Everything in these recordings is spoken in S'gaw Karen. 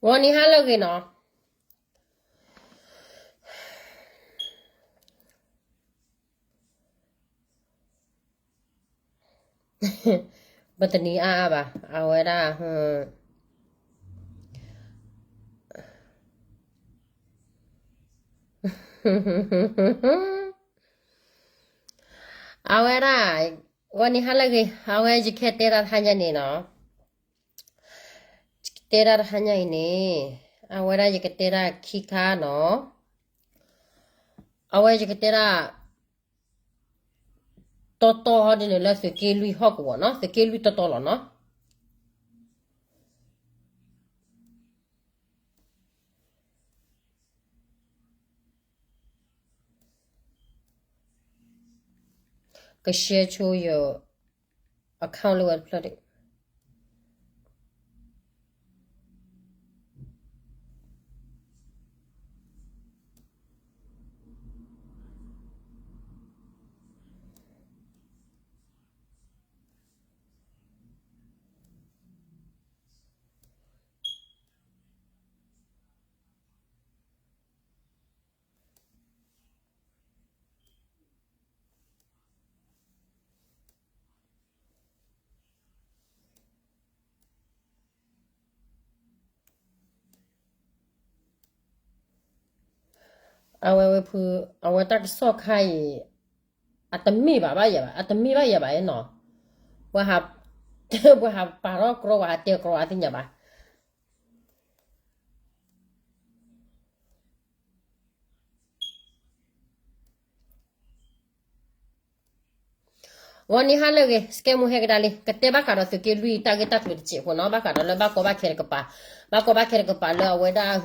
ဂီၤနံၤဟါလၢအဂ့ၤနီၤ. ပတနံၤအါအါဘၣ်, အဝဲဒၣ်, အဝဲဒၣ်, ဂီၤနံၤဟါလၢအဂ့ၤ, အဝဲယကတဲဒၣ်တဟါညါန့ၣ်နီၤ. ယကတဲဒၣ်တဟါညါအံၤန့ၣ်, အဝဲဒၣ်ယကတဲဒၣ်ခံခါနီၤ. အဝဲယကတဲဒၣ် တီတီဟီဒ်န့ၣ်လၢသုးက့လွံၢ်ဟီၣ်ကဝီၤနီၤ, သုးက့လွံၢ်တီတီလီၤနီၤ. ကshareဆိယaccountလၢဝဲတဖျၢၣ်ဒံး. အဝဲဝဲဖု, အဝဲတၢ်ကစီၣ်ခါအံၤ, အတမ့ၢ်ဘၣ်ဘၣ်ယၤဘၣ်, အတမ့ၢ်ဘၣ်ယၤဘၣ်နီၤ. ပှၤဟး, ပှၤဟးပာ်ထီၣ်ကြီ ပှၤဟးတဲကြီအသ့ၣ်ညါဘၣ်. ဂီၤနံၤဟါလၢအဂ့ၤ, စကဲမူဟဲကဒါလံ, ကတဲဘၣ်ဃးဒီးသုးက့လွံၢ်တၢ်ဂ့ၢ်တၢ်ကျိၤတစဲးဖိနီၤ, ဘၣ်ဃးဒီးလၢဘၣ်ကီဘၣ်ခဲတကပၤ, ဘၣ်ကီဘၣ်ခဲတကပၤလၢအဝဲဒၣ်,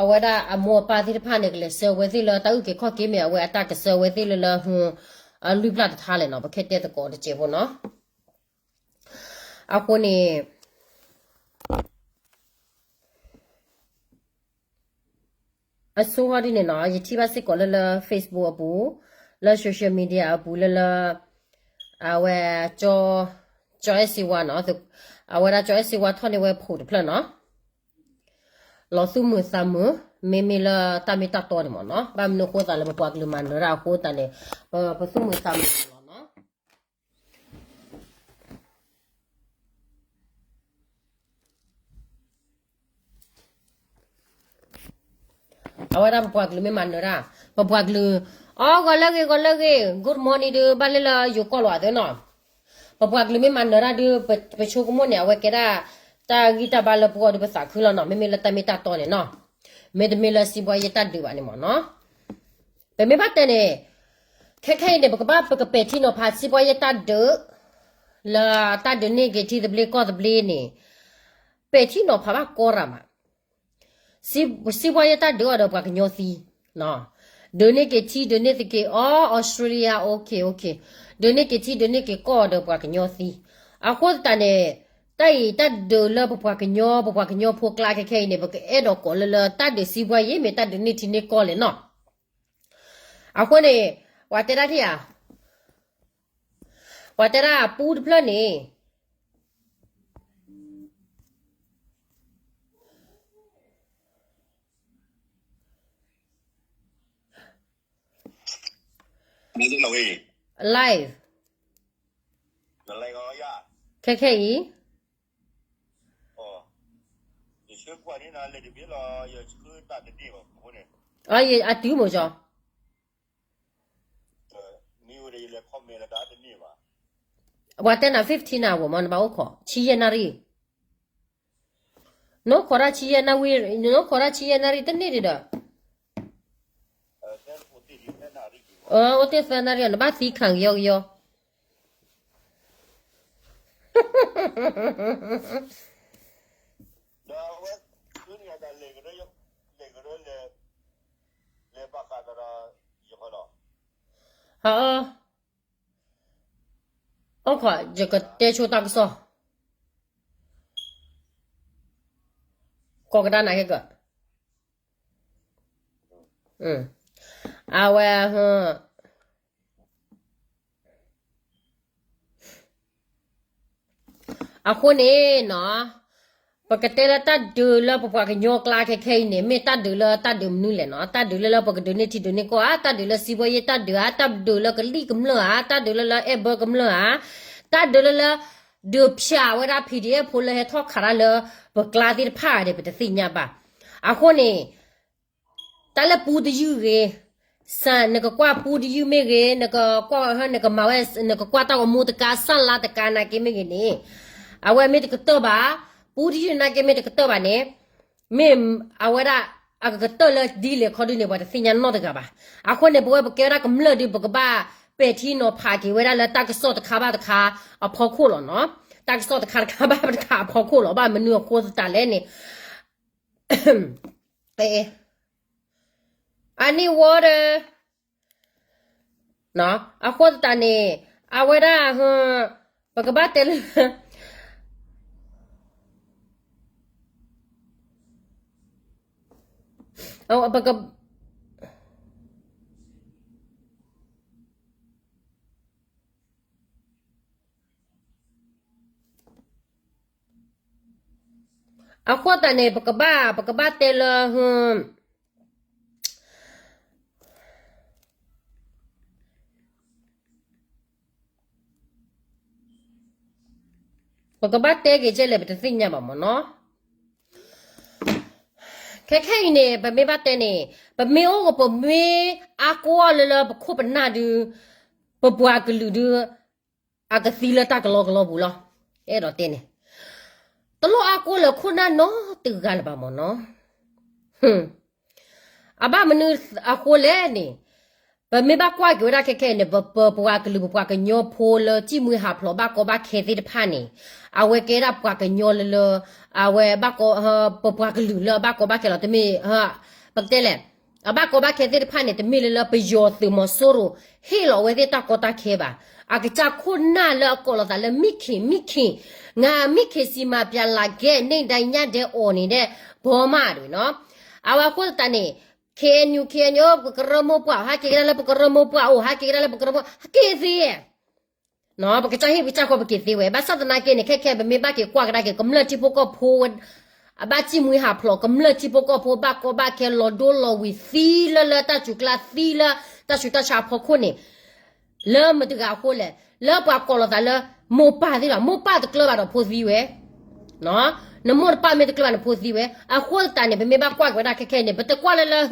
အဝဲဒၣ်အမိၢ်အပၢ်သ့ၣ်တဖၣ်န့ၣ် ကလဲၤဆှၢဝဲသ့ၣ်လၢတၢ်အုၣ်က့ၤခီၣ်က့ၤမ့ၢ် အဝဲအတၢ်ကဆှၢဝဲသ့ၣ်လၢလၢ, အလွံၢ်ပျၢ်တထါလဲၣ်နီၤ, ပခဲတဲသကိးတစဲးဖိနီၤ. အဃိန့ၣ် အဆိဟီဒ်န့ၣ်နီၤ, ယထံၣ်ဘၣ်စ့ၢ်ကီးလၢလၢ Facebook အပူၤ, လၢ social media အပူၤလၢလၢ, အဝဲ, ကၠီအဲၣ်စ့ဝါနီၤ, အဝဲဒၣ်ကၠီအဲၣ်စ့ဝါထီၣ်န့ၢ်ဝဲဖိတဖျၢၣ်နီၤ, လီၤသူၣ်မုာ်သးမုာ်, မ့မ့ၢ်လၢတၢ်မ့ၢ်တၢ်တီန့ၣ်မ့ၢ်နီၤ, ဘၣ်မနုၤအဃိသတးလဲၣ် ပပှၤကလုာ်မၤနၢၤတၢ်အဃိသတးန့ၣ်, ပသူၣ်မုာ်သးမုာ်လီၤနီၤ. အဝဲဒၣ်ပပှၤကလုာ်မ့ၢ်မၤနၢၤတၢ်, ပပှၤကလုာ်, အီ ဂီၤလၢအဂ့ၤ ဂီၤလၢအဂ့ၤ, good morning ဒုး ဘၣ်လၢလၢယိၤကီၢ်လီၤအသးနီၤ. ပပှၤကလုာ်မ့ၢ်မၤနၢၤတၢ်ဒုး ပဆိကမိၣ်န့ၣ် အဝဲကဲဒၣ် တၢ်ဂံၢ်တၢ်ဘါလၢပဂီၢ်ဒုးပသးခုလီၤနီၤ, မ့မ့ၢ်လၢတၢ်မ့ၢ်တၢ်တီန့ၣ်နီၤ, မ့တမ့ၢ်လၢစံးဘှါယဲၢ်တၢ်ဒုးဘၣ်န့ၣ်မ့ၢ်နီၤ. ပမ့ၢ်ဘၣ်တဲန့ၣ်, ခဲခဲအံၤန့ၣ် ပကဘၣ်ပကပဲာ်ထံနီၤဖးစံးဘှါယဲၢ်တၢ်ဒုး, လၢတၢ်ဒုးန့ၢ်က့ၤထံသဘျ့ကီၢ်သဘျ့န့ၣ်, ပဲာ်ထံနီၤဖးဘၣ်ကီရၤမး စံးဘှါယဲၢ်တၢ်ဒုးအီၤဒီးပှၤကညီသံ, ဒုးန့ၢ်က့ၤထံ ဒုးန့ၢ်သက့ၤအီၤ Australia, okay, okay, ဒုးန့ၢ်က့ၤထံ ဒုးန့ၢ်က့ၤကီၢ်ဒီးပှၤကညီသံ, အဃိသတးန့ၣ်, တၢ်အံၤတၢ်ဒုးလၢပပှၤကညီ ပပှၤကညီဖိကျါခဲခဲအံၤန့ၣ် ပကအဲၣ်ဒိးကိးလၢလၢတၢ်ဒုးစံးဘှါယဲၢ်မ့ၢ်တၢ်ဒုးန့ၢ်ထံန့ၢ်ကီၢ်လဲၣ်နီၤ. အဃိန့ၣ်, ပှၤတဲဒၣ်ထံၣ်ဧါ, ပှၤတဲဒၣ်အပူတဖျၢၣ်န့ၣ် live, ခဲခဲအံၤ, အတုၤမ့ၢ်ကီ, ပှၤတဲနၤ fifteen hour မ့ၢ်နဘၣ်အိၣ်ခိး ဆံယဲၢ်နၣ်ရံၣ်, နအိၣ်ခိးတၢ်ဆံယဲၢ်နၣ်ရံၣ်, နအိၣ်ခိးတၢ်ဆံယဲၢ်နၣ်ရံၣ်တန့ၢ်ဒံးဒီး, အိၣ်တ့ၢ်သၢနၣ်ရံၣ် နဘၣ်သံခးကယီကယီ ဟ, အိၣ်ခိး ယကတဲဆိတၢ်ကစီၣ်, ကိးကဒါနၤက့ၤက, အဝဲ အဃိန့ၣ်နီၤ, ပကတဲလၢတၢ်ဒုးလၢပပှၤကညီကျါခဲခဲအံၤန့ၣ် မ့ၢ်တၢ်ဒုးလၢတၢ်ဒုးမနုၤလဲၣ်နီၤ, တၢ်ဒုးလၢလၢပကဒုးန့ၢ်ထံဒုးန့ၢ်ကီၢ်ဧါ, တၢ်ဒုးလၢစံးဘီယ့ၢ်တၢ်ဒုးဧါ, တၢ်ဒုးလၢကလံၣ်ကမျၢၢ်ဧါ, တၢ်ဒုးလၢလၢအဲၣ်ဘၢကမျၢၢ်ဧါ, တၢ်ဒုးလၢလၢ ဒုးဖၠးဝဲဒၣ် PDF ဖိလၢဟဲထီၣ်ခးတၢ်လၢပကျါသ့ၣ်တဖၣ်န့ၣ် ပတသ့ၣ်ညါဘၣ်. အဃိန့ၣ် တၢ်လၢပူတယုၢ်ဂ့ၤ, စၢ်နကကွၢ်ပူတယုၢ်မ့ၢ်ဂ့ၤ, နကကွၢ်နကမၤဝဲ နကကွၢ်တၢ်ဂီၤမူတကါ စၢ်လါတကါနာ်က့မ့ၢ်ဂ့ၤန့ၣ်, အဝဲမ့ၢ်တကတၢၢ်ဘၣ်, ပူတယုၢ်နာ်က့မ့ၢ်တကတၢၢ်ဘၣ်န့ၣ်, မ့ၢ်အဝဲဒၣ် အကကတၢၢ်လၢဒ်လဲၣ်ခီဒုန့ၣ် ပှၤတသ့ၣ်ညါနီတဂၤဘၣ်. အဃိန့ၣ် ပဝဲပကဲဝဲဒၣ်ကမျၢၢ်ဒု ပကဘၣ်ပဲာ်ထံနီၤဖးက့ၤဝဲဒၣ်လၢတၢ်ကစီၣ်တခါဘၣ်တခါအဖီခိၣ်လီၤနီၤ, တၢ်ကစီၣ်တခါတခါဘၣ်တခါအဖီခိၣ်လီၤ. ဘၣ်မနုၤအဃိသတးလဲၣ်န့ၣ် I need water. အဃိသတးန့ၣ် အဝဲဒၣ် ပကဘၣ်တဲလၢ ပက အဃိသတးန့ၣ် ပကဘၣ် ပကဘၣ်တဲလၢ ပကဘၣ်တဲက့ၤကဲလဲၣ် ပတသ့ၣ်ညါဘၣ်မ့ၢ်နီၤ. ခဲခဲအံၤန့ၣ် ပမ့ၢ်ဘၣ်တဲန့ၣ် ပမ့ၢ်အိၣ်က ပမ့ၢ်အါကိၢ်အီၤလၢလၢပခိၣ်ပနၢ်ဒု ပပှၤကလုာ်ဒု အကသံလၢတၢ်ကလီကလီပူၤလီၤ. အဲၣ်ဒိးတဲန့ၣ် တလိၣ်အါကိၢ်လၢခိၣ်နၢ်နီတဂၤလၢၤဘၣ်မ့ၢ်နီၤ. အဘၣ်မနုၤအဃိလဲၣ်န့ၣ် ပမ့ၢ်ဘၣ်ကွၢ်က့ၤဝဲဒၣ်ခဲခဲအံၤန့ၣ် ပ ပ ပပှၤကလုာ် ပပှၤကညီဖိလၢ စံၣ်မှံဟးဖျိး ဘၣ်ကီဘၣ်ခဲသ့ၣ်တဖၣ်န့ၣ် အဝဲကဲဒၣ်ပှၤကညီလၢလၢ အဝဲဘၣ်ကီ ပပှၤကလုာ်လၢအဘၣ်ကီဘၣ်ခဲလီၤ. တမ့ၢ် ပကတဲလဲၣ် အဘၣ်ကီဘၣ်ခဲသ့ၣ်တဖၣ်န့ၣ် တမ့ၢ်လၢလၢပယီၤသုးမီၤစိရိၤ ဟ့ၣ်လီၤဝဲသ့ၣ်တၢ်ကီတၢ်ခဲဘၣ်. အကစၢ်ခိၣ်နၢ်လၢအကိးလိာ်သးလၢ မံၣ်ခ့ၣ် မံၣ်ခ့ၣ်, ငါမံၣ်ခ့ၣ် စံးမၤပျးလးကဲ န့ၢ်ဒၣ်ညၣ်ဒဲးအီၤန့ၣ်ဒဲး ဘီမးဒ်နီၤ. အဝဲအဃိသတးန့ၣ် KNU KNU ပကရၢမိၢ်ပှၢ် ဟးက့ၤကဒါလၢပကရၢမိၢ်ပှၢ်အိၣ် ဟးက့ၤကဒါလၢပကရၢမိၢ် ဟးက့ၤသ့ ပကစၢ်ဟ့ၣ်ပကစၢ်ဃီပက့ၤသ့ဝဲ ဘၣ်ဆၣ်သနာ်က့န့ၣ် ခဲခဲ ပမ့ၢ်ဘၣ်က့ၤကွၢ်ကဒါက့ၤ ကမျၢၢ်ထံဖိကီၢ်ဖိ အဘၣ်စံၣ်မှံဟးဖျိး ကမျၢၢ်ထံဖိကီၢ်ဖိ ဘၣ်ကီဘၣ်ခဲ လီၤဒိလီၤဝံၤ သံလၢလၢတၢ်စူၤကျါ သံလၢတၢ်ဆူးတၢ်ဆါအဖီခိၣ်န့ၣ် လၢမတၤတဂၤအဃိလဲၣ် လၢပှၤကိးလိာ်သးလၢ မိၢ်ပၢ်သ့ၣ်ဒီး မိၢ်ပၢ်တကျၢၤဘၣ်ဒီးဖိသံဝဲ နမိၢ်တပၢ်မ့ၢ်တကျၢၤဘၣ်န့ၣ် ဖိသံဝဲ အဃိသတးန့ၣ် ပမ့ၢ်ဘၣ်ကွၢ်က့ၤဝဲဒၣ်ခဲခဲအံၤန့ၣ် ပတကွၢ်လၢလၢ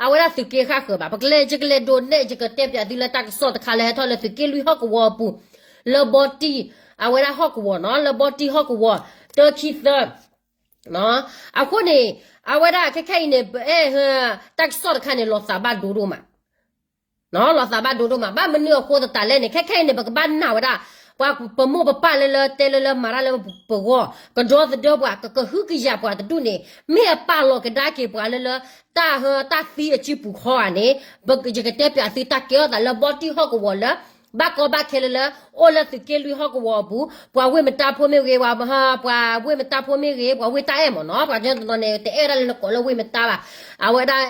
အဝဲဒၣ်သုးက့ဃၣ်ဃၢၤဘၣ်. ပကလဲၤ ယကလဲၤဒိးနဲၣ် ယကတဲပၠးသုလၢတၢ်ကစီၣ်တခါလၢဟဲထီၣ်လၢသုးက့လွံၢ်ဟီၣ်ကဝီၤအပူၤ လၢဘီတံၢ် အဝဲဒၣ်ဟီၣ်ကဝီၤနီၤ လၢဘီတံၢ်ဟီၣ်ကဝီၤ တၢခံသၢ အဃိန့ၣ် အဝဲဒၣ်ခဲခဲအံၤန့ၣ် ပအဲၣ် တၢ်ကစီၣ်တခါန့ၣ် လီၤသးဘၣ်ဒိဒိၣ်မး လီၤသးဘၣ်ဒိဒိၣ်မး ဘၣ်မနုၤအဃိသတးလဲၣ်န့ၣ် ခဲခဲအံၤန့ၣ် ပကဘၣ်နာ်ဝဲဒၣ် ပှၤပမိၢ်ပပၢ်လၢလၢတဲလၢလၢမၤတၢ်လၢပဂီၢ် ကဒီသဒၢပှၤ ကကဟုကယာ်ပှၤတဒူၣ်န့ၣ် မ့ၢ်အပာ်လီၤကဒါက့ၤပှၤလၢလၢ တၢ်ဟၢ တၢ်သံအစုပူၤခီဧါန့ၣ် ယကတဲပၠးသုတၢ်ကဲထီၣ်သးလၢဘီတံၢ်ဟီၣ်ကဝီၤလၢ ဘၣ်ကီဘၣ်ခဲလၢလၢ အိၣ်လၢသုးက့လွံၢ်ဟီၣ်ကဝီၤအပူၤ ပှၤဝ့ၢ်မတါဖိမ့ၢ်ဂ့ၤ ပှၤဝ့ၢ်မတါဖိမ့ၢ်ဂ့ၤ ပှၤဝ့ၢ်တၢ်အဲၣ်မ့ၢ်နီၤ ပှၤကညီတနီၤန့ၣ် တအဲၣ်ဒၣ်လၢနကိးလၢဝ့ၢ်မတါဘၣ် အဝဲဒၣ်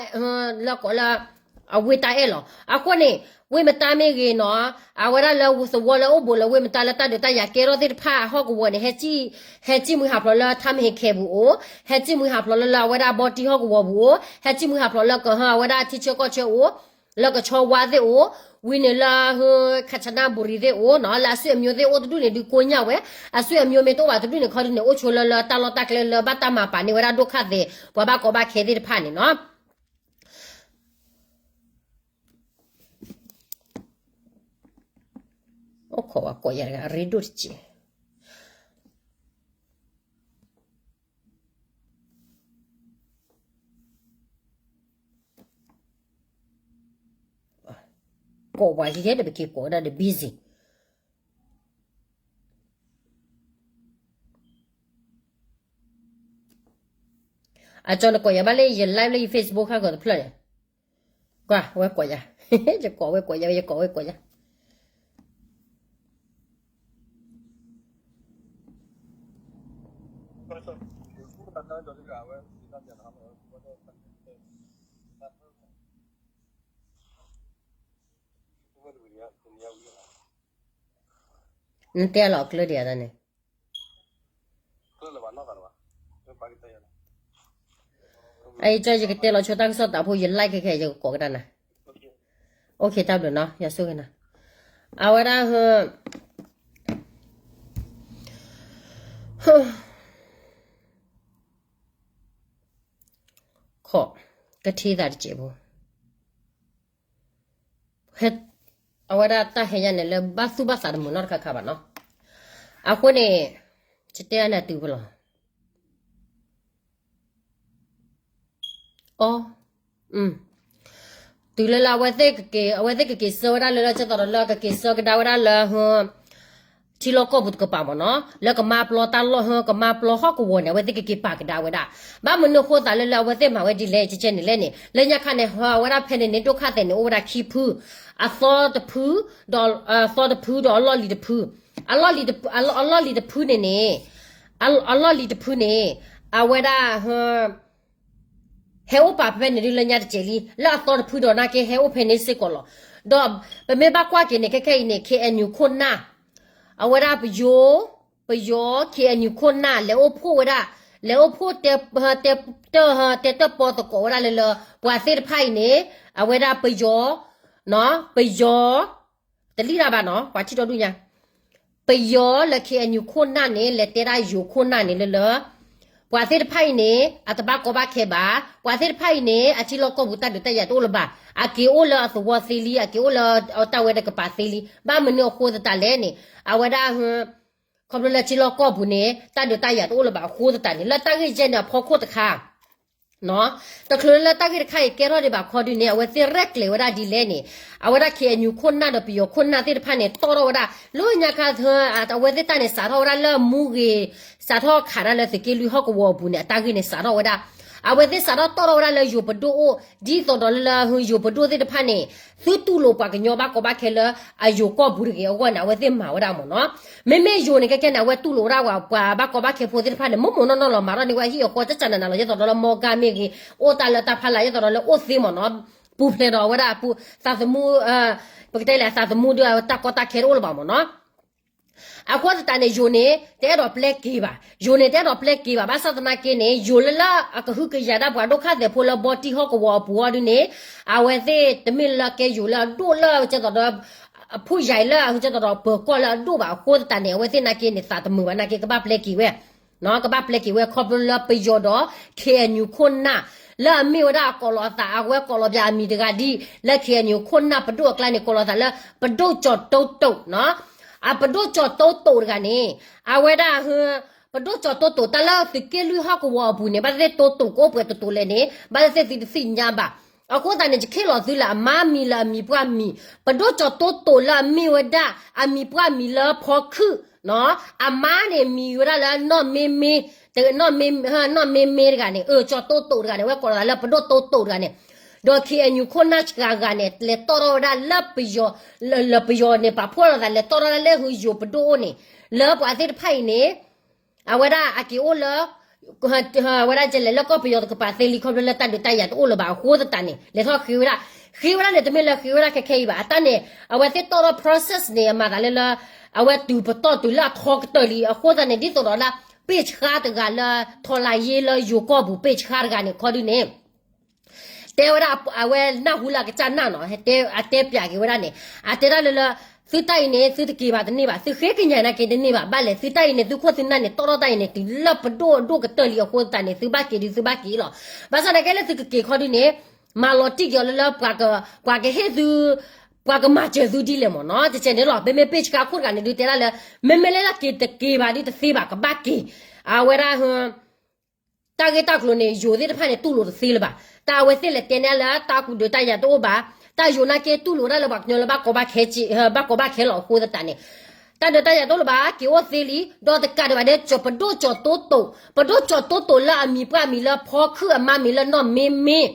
လၢကိးလၢ အဝ့ၢ်တၢ်အဲၣ်လီၤ. အဃိန့ၣ် ဝ့ၢ်မတါမ့ၢ်ဂ့ၤနီၤ အဝဲဒၣ်လၢသဝီလၢအိၣ်ဘူးလၢဝ့ၢ်မတါလၢတၢ်ဒုးတၢ်ယၤကဲထီၣ်သ့ၣ်တဖၣ်ဟီၣ်ကဝီၤန့ၣ် ဟဲ ဟဲစံၣ်မှံဟးဖျိးလၢထါမဟ့ခဲပူၤအိၣ် ဟဲစံၣ်မှံဟးဖျိးလၢလၢအဝဲဒၣ်ဘီတံၢ်ဟီၣ်ကဝီၤပူၤအိၣ် ဟဲစံၣ်မှံဟးဖျိးလၢကဟၢအဝဲဒၣ်ထံဆၢကီၢ်ဆၢအိၣ် လၢကဆီဝါသ့ၣ်အိၣ် ဝံၤန့ၣ်လၢဟၢ ခၣ်ဆနါဘူရံၤသ့ၣ်အိၣ်နီၤ လၢအဆွေမျိုးသ့ၣ်အိၣ်တဒူၣ်န့ၣ် ဒုးကိညၣ်ဝဲ အဆွေမျိုးမ့ၢ်တအိၣ်ဘၣ်တဒူၣ်န့ၣ် ခီဒုးန့ၣ် အိၣ်ဆိလၢလၢတၢ်လီၢ်တၢ်ကျဲလၢဘၣ်တၢ်မၤပာ်န့ၢ်ဝဲဒၣ်ဒိၣ်ခါသဲး ပှၤဘၣ်ကီဘၣ်ခဲသ့ၣ်တဖၣ်န့ၣ်နီၤ အိၣ်ခိးဝဲကိးယၤတဂၤ အရ့ဒိၣ်တစဲး ကိးပှၤယဲဒီးပက့ၤကိးဝဲဒၣ်ဒီး busy အကၠီနကိးယၤဘၣ်လၢယ live လၢယ Facebook ခါကီးတဖျၢၣ်န့ၣ် ကွၢ်ဝဲကိးယၤ ယကိးဝဲကိးယၤ ယကိးဝဲကိးယၤ နတဲလီၤကျၢၢ်ဒံးအတၢ်န့ၣ် ကျၢၢ်လၢၤဘၣ်နီၢ်သးလၢၤဘၣ် အအံၤကၠီ ယကတဲလီၤဆိတၢ်ကစီၣ်တၢ်ဖိ ယ like ခဲခဲ ယကကိးကဒါနၤ. အိၣ်ခ့ တၢ်ဘျုးနီၤ ယဆိၣ်ဂ့ၤနၤ. အဝဲဒၣ် ခီၣ် ကထံၣ်သးတစဲးဖိ အဝဲဒၣ်တၢ်ဟဲညါန့ၣ် လၢဘၣ်သူၣ်ဘၣ်သးတမုာ်နီတခါခါဘၣ်နီၤ. အဃိန့ၣ် ယတဲအါန့ၢ်အတုၤဖဲလီၤ. အီ တုၤလၢလၢအဝဲသ့ၣ်ကက့ၤ အဝဲသ့ၣ်ကက့ၤဆှၢဝဲဒၣ်လၢ လၢကသိးဒီးလၢကက့ၤဆှၢကဒါဝဲဒၣ်လၢ ထံလီၢ်ကီၢ်ပူၤတကပၤမ့ၢ်နီၤ လၢကမါပျီတၢ်လီၢ် ကမါပျီဟီၣ်ကဝီၤန့ၣ် အဝဲသ့ၣ်ကက့ၤပာ်ကဒါဝဲဒၣ်. ဘၣ်မနုၤအဃိသးလၢလၢအဝဲသ့ၣ်မၤဝဲဒ်လဲၣ် ကကဲန့ၣ်လဲၣ်န့ၣ် လၢညါခါန့ၣ် ဟီဝဲဒၣ်ဖဲန့ၣ်န့ၣ် ဒိၣ်ခါသဲးန့ၣ် အိၣ်ဝဲဒၣ်ခံဖု, အသီတဖု, ဒီးအသီတဖု ဒီးအလီၢ်လံၤတဖု, အလီၢ်လံၤတဖုန့ၣ်န့ၣ်, အလီၢ်လံၤတဖုန့ၣ်, အဝဲဒၣ် ဟဲအိၣ်ပာ်ဖဲန့ၣ်ဒ်လၢညါတစဲးလံ လၢအသီတဖုဒီးနာ်က့ဟဲအိၣ်ဖဲန့ၣ်စ့ၢ်ကီးလီၤ. ဒီးပမ့ၢ်ဘၣ်ကွၢ်က့ၤန့ၣ် ခဲခဲအံၤန့ၣ် ခ့ၣ်အဲၣ်ယူၣ်ခိၣ်နၢ်, အဝဲဒၣ်ပယီၤ, ပယီၤ ခ့ၣ်အဲၣ်ယူၣ်ခိၣ်နၢ် လဲၤအိၣ်ဖှိၣ်ဝဲဒၣ်, လဲၤအိၣ်ဖှိၣ်တဲ, တဲတၢၣ်ပီသကိးဝဲဒၣ်လၢလၢ ပှၤသ့ၣ်တဖၣ်အံၤန့ၣ်, အဝဲဒၣ်ပယီၤ, ပယီၤ တလံၣ်တၢ်ဘၣ်နီၤ ပှၤထံၣ်ဒီဒူၣ်ညါ, ပယီၤလၢခ့ၣ်အဲၣ်ယူၣ်ခိၣ်နၢ်န့ၣ် လဲၤတဲဒၣ်ယိၤခိၣ်နၢ်န့ၣ်လၢလၢ, ပှၤသ့ၣ်တဖၣ်အံၤန့ၣ် အတဘၣ်ကီဘၣ်ခဲဘၣ်, ပှၤသ့ၣ်တဖၣ်အံၤန့ၣ် အထံလီၢ်ကီၢ်ပူၤတၢ်ဒုးတၢ်ယၤတအိၣ်လၢၤဘၣ်, အက့ၤအိၣ်လၢအသဝီသ့လံ အက့ၤအိၣ်လၢတၢ်ဝဲတကပၤသ့လံ, ဘၣ်မနုၤအဃိသတးလဲၣ်န့ၣ်, အဝဲဒၣ် ခီဖျိလၢထံလီၢ်ကီၢ်ပူၤန့ၣ် တၢ်ဒုးတၢ်ယၤတအိၣ်လၢၤဘၣ်အဃိသတးန့ၣ် လၢတၢ်ဂ့ၢ်ကဲန့ၣ်အဖီခိၣ်တခါ တချုးလၢတၢ်ဂ့ၢ်တခါအံၤကဲထီၣ်ဒံးဘၣ်ခီဒုန့ၣ် အဝဲသ့ၣ်ရဲၣ်ကျဲၤဝဲဒၣ်ဒ်လဲၣ်န့ၣ်, အဝဲဒၣ်ခ့ၣ်အဲၣ်ယူၣ်ခိၣ်နၢ်ဒီးပယီၤခိၣ်နၢ်သ့ၣ်တဖၣ်န့ၣ် တီၣ်ထီၣ်ဝဲဒၣ် လၢညါခါ အဝဲသ့ၣ်တၢ်န့ၣ် စးထီၣ်ဝဲဒၣ်လၢမူဂ့ၤ, စးထီၣ်ခးဒၣ်လၢသုးက့လွံၢ်ဟီၣ်ကဝီၤအပူၤန့ၣ် အတၢ်ဂ့ၢ်န့ၣ် စးထီၣ်ဝဲဒၣ်, အဝဲသ့ၣ်စးထီၣ်တီၣ်ထီၣ်ဝဲဒၣ်လၢယိၤပဒိၣ်အိၣ် ဒ်သိးဒီးလၢယိၤပဒိၣ်သ့ၣ်တဖၣ်န့ၣ် သုတူၢ်လိာ်ပှၤကညီဘၣ်ကီဘၣ်ခဲလၢအယိၤကီၢ်ပူၤတဂ့ၤအဂီၢ်န့ၣ် အဝဲသ့ၣ်မၤဝဲဒၣ်မ့ၢ်နီၤ. မ့မ့ၢ်ယိၤန့ၣ် ခဲခဲန့ၣ် အဝဲတူၢ်လိာ်ဝဲဒၣ်ပှၤဘၣ်ကီဘၣ်ခဲဖိသ့ၣ်တဖၣ်န့ၣ် မိၢ်မိၢ်နီၢ်နီၢ်လီၤ မၤထီၣ်န့ၢ်ဝဲဟံၣ်အဃီ ကကနနၤလီၤ ဒ်သိးဒီးလၢမီၢ်ဂၤမ့ၢ်ဂ့ၤ, အိၣ်တၢ်လၢတၢ်ဖီလာ် ဒ်သိးဒီးလၢအိၣ်သ့မ့ၢ်နီၤ, ပူၤဖျဲးဒီးအဝဲဒၣ်အပူၤ သးသမူ, ပကတဲလဲၣ် သးသမူဒီးတၢ်ကီတၢ်ခဲတအိၣ်လၢၤဘၣ်မ့ၢ်နီၤ. အဃိသတးန့ၣ် ယိၤန့ၣ် တအဲၣ်ဒိးပျဲက့ၤဘၣ်, ယိၤန့ၣ် တအဲၣ်ဒိးပျဲက့ၤဘၣ် ဘၣ်ဆၣ်သနာ်က့န့ၣ် ယိၤလၢလၢအကဟုကယာ်ဒၣ်ပှၤဒိၣ်ခါသဲးဖိလၢဘီတံၢ်ဟီၣ်ကဝီၤအပူၤအီၤဒုန့ၣ်, အဝဲသ့ၣ်တမ့ၢ်လၢကဲယိၤလၢအဒိၣ်လၢကဲသိးဒီး အဖှိၣ်ယၤအံၤလၢကဲသိးဒီးပၢၤကီၢ်လၢအဒိၣ်ဘၣ်အဃိသတးန့ၣ် အဝဲသ့ၣ်နာ်က့န့ၣ် သးတမုာ်ဘၣ်နာ်က့ ကဘၣ်ပျဲက့ၤဝဲ ကဘၣ်ပျဲက့ၤဝဲ ခီဖျိလၢပယီၤဒီး ခ့ၣ်အဲၣ်ယူၣ်ခိၣ်နၢ် လၢအမ့ၢ်ဝဲဒၣ်အကိးလီၤအသး အဝဲကိးလီၤပၠးအမံၤတဂၤဒ် လၢ ခ့ၣ်အဲၣ်ယူၣ် ခိၣ်နၢ်ပဒိၣ်အကျါန့ၣ် ကိးလီၤသးလၢ ပဒိၣ်ကၠီၤတိတိာ်နီၤ. အပဒိၣ်ကၠီၤတိတိာ်တဂၤန့ၣ် အဝဲဒၣ် ပဒိၣ်ကၠီၤတိတိာ် တၢ်လၢသုးက့လွံၢ်ဟီၣ်ကဝီၤအပူၤန့ၣ် ဘၣ်သ့ၣ်တိတိာ်ကအိၣ်ပှဲၤတိတိာ်လဲၣ်န့ၣ် ဘၣ်သ့ၣ်သုတသ့ၣ်ညါဘၣ်. အဃိသတးန့ၣ် ယခ့ၣ်လီၤသုလၢအမါမံၤလၢအမံၤပှၢ်မံၤ ပဒိၣ်ကၠီၤတိတိာ်လၢအမ့ၢ်ဝဲဒၣ် အမံၤပှၢ်မံၤလၢဖီခုၣ်နီၤ. အမါန့ၣ်မံၤဝဲဒၣ်လၢနီၢ်မ့မ့, နီၢ်မ့မ့တဂၤန့ၣ် အၢ ကၠီၤတိတိာ်တဂၤန့ၣ် အဝဲကိးလီၤသးလၢပဒိၣ်တိတိာ်တဂၤန့ၣ် ဒီး ခ့ၣ်အဲၣ်ယူၣ် ခိၣ်နၢ်စှၤဂၤန့ၣ် လဲၤတီၣ်ထီၣ်ဝဲဒၣ်လၢ လၢပယီၤန့ၣ် ပာ်ဖှိၣ်လီၤသး လဲၤတီၣ်ထီၣ်ဒၣ်လၢယိၤပဒိၣ်အိၣ်န့ၣ် လၢပှၤသ့ၣ်တဖၣ်အံၤန့ၣ် အဝဲဒၣ်အက့ၤအိၣ်လၢ အဝဲဒၣ်ကလဲၤလၢကီၢ်ပယီၤတကပၤသ့လံ ခီဖျိလၢတၢ်ဒုးတၢ်ယၤတအိၣ်လၢၤဘၣ်အဃိသတးန့ၣ် လဲၤထီၣ်ဃ့ဝဲဒၣ်, ဃ့ဝဲဒၣ်န့ၣ် တမ့ၢ်လၢဃ့ဝဲဒၣ်ခဲခဲအံၤဘၣ်. အတၢ်န့ၣ် အဝဲသ့ၣ်တီၣ်ထီၣ် process န့ၣ် အမၤသးလၢလၢ အဝဲတုၤပတီၢ်တုၤလၢအထီကတၢၢ်လံ အဃိသတးန့ၣ် ဒ်သိးဒီးလၢ ပ့ၢ်ဆှါတဂၤလၢ ထီလၤယ့လၢယိၤကီၢ်ပူၤ ပ့ၢ်ဆှါတဂၤန့ၣ် ခီဒုန့ၣ် တဲဝဲဒၣ် အဝဲနၢ်ဟူလၢအကစၢ်နၢ်နီၤ အတဲပၠးက့ၤဝဲဒၣ်န့ၣ် အတဲဒၣ်လၢလၢ သုတၢ်အံၤန့ၣ် သုတက့ၤဘၣ်တန့ၢ်ဘၣ် သုဃ့ကညးနာ်က့တန့ၢ်ဘၣ် ဘၣ်လဲၣ် သုတၢ်အံၤန့ၣ် သုခိၣ်သုနၢ်န့ၣ် တီၣ်ထီၣ်တၢ်အံၤန့ၣ် တုၤလၢပဒိၣ်အဒိၣ်ကတၢၢ်လံအဃိသတးန့ၣ် သုဘၣ်က့ၤဒုးသုဘၣ်က့ၤလီၤ. ဘၣ်ဆၣ်သနာ်က့လၢသုကက့ၤခီဒုန့ၣ် မၤလီၤတံၢ်က့ၤအီၤလၢလၢ ပှၤကဟ့ၣ်သု ပှၤကမၤစၢၤသုဒ်လဲၣ်မ့ၢ်နီၤ တကဲန့ၣ်လီၤ. မ့မ့ၢ်ပ့ၢ်ဆှါခိၣ်တဂၤန့ၣ် ဒုးတဲဒၣ်လၢ မ့မ့ၢ်လၢလၢက့ၤတက့ၤဘၣ်ဒုးတသ့ဘၣ် ကဘၣ်က့ၤ အဝဲဒၣ် တၢ်ဂ့ၢ်တၢ်ကျိၤန့ၣ် ယိၤသ့ၣ်တဖၣ်န့ၣ် တူၢ်လိာ်တသ့လၢၤဘၣ်. တၢ်အဝဲသ့ၣ်လဲၤတဲန့ၢ်လၢတၢ်ကူၣ်ဒုးတၢ်ယၤတအိၣ်ဘၣ်. တၢ်ယိၤနာ်က့ တူၢ်လိာ်ဒၣ်လၢပှၤကညီလၢဘၣ်ကီဘၣ်ခဲလီၤအဃိသတးန့ၣ် တၢ်ဒုးတၢ်ယၤတအိၣ်လၢၤဘၣ် က့ၤအိၣ်သ့လံ. ဒီးတကးဒံးဘၣ်ဒီး ပဒိၣ်ကၠီၤတိတိာ် ပဒိၣ်ကၠီၤတိတိာ်လၢအမံၤပှၢ်မံၤလၢဖီခုၣ် အမါမံၤလၢနီၢ်မ့မ့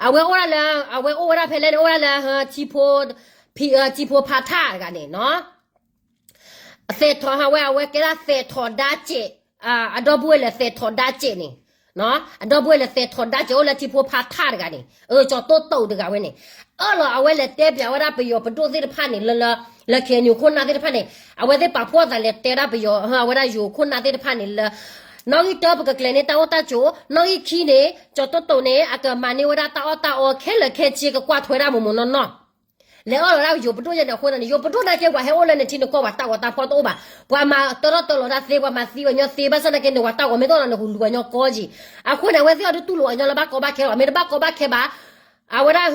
အဝဲအိၣ်ဒၣ်လၢ အဝဲအိၣ်ဝဲဒၣ်ဖဲလဲၣ်န့ၣ် အိၣ်ဝဲဒၣ်လၢ ထံဖိဖးထၣ်တဂၤန့ၣ် သဲးထီၣ်ဟးဝဲ အဝဲကဲဒၣ်သဲးထီၣ်ဒါစဲး, အဒီပုၢ်ဝဲၢ်လၢသဲးထီၣ်ဒါစဲးန့ၣ်, အဒီပုၢ်ဝဲၢ်လၢသဲးထီၣ်ဒါစဲး အိၣ်လၢထံဖိဖးထၣ်တဂၤန့ၣ် ကၠီၤတိတိာ်တဂၤဝဲန့ၣ် အၢၣ်လီၤအဝဲလဲၤတဲပၠးဝဲဒၣ်ပယီၤပဒိၣ်သ့ၣ်တဖၣ်န့ၣ် လၢ လၢ KNU ခိၣ်နၢ်သ့ၣ်တဖၣ်န့ၣ် အဝဲသ့ၣ်ပာ်ဖှိၣ်သးလဲၤတဲဒၣ်ပယီၤ အဝဲဒၣ်ယိၤခိၣ်နၢ်သ့ၣ်တဖၣ်န့ၣ်လၢ နီၣ်ဂံၢ်တၢ ပကကျဲၤန့ၢ်တၢ်အိၣ်တၢ်ဆိး, နီၣ်ဂံၢ်ခံန့ၣ် ကၠီၤတိၣ်တိၣ်န့ၣ် အကမၤန့ၢ်ဝဲဒၣ်တၢ်အီၣ်တၢ်အီခဲလၢာ်ခဲဆ့ ကကွၢ်ထွဲဒၣ်မိၢ်မိၢ်နီၢ်နီၢ်, လဲၤအီၣ်လီၤဒၣ်ယိၤပဒိၣ်ယဲန့ၣ်အဃိသတးန့ၣ် ယိၤပဒိၣ်နာ်က့ ပှၤဟဲအိၣ်လၢနထံနကီၢ် ပှၤတၢ်ဂီၤတၢ်ဖီၣ်တအိၣ်ဘၣ်, ပှၤမၤတၢထီၣ်တၢလီၤတၢ်သ့ ပှၤမၤသံပှၤညီသ့ ဘၣ်ဆၣ်နာ်က့န့ၣ် ပှၤတၢ်ဂီၤမ့ၢ်တအိၣ်လီၤန့ၣ် ဟူးလူၤပှၤညီကီက့ၤ, အဃိန့ၣ် အဝဲသ့ၣ်အီၤဒုးတူၢ်လိာ်ပှၤညီလၢဘၣ်ကီဘၣ်ခဲလီၤ, မ့ၢ်တဘၣ်ကီဘၣ်ခဲဘၣ်, အဝဲဒၣ်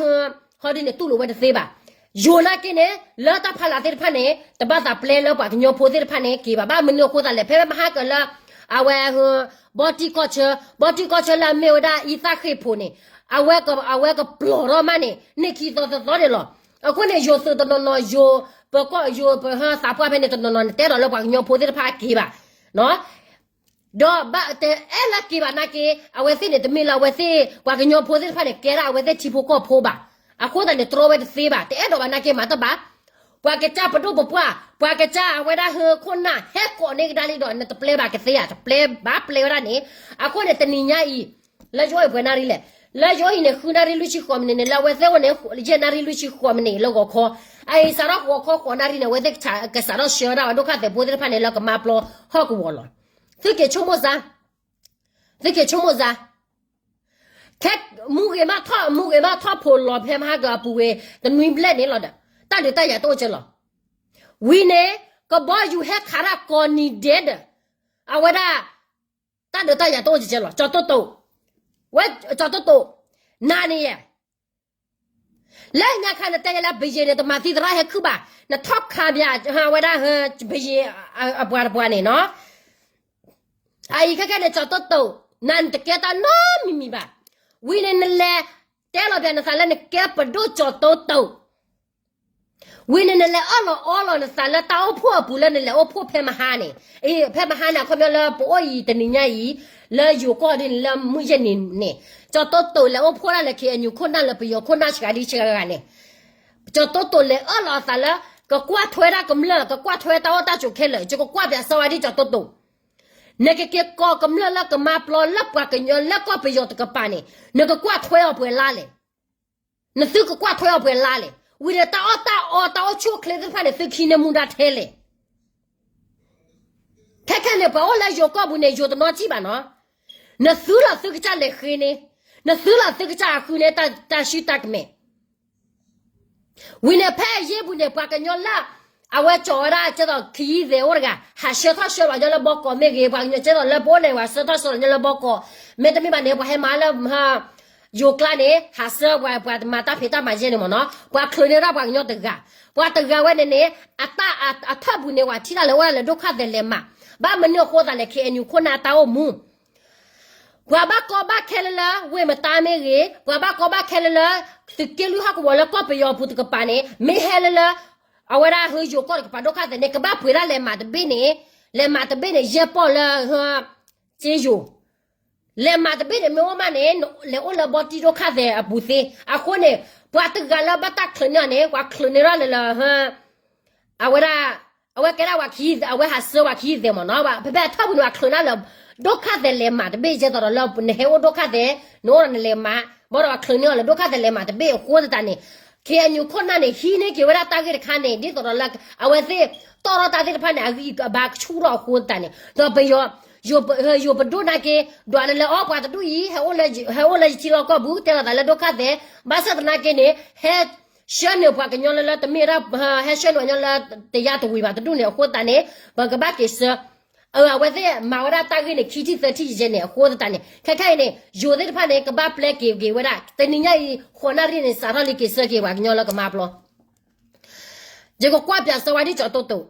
ဟီဒ်န့ၣ်တူၢ်လိာ်ဝဲတသ့ဘၣ်. ယိၤနာ်က့န့ၣ် လၢတၢ်ဖီလာ်သ့ၣ်တဖၣ်န့ၣ် တဘၣ်သးပျဲလၢပှၤကညီဖိသ့ၣ်တဖၣ်န့ၣ်က့ၤဘၣ်, ဘၣ်မနုၤအဃိသတးလဲၣ်, ဖဲမဟါကလၢ အဝဲ ဘီတံၢ်ကီၢ်ဆၢ, ဘီတံၢ်ကီၢ်ဆၢလၢအမ့ၢ်ဝဲဒၣ်အံသၣ်ဃ့ၢ်ဖိန့ၣ် အဝဲကပျီၢ်ထီၣ်မးန့ၣ် န့ၢ်ခံသီသီန့ၣ်လီၤ. အဃိန့ၣ် ယိၤသုးတနီၤနီၤ ယိၤ ပကီၢ်ယိၤပဟၢသးပှၢ်ဖဲန့ၣ် တနီၤနီၤန့ၣ် တဲဒီးလၢပှၤကညီဖိသ့ၣ်တဖၣ်က့ၤဘၣ် ဒီးဘၣ်တအဲၣ်လၢက့ၤဘၣ်နာ်က့ အဝဲသ့ၣ်န့ၣ် တမ့ၢ်လၢအဝဲသ့ၣ် ပှၤကညီဖိသ့ၣ်တဖၣ်န့ၣ် ကဲဒၣ်အဝဲသ့ၣ်ထံဖိကီၢ်ဖိဘၣ်. အဃိသတးန့ၣ် တြီဝဲတသ့ဘၣ်, တအဲၣ်ဒိးဘၣ်နာ်က့ မၤတဘၣ်. ပှၤကစၢ်ပဒိၣ်ပပှၢ်, ပှၤကစၢ်အဝဲဒၣ်ဟၢခိၣ်နၢ် ဟဲကိးန့ၢ်ကဒါလံဒီး နတပျဲဘၣ်ကသ့ဧါ, တပျဲဘၣ်ပျဲဝဲဒၣ်န့ၣ်. အဃိန့ၣ် တနံၤညါအံၤ လၢယအိၣ်အံၤပှဲၤနၣ်ရံၣ်လဲၣ်, လၢယအိၣ်အံၤန့ၣ် ဃုနၣ်ရံၣ်လွံၢ်ဆံဃိးမံးနံးန့ၣ်, လၢအဝဲသ့ၣ်အိၣ်န့ၣ် ယဲၢ်နၣ်ရံၣ်လွံၢ်ဆံဃိးမံးနံးလၢဂီၤခီ, အအံၤစးထီၣ်ဂီၤခီ ဃိးနၣ်ရံၣ်န့ၣ် အဝဲသ့ၣ်ကစးထီၣ်ဆှၢဝဲဒၣ်ပှၤဒိၣ်ခါသဲးဖိသ့ၣ်တဖၣ်န့ၣ် လၢကမါပျီဟီၣ်ကဝီၤလီၤ. သုက့ၤဆိကမိၣ်စါ, သုက့ၤဆိကမိၣ်စါ, ခဲမူဂ့ၤမးထီၣ်, မူဂ့ၤမးထီၣ်ဖိးလီၤဖဲမဟါကပူၤဝဲ တနွံဘျဲၣ်န့ၣ်လီၤဒီး တၢ်ဒုးတၢ်ယၤတအိၣ်ကဲလီၤ. ဝံၤန့ၣ် ကဘီယူၤဟဲခးတၢ်ကိးနံၤဒဲးဒီး အဝဲဒၣ် တၢ်ဒုးတၢ်ယၤတအိၣ်ကဲလီၤ. ကၠီၤတိၣ်တိၣ်, ဝဲကၠီၤတိၣ်တိၣ်, နၤန့ၣ်ယဲ လၢညါခါနတဲယဲလၢ ဘယ့ၣ်န့ၣ် တမၤသံသရၣ်ဟဲခုၣ်ဘၣ်, နထီၣ်ခးဘၣ်ဝဲဒၣ် ဘယ့ၣ်အပှၤတပှၤန့ၣ်နီၤ. အအံၤခဲခဲန့ၣ် ကၠီၤတိၣ်တိၣ်, နၤနတကဲတၢ်နီတမံၤမံၤဘၣ်. ဝံၤန့ၣ်နလဲၤ တဲလီၤဘၣ်နသးလၢနကဲပဒိၣ်ကၠီၤတိၣ်တိၣ် ဝံၤန့ၣ်နလဲၤအၢၣ်လီၤအီလီၤနသးလၢတၢ်အိၣ်ဖှိၣ်အပူၤလၢနလဲၤအိၣ်ဖှိၣ်ဖဲမဟါန့ၣ်, အ့ ဖဲမဟါန့ၣ် အခီပညီလၢပအိၣ်အံၤတနံၤညါအံၤ, လၢယိၤကီၢ်ဒ်န့ၣ်လၢမုၢ်ယဲၢ်နံၤန့ၣ်, ကၠီၤတိၣ်တိၣ်လဲၤအိၣ်ဖှိၣ်ဒၣ်လၢ ခ့ၣ်အဲၣ်ယူၣ် ခိၣ်နၢ်လၢပယီၤခိၣ်နၢ်စှၤဒ်စှၤဂၤန့ၣ်, ကၠီၤတိၣ်တိၣ်လဲၤအၢၣ်လီၤအသးလၢ ကကွၢ်ထွဲဒၣ်ကမျၢၢ် ကကွၢ်ထွဲတၢ်အိၣ်တၢ်ဆိးခဲလၢာ်, ယကကွၢ်ပၠးစီဝါဒ်ကၠီၤတိၣ်တိၣ်, နကက့ၤကိးကမျၢၢ်လၢကမါပျီလၢပှၤကညီလၢကီၢ်ပယီၤတကပၤန့ၣ်, နကကွၢ်ထွဲအီၤပှဲၤလါလဲၣ်. နသုကကွၢ်ထွဲအီၤပှဲၤလါလဲၣ်. ဝံၤဒီးတၢ်အီၣ်တၢ်အီတၢ်အိၣ်ဆူၣ်အိၣ်ချ့သ့ၣ်တဖၣ်န့ၣ် သုခံန့ၢ်မူဒါထဲလဲၣ်. ခဲခဲန့ၣ် ပှၤအိၣ်လၢယိၤကီၢ်ပူၤန့ၣ် ယိၤတနီၤထံၣ်ဘၣ်နီၤ. နသုလီၤသုကစၢ်လဲၤဃ့န့ၣ်, နသုလီၤသုကစၢ်အဃုန့ၣ် တၢ်ဆူၣ်တၢ်ကမဲာ် ဝံၤန့ၣ် ဖဲအယ့ၢ်ပူၤန့ၣ် ပှၤကညီလၢ အဝဲကၠီၤဝဲဒၣ်ကဲသိးခယံသဲးအိၣ်တဂၤ ဟးဆှၢထီၣ်ဆှၢလီၤညီလၢဘီကီးမ့ၢ်ဂ့ၤ, ပှၤကညီကဲသိးလၢပအိၣ်န့ၣ် ပှၤဆှၢထီၣ်ဆှၢလီၤညီလၢဘီကီး, မ့တမ့ၢ်ဘၣ်န့ၣ် ပှၤဟဲမၤလၢ ယိၤကျါန့ၣ် ဟးဆှၢပှၤ ပှၤမၤတၢ်ဖံးတၢ်မၤယဲၢ်န့ၣ်မ့ၢ်နီၤ, ပှၤချုးန့ၢ်ဒၣ်ပှၤကညီတဂၤ, ပှၤတဂၤဝဲန့ၣ်န့ၣ် အတၢ်အထၢၣ်ပူၤန့ၣ် ပှၤထံၣ်တၢ်လၢအိၣ်ဒၣ်လၢဒိၣ်ခါသဲးလဲးမး, ဘၣ်မနုၤအဃိသတးလဲၣ် ခ့ၣ်အဲၣ်ယူၣ် ခိၣ်နၢ်တၢ်အိၣ်မူ ပှၤဘၣ်ကီဘၣ်ခဲလၢလၢ ဝ့ၢ်မတါမ့ၢ်ဂ့ၤ, ပှၤဘၣ်ကီဘၣ်ခဲလၢလၢ သုးက့လွံၢ်ဟီၣ်ကဝီၤလၢကီၢ်ပယီၤပူၤတကပၤန့ၣ် မ့ၢ်ဟဲလၢလၢ အဝဲဒၣ်ဟၢယိၤကီၢ်တကပၤဒိၣ်ခါသဲးန့ၣ် ကဘၣ်ပှ့ၤဒၣ်လဲးမးတဘ့ၣ်န့ၣ်, လဲးမးတဘ့ၣ်န့ၣ် ယဲၢ်ပီၢ်လၢ စ့ယိၤ လဲးမးတဘ့ၣ်န့ၣ် မ့ၢ်အိၣ်မးန့ၣ် လဲၤအိၣ်လၢဘီတံၢ်ဒိၣ်ခါသဲးအပူၤသ့. အဃိန့ၣ် ပှၤတဂၤလၢဘၣ်တၢ်ချုးန့ၢ်အီၤန့ၣ် ပှၤချုးန့ၢ်ဒၣ်လၢလၢ အဝဲဒၣ် အဝဲကဲဒၣ်ပှၤခံ အဝဲဟးဆှၢပှၤခံသဲးမ့ၢ်နီၤ, ဖဲဖဲအထၢၣ်ပူၤန့ၣ် ပှၤချုးန့ၢ်လၢ ဒိၣ်ခါသဲးလဲးမးတဘ့ၣ် ယဲသိးဒီးလၢနဟဲအိၣ်ဒိၣ်ခါသဲး နအိၣ်ဒီးနလဲးမး, ဘၣ်ဒီးပှၤချုးန့ၢ်အီၤလၢဒိၣ်ခါသဲးလဲးမးတဘ့ၣ်အဃိသတးန့ၣ်, ခ့ၣ်အဲၣ်ယူၣ် ခိၣ်နၢ်န့ၣ် ဟံးန့ၢ်က့ၤဝဲဒၣ်တၢ်ဂ့ၢ်တခါန့ၣ် ဒ်သိးဒီးလၢ အဝဲသ့ၣ်တီၣ်ထီၣ်တၢ်သ့ၣ်တဖၣ်န့ၣ် အဂံၢ်အဘါကဆူၣ်ထီၣ်အဃိသတးန့ၣ်, ဒီးပယီၤ ယိၤပဒိၣ်နာ်က့ ဒွးလၢလၢအီၤ ပှၤတဒူၣ်အံၤ ဟဲအိၣ်လၢယထံလီၢ်ကီၢ်ပူၤ တဲလီၤသးလၢဒိၣ်ခါသဲး, ဘၣ်ဆၣ်သနာ်က့န့ၣ် ဟဲ ဆှၢန့ၢ်ပှၤကညီလၢလၢတမ့ၢ်ဒၣ် ဟဲဆှၢန့ၢ်ပှၤကညီလၢတယါတဝံၤဘၣ်တဒူၣ်န့ၣ်အဃိသတးန့ၣ် ပကဘၣ်က့ၤဆှၢ, အဝဲသ့ၣ်မၤဝဲဒၣ်တၢ်ဂ့ၢ်န့ၣ် ခံထံၣ်သၢထံၣ်ယဲန့ၣ်အဃိသတးန့ၣ် ခဲခဲအံၤန့ၣ် ယိၤသ့ၣ်တဖၣ်န့ၣ် ကဘၣ်ပျဲက့ၤက့ၤဝဲဒၣ် တနံၤညါအံၤ ဃိးနၣ်ရံၣ်န့ၣ် စးထီၣ်လံက့ၤဆှၢက့ၤပှၤကညီလၢကမါပျီ ယကကွၢ်ပၠးစီဝါဒ်ကၠီၤတိၣ်တိၣ်,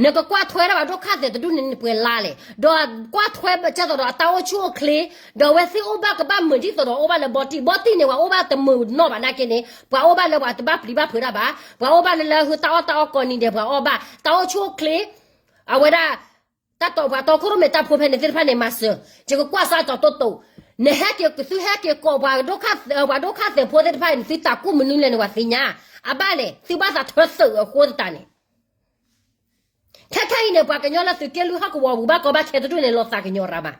နကကွၢ်ထွဲဒၣ်ပှၤဒိၣ်ခါသဲးတဒူၣ်န့ၣ် နပှဲၤလါလဲၣ်, ဒီးကွၢ်ထွဲကဲသိးဒီးအတၢ်အိၣ်ဆူၣ်အိၣ်ချ့, ဒီးအဝဲသ့ၣ်အိၣ်ဘၣ်ကဘၣ်မုာ်ဒ်သိးဒီးအိၣ်ဘၣ်လၢဘီတံၢ်, ဘီတံၢ်န့ၣ် ပှၤအိၣ်ဘၣ်တမုာ်နီၢ်ဘၣ်နာ်က့န့ၣ် ပှၤအိၣ်ဘၣ်လၢပှၤတဘၣ်ပျံၤဘၣ်ဖုးတၢ်ဘၣ်, ပှၤအိၣ်ဘၣ်လၢလၢဟုတၢ်အီၣ်တၢ်အီကိးနံၤဒဲး ပှၤအီၣ်ဘၣ်, တၢ်အိၣ်ဆူၣ်အိၣ်ချ့, အဝဲဒၣ် တၢ်တီပှၤတီခိၣ်ရိၣ်မဲာ်တၢ်ဖိဖဲန့ၣ်သ့ၣ်တဖၣ်န့ၣ် မၤစၢၤ, ယကကွၢ်စၢ်ကၠီၤတိၣ်တိၣ်, နဟဲက့ၤ သုဟဲက့ၤကိးပှၤဒိၣ်ခါသဲးဖိသ့ၣ်တဖၣ်န့ၣ် သုတၢ်ကူၣ်မနုၤလဲၣ်န့ၣ် ပှၤသ့ၣ်ညါ, အဘၣ်လဲၣ် သုဘၣ်သးထၢသုးအဃိသတးန့ၣ် ခဲခဲအံၤန့ၣ် ပှၤကညီလၢသုးက့လွံၢ်ဟီၣ်ကဝီၤပူၤ ဘၣ်ကီဘၣ်ခဲတဒူၣ်န့ၣ် လီၤသးကညီၤရၣ်မး,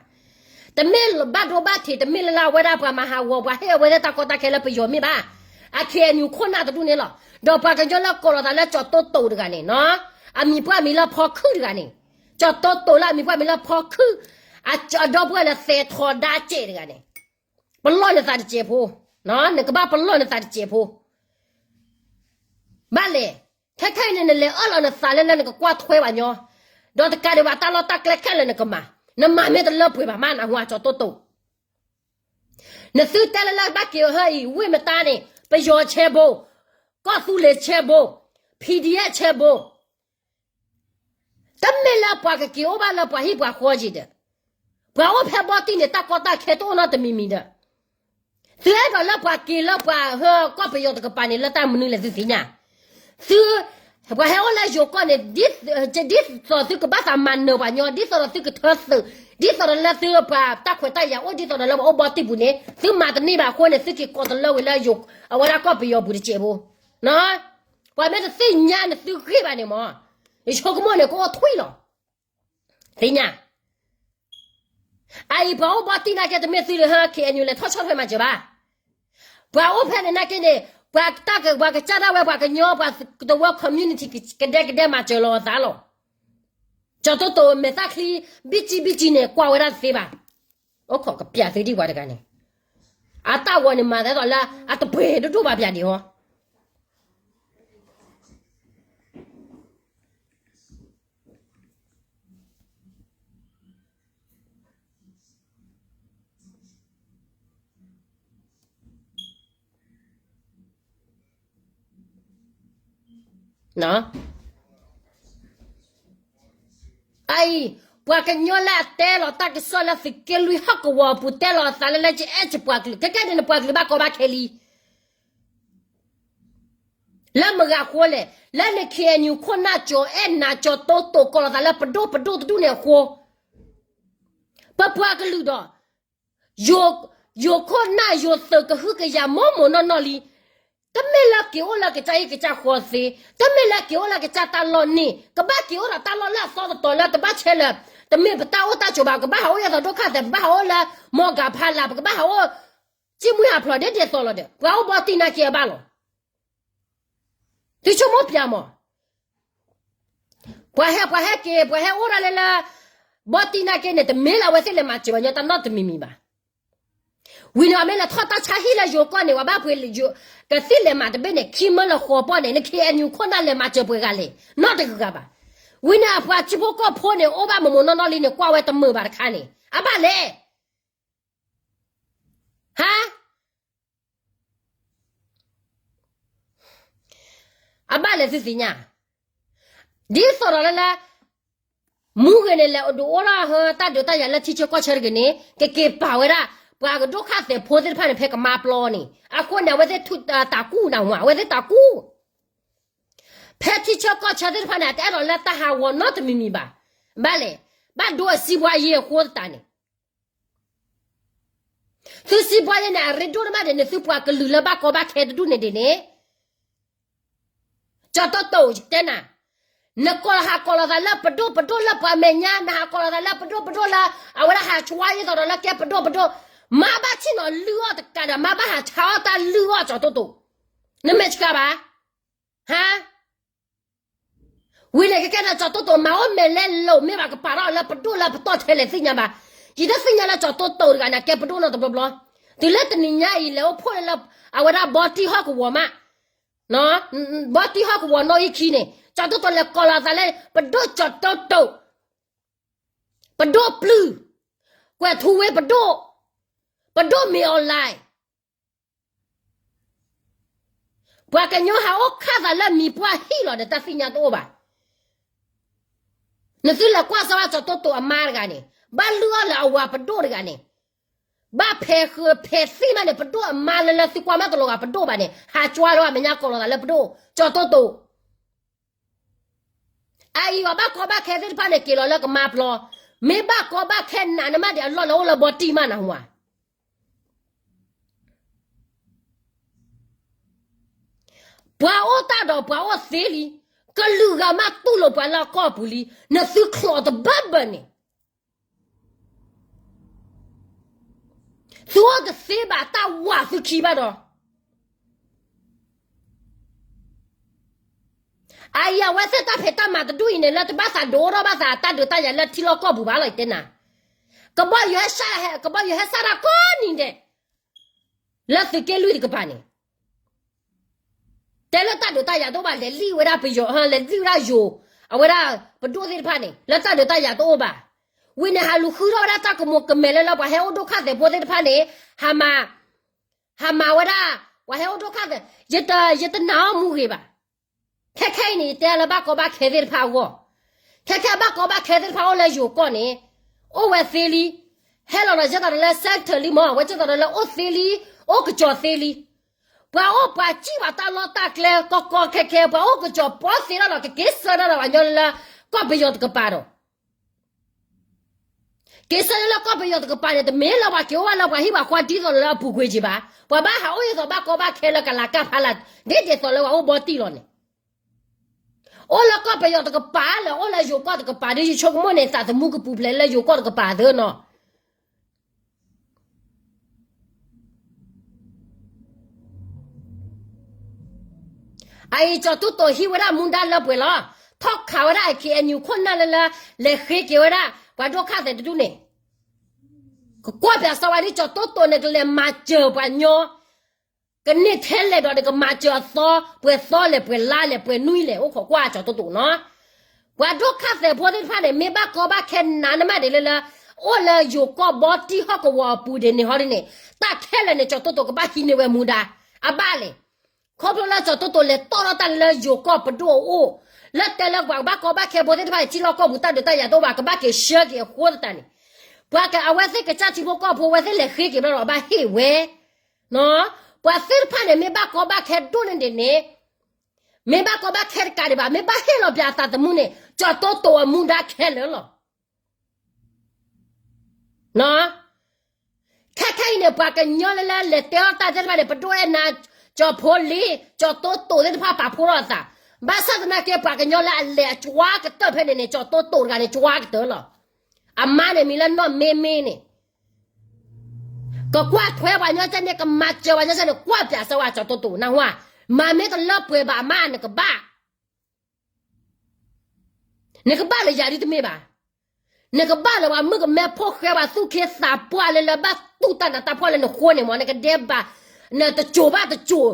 တမ့ၢ်ဘၣ်ဒိဘၣ်ထံး တမ့ၢ်လၢလၢအဝဲဒၣ်ပှၤမၤဟးဂီၤ ပှၤဟ့ၣ်အဝဲသ့ၣ်တၢ်ကီတၢ်ခဲလၢပယီၤမ့ၢ်ဘၣ်, အ ခ့ၣ်အဲၣ်ယူၣ် ခိၣ်နၢ်တဒူၣ်န့ၣ်လီၤ. ဒီးပှၤကညီလၢကိးလီၤသးလၢကၠီၤတိၣ်တိၣ်တဂၤန့ၣ်နီၤ, အမံၤပှၢ်မံၤလၢဖီခုၣ်တဂၤန့ၣ်, ကၠီၤတိၣ်တိၣ်လၢအမံၤပှၢ်မံၤလၢဖီခုၣ်, အဒီပုၢ်ဝဲၢ်လၢသဲထီဒါစဲးတဂၤန့ၣ်, ပလီၢ်နသးတစဲးဖိ, နကဘၣ်ပလီၢ်နသးတစဲးဖိ, ဘၣ်လဲၣ်, ခဲခဲအံၤန့ၣ် နလဲၤအၢၣ်လီၤနသးလၢလၢနကကွၢ်ထွဲဘၣ်ညီ, ဒီးတကးဒံးဘၣ်တၢ်လီၢ်တၢ်ကျဲခဲလၢာ်နကမၤ, နမၤမ့ၢ်တလၢပှဲၤဘၣ်မး နဟူကၠီၤတိၢ်တိၢ် နသုတဲလၢလၢဘၣ်က့ၤဟၢအံၤ ဝ့ၢ်မတါန့ၣ် ပယီၤဆဲဘိ, ကီၢ်သူလ့ၤဆဲဘိ, PDFဆဲဘိ, တမ့ၢ်လၢပှၤကက့ၤအိၣ်ဘၣ်လၢပှၤဟံၣ်ပှၤဃီက့ၤဒီး, ပှၤအိၣ်ဖဲဘီတံၢ်န့ၣ် တၢ်ကီတၢ်ခဲတအိၣ်နီတမံၤမံၤဒီး, သုအဲၣ်ဒိးလၢပှၤက့ၤလၢပှၤဟၢကီၢ်ပယီၤတကပၤန့ၣ် လၢတၢ်မနုၤလဲၣ်သုသ့ၣ်ညါ, သု, ပှၤဟဲအိၣ်လၢယိၤကီၢ်န့ၣ်, ဒ်သိးသုကဘၣ်သးမၤနၢၤပှၤညီ, ဒ်သိးဒီးသုကထၢသုး, ဒ်သိးဒီးလၢသုပှၤတၢ်ခွဲးတၢ်ယာ်အိၣ်ဒ်သိးဒီးလၢပှၤအိၣ်ဘီတံၢ်ပူၤန့ၣ် သုမၤတန့ၢ်ဘၣ်အဃိန့ၣ် သုက့ၤကိးတလၢဝံၤလၢယိၤ, အဝဲဒၣ်ကီၢ်ပယီၤပူၤတစဲးဖိ, ပှၤမ့ၢ်တသ့ၣ်ညါနသုဂ့ၢ်ဘၣ်န့ၣ်မး, ယဆိကမိၣ်န့ၣ် ကအိၣ်ထွံၣ်လီၤ, သ့ၣ်ညါ အအံၤပှၤအိၣ်ဘီတံၢ်နာ်က့ တမ့ၢ်သုလၢဟၢ KNU လဲၤထီၣ်ဆီၣ်ထွဲမၤစၢၤဘၣ်, ပှၤအိၣ်ဖဲန့ၣ်နာ်က့န့ၣ်, ပှၤတၢ်က, ပှၤကစၢ်ဒၣ်ဝဲ ပှၤကညီ ပှၤတဝၢ community ကဒဲကဒဲမၤစၢၤလီၤအသးလီၤ, ကၠီၤတိၢ်တိၢ်မဲာ်သၣ်ချံ, ဘံၣ်ကံဘံၣ်ကံန့ၣ် ကွၢ်ဝဲဒၣ်တသ့ဘၣ်, အိၣ်ခိးကပျးသုဒံးပှၤတဂၤန့ၣ်, အတၢ်ဂီၤန့ၣ်မၤသးဒ်သိးလၢ အတပှဲၤဒိၣ်ဒိၣ်ဘၣ်ပျးဒံးဟီ အအံၤ, ပှၤကညီလၢအတဲလီၤတၢ်ကစီၣ်လၢသုးက့လွံၢ်ဟီၣ်ကဝီၤအပူၤ တဲလီၤအသးလၢလၢယအဲၣ်ယပှၤကလုာ် ခဲကဲန့ၣ် နပှၤကလုာ်ဘၣ်ကီဘၣ်ခဲလံ, လၢမုၢ်ဂၤဃိလဲၣ်, လၢန KNU ခိၣ်နၢ်ကၠီၤအဲၣ်နၤကၠီၤတိၢ်တိၢ် ကိးလီၤသးလၢပဒိၣ်ပဒိၣ်တဒူၣ်န့ၣ်အဃိ, ပပှၤကလုာ်ဒီး ယိၤခိၣ်နၢ်ယိၤသုးကဟုကယာ်မိၢ်မိၢ်နီၢ်နီၢ်လံ, တမ့ၢ်လၢက့ၤအိၣ်လၢကစၢ်ဟံၣ်ကစၢ်ဃီသ့, တမ့ၢ်လၢက့ၤအိၣ်လၢကစၢ်တၢ်လီၢ်န့ၣ် ကဘၣ်က့ၤအိၣ်ဒီးတၢ်လီၢ်လၢအသီသတီၤလၢတဘၣ်ဆဲလၢ, တမ့ၢ်ပတၢ်အိၣ်တၢ်ဆိးဘၣ်, ပကဘၣ်ဟးအိၣ်ယဲၢ်သီဒိၣ်ခၣ်သဲး, ပကဘၣ်ဟးအိၣ်လၢ မီၢ်ကၤဖးလး, ပကဘၣ်ဟးအိၣ် စံၣ်မှံဟးဖျိးဒ်ဒ်သိးလီၤဒီး ပှၤအိၣ်ဘီတံၢ်နာ်က့အဘၣ်လီၤ. သုဆိကမိၣ်ပျးမး, ပှၤဟဲ ပှၤဟဲက့ၤ ပှၤဟဲအိၣ်ဒၣ်လၢလၢ ဘီတံၢ်နာ်က့န့ၣ် တမ့ၢ်လၢအဝဲသ့ၣ်လဲၤမၤစၢၤပှၤညီတၢ်နီတမံၤမံၤဘၣ်. ဝံၤန့ၣ် အမ့ၢ်လဲၤထီၣ်တၢ်ဆါဟံၣ်လၢယိၤကီၢ်န့ၣ် ပှၤဘၣ်ပှ့ၤ ကသံၣ်လဲၤမၤတဘ့ၣ်န့ၣ် ခံမၢလၢဃိးပီၢ်န့ၣ် န KNU ခိၣ်နၢ်လဲၤမၤစၢၤပှဲၤဂၤလဲၣ် နီတဂၤဂၤဘၣ်. ဝံၤန့ၣ် အပှၤထံဖိကီၢ်ဖိန့ၣ် အိၣ်ဘၣ်မိၢ်မိၢ်နီၢ်နီၢ်လံန့ၣ် ကွၢ်ဝဲတမုာ်ဘၣ်တခါန့ၣ် အဘၣ်လဲၣ်. ဟါ အဘၣ်လဲၣ်သုသ့ၣ်ညါ, ဒ်သိးဒီးလၢလၢ မူဂ့ၤန့ၣ် လဲၤဒုးအိၣ်ထီၣ်ဟၢတၢ်ဒုးတၢ်ယၤလၢထံဆၢကီၢ်ဆၢတဂ့ၤန့ၣ် ကက့ၤပာ်ဝဲဒၣ် ပှၤကဒိၣ်ခၣ်သဲးဖိသ့ၣ်တဖၣ်န့ၣ် ဖဲကမါပျီန့ၣ် အဃိန့ၣ် အဝဲသ့ၣ်တၢ်ကူၣ်နၢ်ဟူ အဝဲသ့ၣ်တၢ်ကူၣ် ဖဲထံဆၢကီၢ်ဆၢသ့ၣ်တဖၣ်န့ၣ် အတအဲၣ်ဒိးလၢတၢ်ဟးဂီၤနီတမံၤမံၤဘၣ်. ဘၣ်လဲၣ်, ဘၣ်ဒိအစံးဘှါယဲအဃိသတးန့ၣ် သုစံးဘှါယဲန့ၣ် အရ့ဒိၣ်တမးဒဲးန့ၣ် သုပှၤကလုာ်လၢဘၣ်ကီဘၣ်ခဲတဒူၣ်န့ၣ်ဒဲးန့ၣ် ကၠီၤတိတိၢ် ယတဲနၤ, နကိးဟးကိးလီၤသးလၢပဒိၣ်ပဒိၣ်လၢပှၤမဲာ်ညါ နဟးကိးလီၤသးလၢပဒိၣ်ပဒိၣ်လၢ အဝဲဒၣ်ဟးဆှါယဲသိးဒီးလၢကဲပဒိၣ်ပဒိၣ်, မါဘၣ်ဆ့ၣ်နီၤလုၢ်အီၣ်တကးဒီး မါဘၣ်ဟးဆါအီၣ်တၢ်လုၢ်အီၣ်ကၠီၤတိတိၢ်, နမဲာ်ဆှးဘၣ် ဟါ ဝံၤန့ၣ်ကကဲန့ၣ် ကၠီၤတိတိၢ် မၤအိၣ်မဲာ်လဲလိာ်မ့ၢ်ဘၣ်ကပာ်ထီၣ်လၢပဒိၣ်လၢပတီၢ်ထဲလဲၣ်သ့ၣ်ညါဘၣ်. ယတသ့ၣ်ညါလၢကၠီၤတိတိၢ်တဂၤန့ၣ် ကဲပဒိၣ်နီတဘျီဘျီ, တုၤလၢတနံၤညါအံၤ လဲၤအိၣ်ဖှိၣ်လၢ အဝဲဒၣ်ဘီတံၢ်ဟီၣ်ကဝီၤမး, ဘီတံၢ်ဟီၣ်ကဝီၤနီၣ်အံၤခံန့ၣ် ကၠီၤတိတိၢ်လဲၤကိးလီၤသးလၢ ပဒိၣ်ကၠီၤတိတိၢ်, ပဒိၣ်ပျုၢ်, ကွဲၤထူဝ့ပဒိၣ်, ပဒိၣ်မ့ၢ်အီၤလဲၣ် ပှၤကညီဟးအိၣ်ခးသးလၢမံၤပှၢ်ဟံၣ်လီၤဒီး တၢ်သ့ၣ်ညါတအိၣ်ဘၣ်. နသုလဲၤကွၢ်စၢၤဘၣ်ကၠီၤတိတိၢ်အမါတဂၤန့ၣ် ဘၣ်လုၢ်အီၣ်လၢအဝၤပဒိၣ်တဂၤန့ၣ်, ဘၣ်ဖဲးဃုဖဲးသံၣ်မးန့ၣ် ပဒိၣ်အမါလၢလၢသုကွၢ်မးတလိာ်ဂၤပဒိၣ်ဘၣ်န့ၣ် ဟးကွၢ်လၢအမဲာ်ညါကိးလီၤသးလၢပဒိၣ် ကၠီၤတိတိၢ် အအံၤအီၤဘၣ်ကီဘၣ်ခဲသ့ၣ်တဖၣ်န့ၣ် က့ၤလီၤလၢကမါပျီ, မ့ၢ်ဘၣ်ကီဘၣ်ခဲနးနမးဒံးအလီၢ်လၢအိၣ်လၢဘီတံၢ်မးနဟူဧါ. ပှၤအိၣ်တၢ်ဒီးပှၤအိၣ်သ့လံ, ကလုာ်ဂၤမးတူၢ်လိာ်ပှၤလၢအကီၢ်ပူၤလံ, နသုချီးတဘၢဘၢန့ၣ် သုအိၣ်တသ့ဘၣ်တၢ်ဝးသုခံဘၣ်ဒီး အအံၤအဝဲသ့ၣ်တၢ်ဖံးတၢ်မၤတဒူၣ်အံၤန့ၣ် လၢတဘၣ်သးဒိးအိၣ်ထီၣ်ဘၣ်သးတၢ်ဒုးတၢ်ယၤလၢထံလီၢ်ကီၢ်ပူၤဘၣ်လီၤ ယတဲနၤ. ကဘီယူၤဟဲစး ကဘီယူၤဟဲစးတၢ်ကိးနံၤဒဲး လၢသုးက့လွံၢ်တကပၤန့ၣ် တဲလၢတၢ်ဒုးတၢ်ယၤတအိၣ်ဘၣ် လဲၤလံၣ်ဝဲဒၣ်ပယီၤ လဲၤလံၣ်ဝဲဒၣ်ယိၤ အဝဲဒၣ်ပဒိၣ်သ့ၣ်တဖၣ်န့ၣ် လၢတၢ်ဒုးတၢ်ယၤတအိၣ်ဘၣ်. ဝံၤန့ၣ် ဟးလူၤဃုထီၣ်ဝဲဒၣ်တၢ်ကမူၤကမဲာ်လၢလၢပှၤဟဲအိၣ်ဒိၣ်ခၣ်သဲးဖိသ့ၣ်တဖၣ်န့ၣ် ဟးမၤ ဟးမၤဝဲဒၣ် ပှၤဟဲအိၣ်ဒိၣ်ခၣ်သဲး ယတနာ်အီၣ်မူဂ့ၤဘၣ်. ခဲခဲအံၤန့ၣ် ယတဲလၢဘၣ်ကီဘၣ်ခဲသ့ၣ်တဖၣ်အဂီၢ်, ခဲခဲဘၣ်ကီဘၣ်ခဲသ့ၣ်တဖၣ်အိၣ်လၢယိၤကီၢ်န့ၣ် အိၣ်ဝဲသ့လံ. ဟဲလီၤဒီးယဲၢ်သးဒီးလၢ sector လံမး အဝဲကၢ်သးဒီးလၢအိၣ်သ့လံ, အိၣ်ကစီၤသ့လံ. ပှၤအိၣ်ပှၤစံၣ်ပှၤတၢ်လီၢ်တၢ်ကျဲကီကီခဲခဲ ပှၤအိၣ်ကစီၤပီသ့လီၤဒီး ကက့ၤဆှၢဒၣ်ဒီးပှၤညီလၢ ကီၢ်ပယီၤတကပၤဒီး က့ၤဆှၢလၢကီၢ်ပယီၤတကပၤန့ၣ် တမ့ၢ်လၢပှၤက့ၤအိၣ်ဘၣ်လၢပှၤဟံၣ်ပှၤဃီဒ်သိးလၢအပူၤကွံာ်က့ၤဘၣ်. ပှၤဘၣ်ဟးအိၣ်ဒ်သိးဘၣ်ကီဘၣ်ခဲလၢကလၤကၢ်ဖးလၢ် ဒ်ဒ်သိးလၢပှၤအိၣ်ဘီတံၢ်လီၤန့ၣ် အိၣ်လၢကီၢ်ပယီၤတကပၤလၢအိၣ်လၢယိၤကီၢ်တကပၤဒီး ယဆိကမိၣ်န့ၣ် သးသမူကပူၤဖျဲးလၢယိၤကီၢ်တကပၤသ့နီၤ. အအံၤ ကၠီၤတိတိာ်ဟံးဝဲဒၣ်မူဒါလၢပှဲၤလီၤ. ထီၣ်ခးဝဲဒၣ်အ KNU ခိၣ်နၢ်လၢလၢ လဲၤဃ့က့ၤဝဲဒၣ် ပှၤဒိၣ်ခၣ်သဲးတဒူၣ်န့ၣ် ကကွၢ်ပၠးစီဝဲဒ် ကၠီၤတိတိာ်န့ၣ် ကလဲၤမၤစၢၤပှၤညီ ကန့ၢ်ထဲလဲၣ်ဒီးန့ၣ် ကမၤစၢၤအသီ ပှဲၤသီလဲၣ် ပှဲၤလါလဲၣ် ပှဲၤနွံလဲၣ် အိၣ်ခိးကွၢ်ကၠီၤတိတိာ်နီၤ. ပှၤဒိၣ်ခၣ်သဲးဖိသ့ၣ်တဖၣ်န့ၣ် မ့ၢ်ဘၣ်ကီဘၣ်ခဲနးနမးဒ်လၢလၢ အိၣ်လၢယိၤကီၢ်ဘီတံၢ်ဟီၣ်ကဝီၤအပူၤဒ်န့ၣ်ဟီဒ်န့ၣ် တၢ်ခဲလၢာ်န့ၣ် ကၠီၤတိတိာ်ကဘၣ်ဟံးန့ၢ်ဝဲမူဒါ အဘၣ်လဲၣ်. ခီဖျိလၢကၠီၤတိတိာ်လဲၤတီၣ်ထီၣ်တၢ်လၢယိၤကီၢ်ပဒိၣ်အအိၣ် လၢတဲလၢပှၤဘၣ်ကီဘၣ်ခဲဖိသ့ၣ်တဖၣ်န့ၣ် ထံလီၢ်ကီၢ်ပူၤတၢ်ဒုးတၢ်ယၤတအိၣ်ဘၣ် ကဘၣ်က့ၤဆှၢက့ၤအဃိသတးန့ၣ် ပှၤက အဝဲသ့ၣ်ကစၢ်ထံဖိကီၢ်ဖိ အဝဲသ့ၣ်လဲၤဃ့က့ၤဘျီဒီး ဘၣ်ဟ့ၣ်ဝဲ ပှၤသ့ၣ်တဖၣ်န့ၣ် မ့ၢ်ဘၣ်ကီဘၣ်ခဲဒိၣ်န့ၢ်ဒ်န့ၣ် မ့ၢ်ဘၣ်ကီဘၣ်ခဲတကးဒံးဘၣ် မ့ၢ်ဘၣ်ဟ့ၣ်လီၤပၠးအသးသမူန့ၣ် ကၠီၤတိတိာ်အမူဒါခဲလၢာ်လီၤ. ခဲခဲအံၤန့ၣ် ပှၤကညီလၢလၢလဲၤတဲအီၣ်တၢ်သ့ၣ်တဖၣ်န့ၣ် ပဒိၣ်အဲၣ်နၤ ကၠီၤဖိလ့ ကၠီၤတိတိာ်သ့ၣ်တဖၣ်ပာ်ဖှိၣ်ထီၣ်အသး ဘၣ်ဆၣ်သနာ်က့ ပှၤကညီလၢအလဲၤအကွၢ်ကတၢၢ်ဖဲန့ၣ်န့ၣ် ကၠီၤတိတိာ်တဂၤန့ၣ် ကွၢ်ကတၢၢ်လီၤ. အမါန့ၣ်မံၤလၢနီၢ်မ့မ့ၢ်န့ၣ် ကကွၢ်ထွဲပှၤညီကဲန့ၣ် ကမၤစၢၤပှၤညီကဲန့ၣ် ကွၢ်ပၠးစၢၤဝဲကၠီၤတိတိာ် နၢ်ဟူဧါ, မၤမ့ၢ်တလၢပှဲၤဘၣ်အမါ နကဘၣ် နကဘၣ်လၢယၤဒ်တမ့ၢ်ဘၣ်. နကဘၣ်လၢပှၤမုၣ်ကမဲဖိဃဲပှၤသူၣ်က့သးပှၢ်လၢလၢဘၣ်တူၢ်တၢ်နးတၢ်ဖှီၣ်လၢနဃိန့ၣ်မး နကဒဲးဘး, နတစိၤဘၣ်တစိၤ,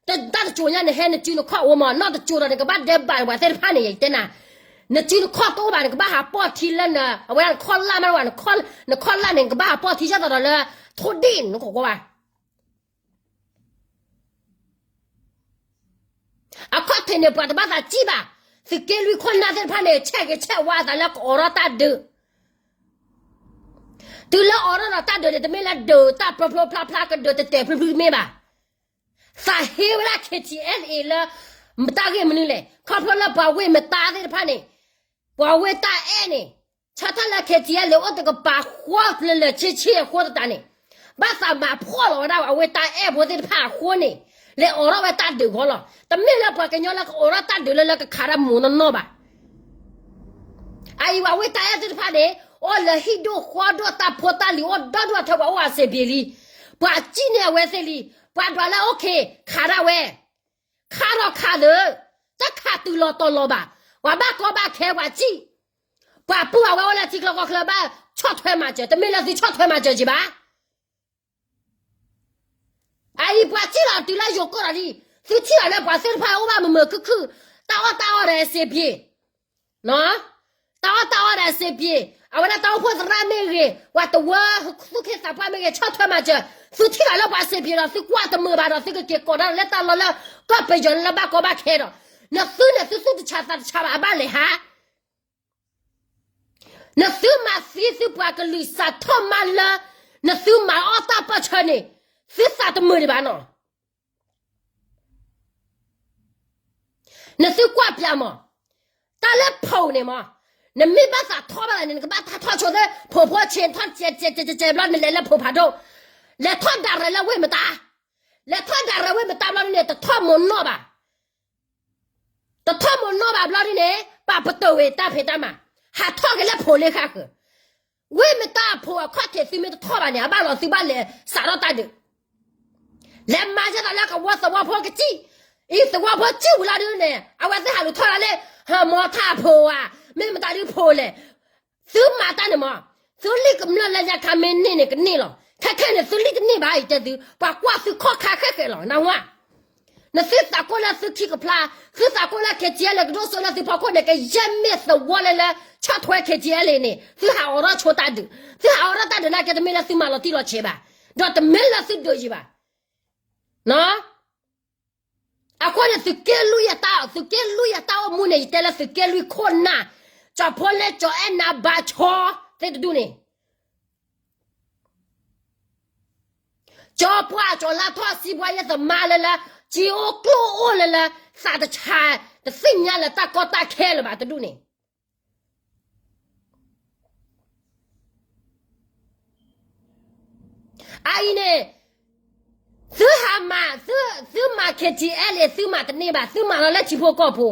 တၢ်တစိၤညါနဟဲနစုနခီၣ်အိၣ်မး နီၢ်တစိၤဒီးနကဘၣ်ဒဲးဘး ပှၤသ့ၣ်တဖၣ်န့ၣ် ယတဲနၤ, နစုနခီၣ်တအိၣ်ဘၣ် နကဘၣ်ဟးပီၢ်ထံလၢန အဝဲနခီၣ်လၢ်မး နခီၣ်လၢ်န့ၣ် နကဘၣ်ဟးပီၢ်ထံ ယဲၢ်သီးဒီးလၢ ထိၣ်ဒ့ၣ် နခိးကွၢ်ဘၣ် အခီၣ်ထံးန့ၣ် ပှၤတဘၣ်သးစံၣ်ဘၣ်, သုးက့လွံၢ်ခိၣ်နၢ်သ့ၣ်တဖၣ်န့ၣ် ဆဲးဂ့ၤဆဲးဝါအသးလၢကအိးထီၣ်တၢ်ဒုး, တုၤလၢအိးထီၣ်ဒီးတၢ်ဒုးန့ၣ် တမ့ၢ်လၢဒုးတၢ်ဖျိဖျိဖျါဖျါ ကဒုးတဲာ်တဲာ်ဖျုဖျုတမ့ၢ်ဘၣ်. သးဟ့ဝဲဒၣ် KTLA လၢ တၢ်ဂ့ၢ်မနုၤလဲၣ်, ခီဖျိလၢပှၤဝ့ၢ်မတါသ့ၣ်တဖၣ်န့ၣ် ပှၤဝ့ၢ်တၢ်အဲၣ်န့ၣ် ဆၢထၢၣ်လၢ KTLA အိၣ်တကပၤဃီလၢလၢာ်ဆ့ဆ့အဃိသတးန့ၣ်, ဘၣ်သးမၤဖှီၣ်လီၤဝဲဒၣ်ပှၤဝ့ၢ်တၢ်အဲၣ်ဖိသ့ၣ်တဖၣ်အဃိန့ၣ်, လဲၤအိးထီၣ်ဝဲတၢ်ဒုးဃီလီၤ. တမ့ၢ်လၢပှၤကညီလၢကအိးထီၣ်တၢ်ဒုးလၢလၢကခးတၢ်မူးနီၢ်နီၢ်ဘၣ်. အအံၤပှၤဝ့ၢ်တၢ်အဲၣ်သ့ၣ်တဖၣ်န့ၣ် အိၣ်လၢဟံၣ်ဒိၣ်ဃီဒိၣ်တၢ်ဖိတၢ်လံၤအိၣ်ဒီဒူၣ်အထၢ ပှၤအိၣ်အစ့းဘ့းလံ. ပှၤစံၣ်န့ၢ်အဝဲသ့ၣ်လံ. ပှၤဒွးလၢ okay ခးဒၣ်ဝဲ ခးထီၣ်ခးသ့, တခးတုၤလီၤတီၤလီၤဘၣ်. ပှၤဘၣ်ကီဘၣ်ခဲပှၤစံၣ်, ပှၤပုၢ်အဝဲအိၣ်လၢထံချၢကီၢ်ချၢဘၣ်ဆီၣ်ထွဲမၤစၢၤ, တမ့ၢ်လၢသုဆီၣ်ထွဲမၤစၢၤက့ၤဘၣ်. အအံၤပှၤစံၣ်လီၤတုၤလၢယိၤကီၢ်ဒီးလံ, သုထံၣ်လီၤလၢပှၤသ့ၣ်တဖၣ်အိၣ်ဘၣ်မုာ်မုာ်ခုၣ်ခုၣ်, တၢ်အီၣ်တၢ်အီဒီးအစ့းဘ့း တၢ်အီၣ်တၢ်အီဒီးအစ့းဘ့း, အဝဲဒၣ်တၢ်အိၣ်ဖှိၣ်သရၣ်မ့ၢ်ဂ့ၤ, ပှၤတဝၢသူၣ်က့သးပှၢ်မ့ၢ်ဂ့ၤ, ဆီၣ်ထွဲမၤစၢၤ, သုထံၣ်လီၤလၢပှၤစ့းဘ့းဒီး သုကွၢ်တမုာ်ဘၣ်ဒီး သုကက့ၤကိးတၢ်လၢတၢ်လီၢ်လၢ ကီၢ်ပယီၤလၢဘၣ်ကီဘၣ်ခဲဒီး, နသုန့ၣ် သုသူၣ်တဆးသးတဆးဘၣ် အဘၣ်လဲၤဟါ နသုမၤသံသုပှၤကလုာ်စးထီၣ်မးလၢ နသုမၤအီၣ်တၢ်ပၢၢ်ဆၢန့ၣ် သုသးတမုာ်ဒံးဘၣ်နီၤ. နသုကွၢ်ပၠးမး, တၢ်လၢဖိးန့ၣ်မး, နမ့ၢ်ဘၣ်သးထီၣ်ဘၣ်သးန့ၣ် နကဘၣ်တၢ်ထီၣ်ဆိသ့ ဖိးဖိဆ့းထီၣ်စဲးစဲးစဲးစဲးဘျီ နလဲၤလၢဖိးဖးဒိၣ်, လဲၤထီၣ်ဒၣ်ရဲၣ်လၢဝ့ၢ်မတါ, လဲၤထီၣ်ဒၣ်ရဲၣ်ဝ့ၢ်မတါဘျီဒ်န့ၣ် တထီၣ်မိၢ်နီၢ်ဘၣ် တထီၣ်မိၢ်နီၢ်ဘၣ်ဘျီဒ်န့ၣ် ပာ်ပတုာ်ဝဲတၢ်ဖံးတၢ်မၤ, ဟးထီၣ်က့ၤလၢဖိးလၢဃၣ်ဃၢၤ, ဝ့ၢ်မတါအဖိးအခီၣ်ထံးသုမ့ၢ်တထီၣ်ဘၣ်န့ၣ် အဘၣ်လီၤသုဘၣ်လဲၤစးထီၣ်တၢ်ဒုး, လဲၤမၤယဲၢ်သးလၢကဝီၤသဝီဖိကစံၣ်, အံၤသဝီဖိစံၣ်ဝံၤလီၤဒ်န့ၣ် အဝဲသ့ၣ်ဟးလူၤထီၣ်လၢလၢ ဟၢမီထၢ်အဖိးဧါ, မ့ၢ်မတၤဒ်ဖိးလဲၣ်, သုမၤတၢ်န့ၣ်မး, သုလံၣ်ကမျၢၢ်လၢညါခါမ့ၢ်န့ၢ်န့ၣ်ကန့ၢ်လီၤ. ခဲခဲန့ၣ်သုလံၣ်တန့ၢ်ဘၣ် ယတဲသု, ပှၤကွၢ်သုခီၣ်ခါခဲခဲလီၤ နၢ်ဟူဧါ. နသုသးကိၢ်လၢသုခံကဖျါ, သုသးကိၢ်လၢ KTLA ကဒိၣ်စိလၢသုဖီခိၣ်န့ၣ် ကယဲၢ်မ့ၢ်သဝီလၢလၢ ဆီၣ်ထွဲ KTLA န့ၣ် သုဟးအိးထီၣ်ဆိတၢ်ဒုး, သုဟးအိးထီၣ်တၢ်ဒုးနာ်က့ တမ့ၢ်လၢသုမၤလီၤတံၢ်လီၤဆဲးဘၣ်, ဒီးတမ့ၢ်လၢသုဒုးယံၤဘၣ်. အဃိန့ၣ် သုးက့လွံၢ်အတၢ်, သုးက့လွံၢ်အတၢ်အိၣ်မူန့ၣ် ယတဲလၢသုးက့လွံၢ်ခိၣ်နၢ်, ကၠီၤဖိလ့ ကၠီၤအဲၣ်နၤ ဘါဆီ သ့ၣ်တဒူၣ်န့ၣ်, ကၠီၤပှၢ် ကၠီၤလါထီၣ် စံးဘှါယဲၢ်သမါလၢလၢ ကၠံအိၣ်ကျိၣ်အိၣ်လၢလၢ သးတဆါ တသ့ၣ်ညါလၢတၢ်ကီတၢ်ခဲလၢၤဘၣ်တဒူၣ်န့ၣ် အအံၤန့ၣ် သုဟးမၤ, သုမၤ KTLA သုမၤတန့ၢ်ဘၣ်, သုမၤလီၤလၢထံဖိကီၢ်ဖိ,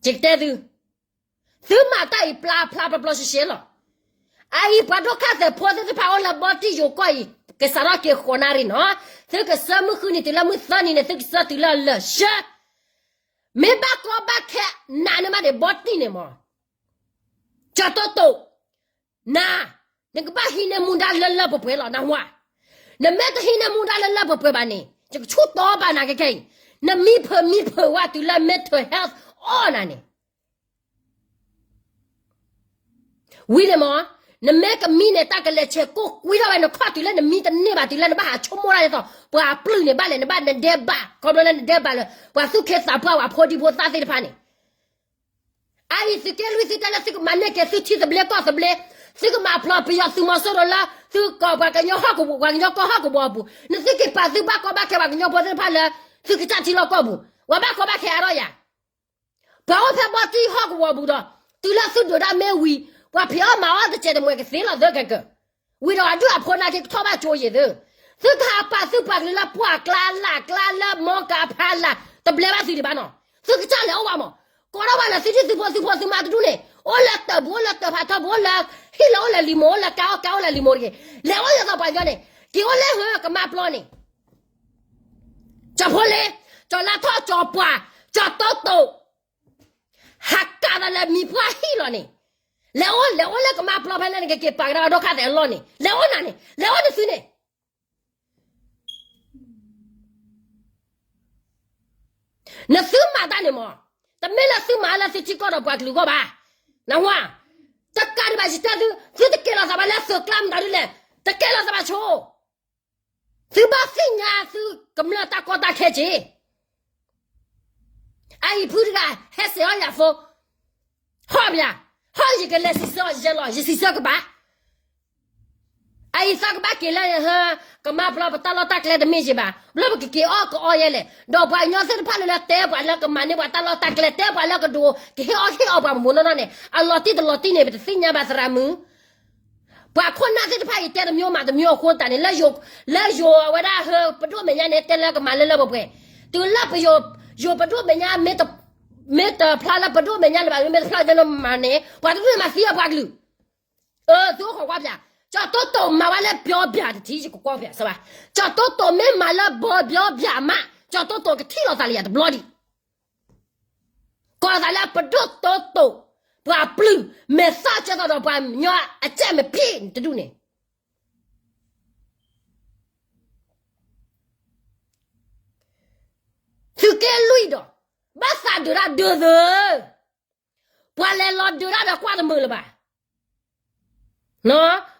ယကတဲသု, သုမၤတၢ်အံၤပျါဖျါပျီပျီရှဲရှဲလီၤ. အအံၤပှၤဒိၣ်ခါသဲးဖိသ့ၣ်တဖၣ်အိၣ်လၢဘီတံၢ်ယိၤကီၢ်အံၤ ကစးထီၣ်က့ၤဃိးနၣ်ရံၣ်နီၤ, သုကဆၢမုၢ်ဃုနံၤတုၤလၢမုၢ်သၢနံၤန့ၣ် သုကဆၢတုၤလၢလၢာ်ဆၢ မ့ၢ်ဘၣ်ကီဘၣ်ခဲနးန့ၢ်မးဒံးဘီတံၢ်န့ၣ်မး, ကၠီၤတိတိာ်, နၤ, နကဘၣ်ဟံးန့ၢ်မူဒါလၢလၢပှဲၤပှဲၤလီၤ နၢ်ဟူဧါ. နမ့ၢ်တဟံးန့ၢ်မူဒါလၢလၢပှဲၤပှဲၤဘၣ်န့ၣ် ယကဆူၣ်တီဘၣ်နၤခဲခဲအံၤ, နမံဖုးမံဖုးဝဲတုၤလၢ mental health အီၣ်နၤန့ၣ် ဝံၤန့ၣ်မး, နမ့ၢ်ကမံန့ၣ် တၢ်ကလဲၤဆဲးကိၢ်ကွံထီၣ်ဝဲ နခီၣ်တုၤလၢနမံတန့ၢ်ဘၣ် တုၤလၢနဘၣ်ဟးဆိကမိၣ်တၢ်ဒ်သိး ပှၤပျုၢ်န့ၣ် ဘၣ်လဲၣ် နဘၣ်နဒဲးဘး ခီဖျိလၢနဒဲးဘးလၢ ပှၤသူၣ်က့သးပှၢ် ပှၤဖိဒံဖိသၣ်သ့ၣ်တဖၣ်န့ၣ်, အအံၤသုးက့လွံၢ်သုတဲလၢသုကမၤန့ၢ်က့ၤသုထံသဘျ့ကီၢ်သဘျ့, သုကမၤဖျိးပယီၤသုးမီၤစိရိၤလၢ သုကိးပှၤကညီဟီၣ်ကဝီၤ ပှၤကညီကီၢ်ဟီၣ်ကဝီၤအပူၤ, နသုက့ၤပာ်သုဘၣ်ကီဘၣ်ခဲပှၤကညီဖိသ့ၣ်တဖၣ်လၢ သုကစၢ်ထံလီၢ်ကီၢ်ပူၤ, ပှၤဘၣ်ကီဘၣ်ခဲအါထီၣ်ယၤ ပှၤအိၣ်ဖဲဘီတံၢ်ဟီၣ်ကဝီၤပူၤဒီး တုၤလၢသုဒုးတၢ်မ့ၢ်ဝံၤ, ပှၤဖံးအီၣ်မၤအီၣ်တစဲးတမှဲၤကသ့လီၤသၢကကၢ, ဝံၤဒီးအဒုၣ်အဖိနာ်က့ကထီၣ်ဘၣ်ကၠိယံၤသု, သုကဟးပာ်သုပှၤကလုာ်လၢပှၢ်ကျါလၢ်ကျါလၢမီကၤဖးလၢ် တဘျဲဘၣ်သုဒံးဘၣ်နီၤ, သုကစၢ်လဲၤအိၣ်ဘၣ်မး, ကိးထီၣ်ဘၣ်လၢသုဒံၣ်သုဖိသုဖိသုမါတဒူၣ်န့ၣ်, အိၣ်လၢတၢ်ပူၤ အိၣ်လၢတၢ်ဖးထီပူၤ အိၣ်လၢဟံၣ်လၢအိၣ်လၢလံၤမိၢ် အိၣ်လၢကါအီၣ်ကါအိၣ်လၢလံၤမိၢ်တဂ့ၤ, လဲၤအိၣ်ယသးပှၤကညီန့ၣ်, က့ၤအိၣ်လၢဟၢကမါပျီန့ၣ် ကၠီၤဖိလ့, ကၠီၤလါထီၣ် ကၠီၤပှၢ်, ကၠီၤတိတိာ်, ဟးကးသးလၢမံၤပှၢ်ဟံၣ်လီၤန့ၣ်, လဲၤအိၣ်လဲၤအိၣ်လၢကမါပျီဖဲလၢနကက့ၤပာ်ကဒါပှၤဒိၣ်ခါသဲးအလီၢ်န့ၣ်, လဲၤအိၣ်နၤန့ၣ် လဲၤအိၣ်နသုန့ၣ် နသုမၤတၢ်န့ၣ်မး, တမ့ၢ်လၢသုမၤလၢသုထံကီၢ်ဒီးပှၤကလုာ်ဂီၢ်ဘၣ်, နၢ်ဟူဧါ, တကးဒံးဘၣ်ယတဲသု, သုတကဲလီၤသးဘၣ်လၢသုကျါမတၤဒ်လဲၣ်, တကဲလီၤသးဘၣ်ဆိ သုဘၣ်သ့ၣ်ညါသုကမျၢၢ်တၢ်ကီတၢ်ခဲက့ၤ, အအံၤဖုတဂၤ ဟဲစဲးအီၣ်ယၤဖိ, ဟီၣ်ဘၣ်, ဟီၣ်ယကလဲၤစံးဆၢယဲလီၤ ယစံးဆၢကဘၣ် အအံၤသးကဘၣ်က့ၤလၢဟၢ, ကမါပျီပတၢ်လီၢ်တၢ်ကျဲတမ့ၢ်ယံၤဘၣ်, ဘျီပကက့ၤအီၣ်ကအီယဲလဲၣ်, ဒီးပှၤကညီသ့ၣ်တဖၣ်လၢလၢတဲပှၤလၢကမၤန့ၢ်ပှၤတၢ်လီၢ်တၢ်ကျဲ တဲပှၤလၢကဒိး ကဟ့ၣ်အီၣ်ဟ့ၣ်အီပှၤမုၢ်မုၢ်နီၢ်နီၢ်န့ၣ် အလီၤတံၢ်တလီၤတံၢ်န့ၣ် ပတသ့ၣ်ညါဘၣ်သရၣ်မုၣ်, ပှၤခိၣ်နၢ်သ့ၣ်တဖၣ်အံၤတဲတမျိုးမၤတမျိုးအဃိသတးန့ၣ် လၢယိၤ, လၢယိၤအဝဲဒၣ်ဟၢပဒိၣ်မဲာ်ညါန့ၣ် တဲလၢကမၤလၢလၢပှဲၤပှဲၤ, တုၤလၢပယိၤ, ယိၤပဒိၣ်မဲာ်ညါ မ့ၢ်တဖျါလၢပဒိၣ်မဲာ်ညါလၢၤဘၣ် မ့ၢ်တဖျါလၢမၤန့ၣ် ပှၤတဒူၣ်န့ၣ်မၤသံအပှၤကလုာ်, အၢ သုအိၣ်ခိးကွၢ်ပၠး, ကၠီၤတိတိာ်မၤဝဲလၢပျီပၠးတထံး ယကကွၢ်ပၠးစၢၤဘၣ်, ကၠီၤတိတိာ်မ့ၢ်မၤလၢပျီပၠးမး ကၠီၤတိတိာ်ကထံၣ်လိာ်သးလၢယၤတဘျီဒံး ကိးသးလၢပဒိၣ်တိတိာ်, ပှၤပျုၢ်, မဲာ်သၣ်ကၢသီဒီးပှၤကညီအစဲးမဖံးတဒူၣ်န့ၣ်, သုးက့လွံၢ်ဒီး, ဘၣ်သးဒုးတၢ်ဒုးသၢ, ပှၤလဲၤလီၤဒုးတၢ်ဒီးကွၢ်တမုာ်လၢၤဘၣ်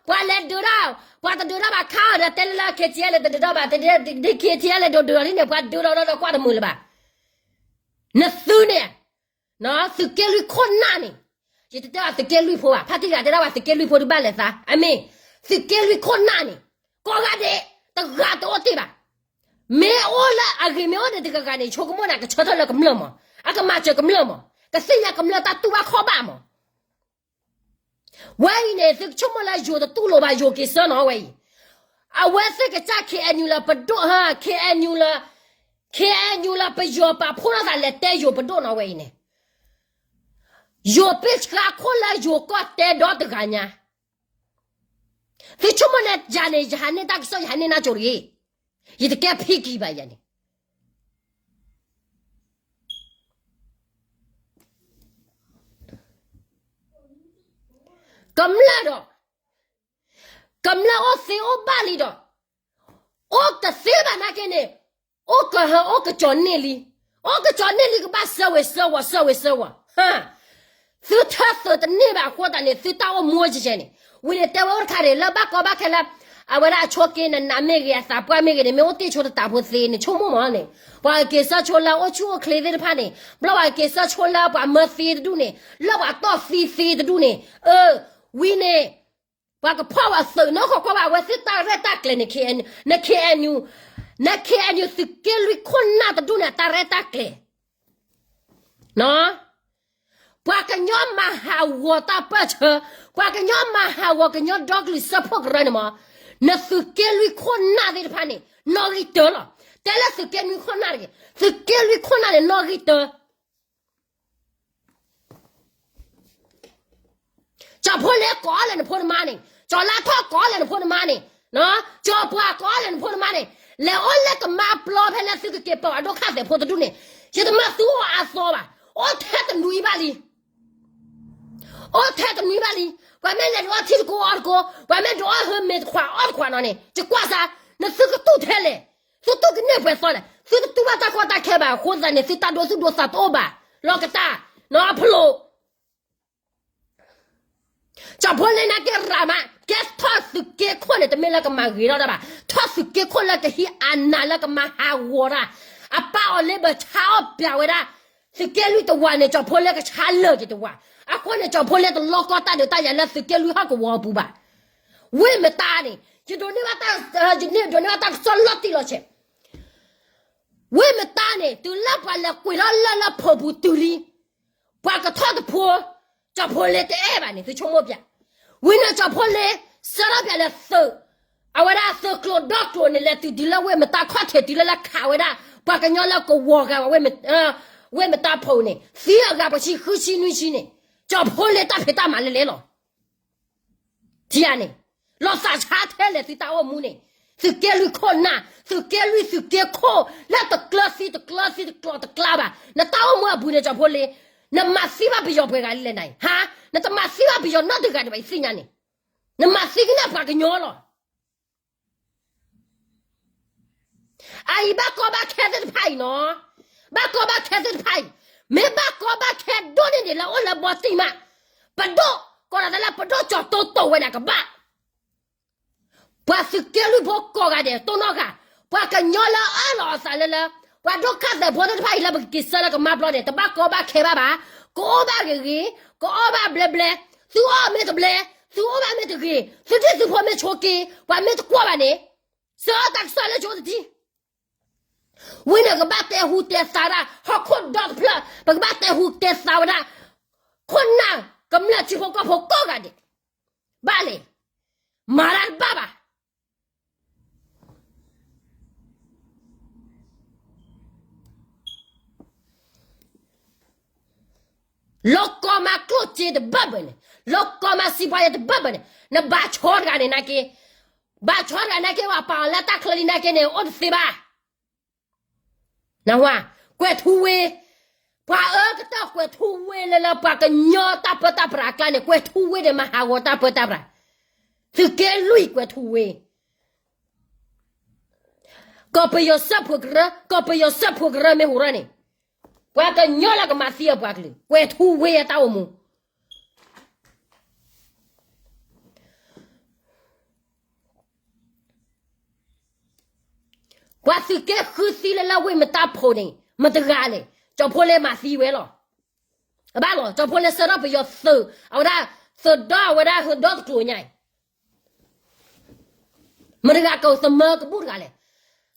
ပှၤလဲၤဒုးတၢ်, ပှၤတဒုးတၢ်ဘၣ်ခါအီၤဒီး တဲလၢလၢ KTLA တဒုးတၢ်ဘၣ်, ဒ် KTLA ဒုးဒုးအီၤဒ်န့ၣ် ပှၤဒုးဒီးဒီးကွၢ်တမုာ်လၢၤဘၣ်, နသုန့ၣ်, သုးက့လွံၢ်ခိၣ်နၢ်န့ၣ်, ယတတဲဘၣ်သုးက့လွံၢ်ဖိဘၣ်, ဖါတံၢ်တဂၤတဲဒၣ်ဘၣ်သုးက့လွံၢ်ဖိဒုးဘၣ်လဲၤသး, အမ့ၢ်, သုးက့လွံၢ်ခိၣ်နၢ်န့ၣ်, ကိးဂၤဒဲး, တဂၤတအိၣ်တ့ၢ်ဘၣ်, မ့ၢ်အိၣ်လၢအဂ့ၤမ့ၢ်အိၣ်ဒီးတဂၤဂၤန့ၣ် ဆိကမိၣ်န့ၣ် ကဆၢထၢၣ်လၢကမျၢၢ်မး, အကမၤစၢၤကမျၢၢ်မး, ကသ့ၣ်ညါကမျၢၢ်တၢ်တူၢ်ဘၣ်ခီၣ်ဘၣ်မး ဝဲအံၤန့ၣ် သုကဆိကမိၣ်လၢယိၤတတူၢ်လိာ်ဘၣ် ယိၤက့ၤဆၢနီၤဝဲအံၤ, အဝဲသ့ၣ်ကစၢ် KNU လၢပဒိၣ်ဟါ KNU လၢ, KNU လၢ, KNU လၢပယီၤပာ်ဖှိၣ်ထီၣ်သးလဲၤတဲယိၤပဒိၣ်နီၤဝဲအံၤန့ၣ်, ယိၤပ့ၢ်ဆှါခိၣ်လၢယိၤကီၢ်တဲဒီတဂၤညါ, သုဆိကမိၣ်န့ၣ် ယၤန့ၣ် ယဟးန့ၢ်တၢ်ကစီၣ် ယဟးန့ၢ်နၢ်ကၠိတဂ့ၤ, ယတကဲဖံးကံဘၣ်ယၤန့ၣ် က ကမျၢၢ်ဒီး ကမျၢၢ်အိၣ်သ့အိၣ်ဘၣ်လံဒီး အိၣ်ကသ့ဘၣ်နာ်က့န့ၣ် အိၣ်ကဟၢအိၣ်ကစီၤန့ၢ်လံ, အိၣ်ကစီၤန့ၢ်လံကဘၣ်ဆၢဝဲဆၢဝီၤ ဆၢဝဲဆၢဝီၤ, သုထၢသုးတန့ၢ်ဘၣ်အဃိသတးန့ၣ် သုတၢ်အိၣ်မူကဲကဲန့ၣ်, ဝံၤန့ၣ်တဲဝဲအိၣ်တခါန့ၣ် လၢဘၣ်ကီဘၣ်ခဲလၢ အဝဲဒၣ်အဆိးက့နးနးမ့ၢ်ဂ့ၤအသးပှၢ်မ့ၢ်ဂ့ၤန့ၣ် မ့ၢ်အိၣ်တ့ၢ်ဆိတတးဖိသ့န့ၣ် ဆိကမိၣ်မးန့ၣ်, ပှၤကက့ၤဆၢဆိလၢအိၣ်ဆူၣ်အိၣ်ချ့သ့ၣ်တဖၣ်န့ၣ် ဘျီပှၤကက့ၤဆၢဆိလၢပှၤမၢသ့တဒူၣ်န့ၣ် လၢပှၤတီၢ်သံသ့တဒူၣ်န့ၣ်, အၢ, ဝံၤန့ၣ် ပှၤကဖီၣ်ဝဲသုးနီၢ်ခီကွၢ်ဘၣ် အဝဲသ့ၣ်တၢ်ရဲၣ်တၢ်ကျဲၤန့ၣ် န KNU, န KNU, န KNU သုးက့လွံၢ်ခိၣ်နၢ်တဒူၣ်န့ၣ် အတၢ်ရဲၣ်တၢ်ကျဲၤ ပှၤကညီမၤဟးဂီၤတၢ်ပၢၢ်ဆၢ, ပှၤကညီမၤဟးဂီၤကညီဒီကလုာ်စၢဖှိၣ်ကရၢန့ၣ်မး, နသုးက့လွံၢ်ခိၣ်နၢ်သ့ၣ်တဖၣ်န့ၣ် နီၣ်ဂံၢ်တၢလီၤ. တဲလၢသုးက့လွံၢ်ခိၣ်နၢ်တဂ့ၤ, သုးက့လွံၢ်ခိၣ်နၢ်န့ၣ် နီၣ်ဂံၢ်တၢ ကၠီၤဖိလ့ကိးအီၤလဲၣ်နဖိနမါန့ၣ်, ကၠီၤလါထီၣ်ကိးအီၤလဲၣ်နဖိနမါန့ၣ်, ကၠီၤပှၤကိးအီၤလဲၣ်နဖိနမါန့ၣ်, လဲၤအိၣ်လၢကမါပျီဖဲလၢသုကက့ၤပာ်အဒိၣ်ခၣ်သဲးဖိတဒူၣ်န့ၣ်, ယတမၢသုအိၣ်အါသီဘၣ်, အိၣ်ထဲတနွံဘၣ်လံ အိၣ်ထဲတနွံဘၣ်လံ, ပှၤမ့ၢ်လဲၤဒုးအီထံတကိးအီတကိး, ပှၤမ့ၢ်ဒုးအီဟၢမ့ၤတခွးအီတခွးနီၤန့ၣ်, ယကွၢ်စါ, နသုကတူၢ်ထဲလဲၣ်, သုတူၢ်ကန့ၢ်ပှဲၤသီလဲၣ်, သုတတူၢ်ဘၣ်တၢ်ကီတၢ်ခဲဘၣ်အဃိသတးန့ၣ် သုတၢ်ဒိသူၣ်ဒိသးတအိၣ်ဘၣ်, လီၤကတၢၢ်, နီၤဖျိး ကၠီၤဖိလ့နာ်က့ရၤမး ကဲထီၣ်သုးက့ခိၣ်န့ၣ် တမ့ၢ်လၢကမၤဂ့ၤထီၣ်တၢ်ဘၣ်, ထီၣ်သုးက့ခိၣ်လၢကဟံးအနးလၢကမၤဟးဂီၤတၢ်, အပၢ်အီၤလ့ဘၢဆါအီၣ်ပျးဝဲဒၣ်, သုးက့လွံၢ်တဝၤန့ၣ် ကၠီၤဖိလ့ကဆါလၢာ်က့ၤတဝၤ, အဃိန့ၣ် ကၠီၤဖိလ့တလီၢ်ကီတၢ်ဒုးတၢ်ယၤလၢသုးက့လွံၢ်ဟီၣ်ကဝီၤအပူၤဘၣ်. ဝ့ၢ်မတါန့ၣ် ယဒိးန့ၢ်ဘၣ်တၢ်, ယဒိးန့ၢ်ဘၣ်တၢ်ကစီၣ်လီၤတံၢ်လီၤဆဲး ဝ့ၢ်မတါန့ၣ် တုၤလၢပှၤလဲၤကွံာ်ထီၣ်လၢလၢဖိပူၤတုၤလံ, ပှၤကထီၣ်တဖိ, ကၠီၤဖိလ့တအဲၣ်ဘၣ်န့ၣ် သုဆိကမိၣ်ပျး, ဝံၤန့ၣ်ကၠီၤဖိလ့, ဆှၢထီၣ်ပျးလဲၤသုး, အဝဲဒၣ်သုးကျိၤဒီကျိၤန့ၣ် လဲၤတုၤတုၤလၢဝ့ၢ်မတါခီၣ်ထံးတုၤလၢလၢခးဝဲဒၣ်, ပှၤကညီလၢကဝီၤဂၤဝဲ, ဝ့ၢ်မတါဖိန့ၣ် သံအဂၤပှၤဆံဃုဆံနွံဆံန့ၣ်, ကၠီၤဖိလ့တၢ်ဖံးတၢ်မၤလဲၤလဲၤလီၤ ထံဧါန့ၣ်, လီၤသးဆါထဲလဲၣ်သုတၢ်အိၣ်မူန့ၣ်, သုးက့လွံၢ်ခိၣ်နၢ်, သုးက့လွံၢ်သုးက့ခိၣ်, လၢတကျၢၤသံတကျၢၤသံတကျိၤတကျါဘၣ်, နတၢ်အိၣ်မူအပူၤန့ၣ် ကၠီၤဖိလ့, နမၤသံဘၣ်ပယီၤပှဲၤဂၤလံလဲၣ်နၤအံၤ, ဟါ, နတမၤသံဘၣ်ပယီၤနီတဂၤဒံးဘၣ် ယသ့ၣ်ညါန့ၣ်, နမၤသံကနၣ်ပှၤကညီလီၤ အအံၤဘၣ်ကီဘၣ်ခဲသ့ၣ်တဖၣ်အံၤနီၤ, ဘၣ်ကီဘၣ်ခဲသ့ၣ်တဖၣ်အံၤ, မ့ၢ်ဘၣ်ကီဘၣ်ခဲဒိၣ်န့ၢ်ဒံးလၢအိၣ်လၢဘီတံၢ်မး, ပဒိၣ်, ကိးလီၤသးလၢပဒိၣ်ကၠီၤတိတိာ်ဝဲဒၣ်ကဘၣ်, ပှၤသုးက့လွံၢ်ဖိကိးဂၤဒဲး တိၢ်နီၣ်ဃာ်, ပှၤကညီလၢအၢၣ်လီၤအသးလၢလၢ, ပှၤဒိၣ်ခၣ်သဲးဖိသ့ၣ်တဖၣ်အံၤလၢပကက့ၤဆှၢလၢကမါပျီန့ၣ် တဘၣ်ကီဘၣ်ခဲဘၣ်ဘၣ်, ကအီၣ်ဘၣ်ဂ့ၤဂ့ၤ, ကအီၣ်ဘၣ်ဘျဲဘျဲ, သုအီၣ်မ့ၢ်တဘျဲ, သုအိၣ်ဘၣ်မ့ၢ်တဂ့ၤ, သုဒ့ၣ်သုဖိမ့ၢ်ဆိးက့, ပှၤမ့ၢ်တကွၢ်ဘၣ်န့ၣ်, ဆှၢတၢ်ကစီၣ်လၢကၠိတထံၣ် ဝံၤန့ၣ်ကဘၣ်တဲဟူတဲသါဒၣ် ဟီၣ်ခိၣ်ဒီတဖျၢၣ်, ပကဘၣ်တဲဟူတဲသါဝဲဒၣ်, ခိၣ်နၢ်ကမျၢၢ်ထံဖိကီၢ်ဖိကိးဂၤဒဲး, ဘၣ်လဲၣ်, မၤတၢ်တဘၣ်ဘၣ် လီၤကီမၤကျိၣ်စ့တဘၣ်ဘၣ်န့ၣ်, လီၤကီမၤစံးပှၤယဲတဘၣ်ဘၣ်န့ၣ်, နဘၣ်ဆီတဂၤန့ၣ်နာ်က့, ဘၣ်ဆီတဂၤနာ်က့ ပှၤပာ်အီၤလၢတၢ်ချၢလံနာ်က့န့ၣ် အိၣ်တသ့ဘၣ် နဝၤ, ကွဲၤထူဝ့, ပှၤအၢကတၢၢ်ကွဲၤထူဝ့လၢလၢပှၤကညီတၢ်ပၢတၢ်ပြးအကျါန့ၣ် ကွဲၤထူဝ့န့ၣ်မၤဟးဂီၤတၢ်ပၢတၢ်ပြး, သုးက့လွံၢ်ကွဲၤထူဝ့, ကီၢ်ပယီၤစၢဖှိၣ်ကရၢ, ကီၢ်ပယီၤစၢဖှိၣ်ကရၢမ့ၢ်ဟူးထီၣ်န့ၣ်, ပှၤကညီလၢကမၤသံအပှၤကလုာ်, ကွဲၤထူဝ့အတၢ်အိၣ်မူ ပှၤသုးက့ဃုသံလၢလၢဝ့ၢ်မတါဖိန့ၣ် မတဂၤလဲၣ်, ကၠီၤဖိလ့မၤသံဝဲလီၤ. အဘၣ်လီၤ, ကၠီၤဖိလ့ဆှၢထီၣ်ပယီၤသုး, အဝဲဒၣ်, သုးဒီအဝဲဒၣ်ဟၢဒီတကျိၤညါအံၤ, မတဂၤကသမၢကဘူၣ်တဂၤလဲၣ်,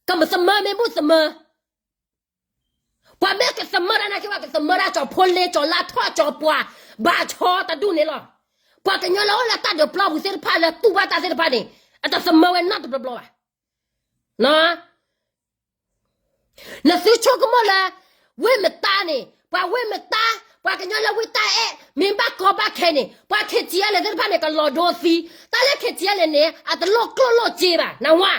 ကသမၢမ့ၢ်ဘူၣ်သမၢ ပှၤမ့ၢ်ကသမၢတၢ်နာ်က့ ပှၤကသမၢတၢ်ကၠီၤဖိလ့ ကၠီၤလါထီၣ် ကၠီၤပှၤ ဘၣ်ဆီတဒူၣ်န့ၣ်လီၤ. ပှၤကညီလၢအိၣ်လၢတၢ်ဒုးပျီပူၤသ့ၣ်တဖၣ်လၢတူၢ်ဘၣ်တၢ်သ့ၣ်တဖၣ်န့ၣ် အတသမၢဝဲနီတဘျီဘျီဘၣ်. နသုဆိကမိၣ်လၢ ဝ့ၢ်မတါန့ၣ် ပှၤဝ့ၢ်မတါ ပှၤကညီလၢဝ့ၢ်တၢ်အဲၣ် မ့ၢ်ဘၣ်ကီဘၣ်ခဲန့ၣ် ပှၤ ခ့ၣ်ထံၣ်အဲၣ်လဲၣ် သ့ၣ်တဖၣ်န့ၣ် ကလီၤဒိသံ တၢ်လၢ ခ့ၣ်ထံၣ်အဲၣ်လဲၣ် န့ၣ် အတလိၣ်ကျိၣ်လိၣ်စ့ဘၣ် နဝၤ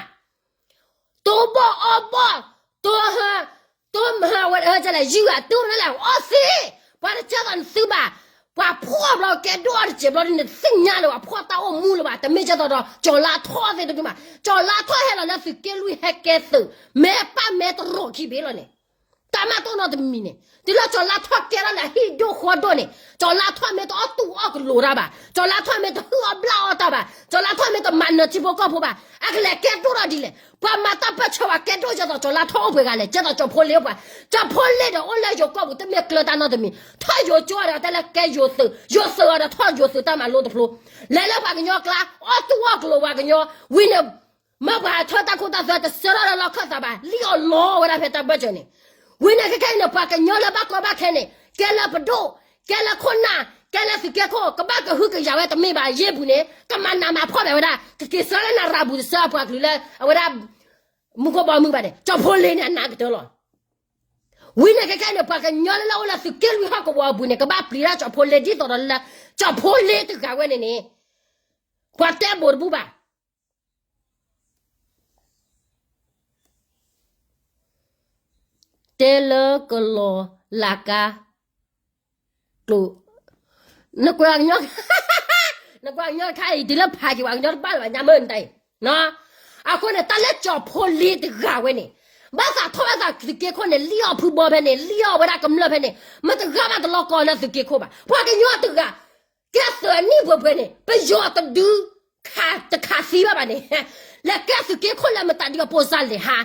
တိဘီၣ်အီဘီၣ် တိဟၢ တိမဟၢဝဲ ဟဲလဲၣ် ယုၢ်ဂၤ တိနလဲၣ် အီသ့ ပှၤတကဲသိးနသုဘၣ် ပှၤဖှီၣ်ဘျီ ကဲဒိၣ်အီၤတစဲးဘျီဒ်န့ၣ် သ့ၣ်ညါလၢၤဘၣ် ဖှီၣ်တၢ်အိၣ်မူလၢၤဘၣ် တမ့ၢ်ကဲသိးဒီး ကၠီၤလါထီၣ်သ့ၣ်တဒုမး ကၠီၤလါထီၣ်ဟဲလီၤလၢသုးက့လွံၢ်ဟဲကဲသုး မဲာ်ပၢ်မဲာ်တရီးခံဘ့ၣ်လီၤန့ၣ် တၢ်မၤတအိၣ်နီတမံၤန့ၣ် တုၤလၢကၠီၤလါထီၣ်ကဲထီၣ်လၢဟံၣ်ဒိၣ်ဃီဒိၣ်န့ၣ် ကၠီၤလါထီၣ်မ့ၢ်တအီၣ်တူၢ်အီၣ်ကလိာ်တၢ်ဘၣ် ကၠီၤလါထီၣ်မ့ၢ်တဟုၣ်အီၣ်ဘျၣ်အီၣ်တၢ်ဘၣ် ကၠီၤလါထီၣ်မ့ၢ်တမၤနၢၤထံဖိကီၢ်ဖိဘၣ် အကလဲၤကဲဒိၣ်ထီၣ်ဒ်လဲၣ် ပှၤမၤတၢ်ပၢၢ်ဆၢဝဲကဲဒိၣ်ကဲသိး ကၠီၤလါထီၣ်အိၣ်ပှဲၤဂၤလဲၣ် ကဲသိးကၠီၤဖိလ့အိၣ်ပှဲၤ ကၠီၤဖိလ့ဒီးအိၣ်လၢယိၤကီၢ်ပူၤ တမ့ၢ်ကျၢၤတၢ်နီတမံၤ ထီၣ်ယိၤကၠိဒီးတဲလၢကဲယိၤသုး ယိၤသုးအီၤဒီးထီၣ်ယိၤသုးတၢ်မၤလိတဖျိ လဲၤလၢပှၤကညီကျါ အီၣ်တူၢ်အီၣ်ကလိာ်ပှၤကညီ ဝံၤန့ၣ် မ့ၢ်ပှၤထၢတၢ်ခိတၢ်သွဲတစၢထီၣ်လၢလီၢ်ခၢၣ်သးဘၣ် လံၣ်အီၤလီၤဝဲဒၣ်ဖဲတၢ်ဘၢၣ်စၢၤန့ၣ် ဝံၤန့ၣ်ခဲခဲအံၤန့ၣ် ပှၤကညီလၢဘၣ်ကီဘၣ်ခဲန့ၣ် ကဲလၢပဒိၣ် ကဲလၢခိၣ်နၢ် ကဲလၢသုးက့ခိၣ် ကဘၣ်ကဟုကယာ်ဝဲတမ့ၢ်ဘၣ် ယ့ၢ်ပူၤန့ၣ် ကမၤနးမၤဖှီၣ်ဘၣ်ဝဲဒၣ် ကက့ၤဆှၢလၢနၤရၤပူၤတဆှၢပှၤကလုာ်လၢအဝဲဒၣ် မူခိၣ်ဘီမုၢ်ဘၣ်န့ၣ် ကၠီၤဖိလ့န့ၣ်အနးကတၢၢ်လီၤ. ဝံၤန့ၣ်ခဲခဲအံၤန့ၣ် ပှၤကညီလၢလၢအိၣ်လၢသုးက့လွံၢ်ဟီၣ်ကဝီၤအပူၤန့ၣ် ကဘၣ်ပျံၤတၢ်ကၠီၤဖိလ့ဒ်သိးဒီးလၢ ကၠီၤဖိလ့တဂၤဝဲန့ၣ်န့ၣ် ပှၤတဲဘိးတဘူၣ်ဘၣ် တဲလၢကလီၤလၤကါ ကျိၤ နကွဲးကညီ နကွဲးကညီတခါအံၤ တုၤလၢဖးက့ၤပှၤကညီတဘၣ်လၢၤဘၣ် ညါမ့ၢ်နတၢ်အံၤ အဃိန့ၣ် တၢ်လၢကၠီၤဖိလ့တဂၤဝဲန့ၣ် ဘၣ်သးထီၣ်ဘၣ်သးသုးက့ခိၣ်န့ၣ် လံၣ်အီၣ်ဖုဘီဖဲန့ၣ် လံၣ်အီၣ်ဝဲဒၣ်ကမျၢၢ်ဖဲန့ၣ် မတဂၤဘၣ်တလီၢ်ကီလၢသုးက့ခိၣ်ဘၣ် ပှၤကညီတဂၤ ကဲသုးအနံၣ်ပှဲၤပှဲၤန့ၣ် ပယီၤတဒု ခးတခးသံဘၣ်ဘၣ်န့ၣ် လဲၤကဲသုးက့ခိၣ်လၢမတၤဒ်အပိစါလဲၣ်ဟါ.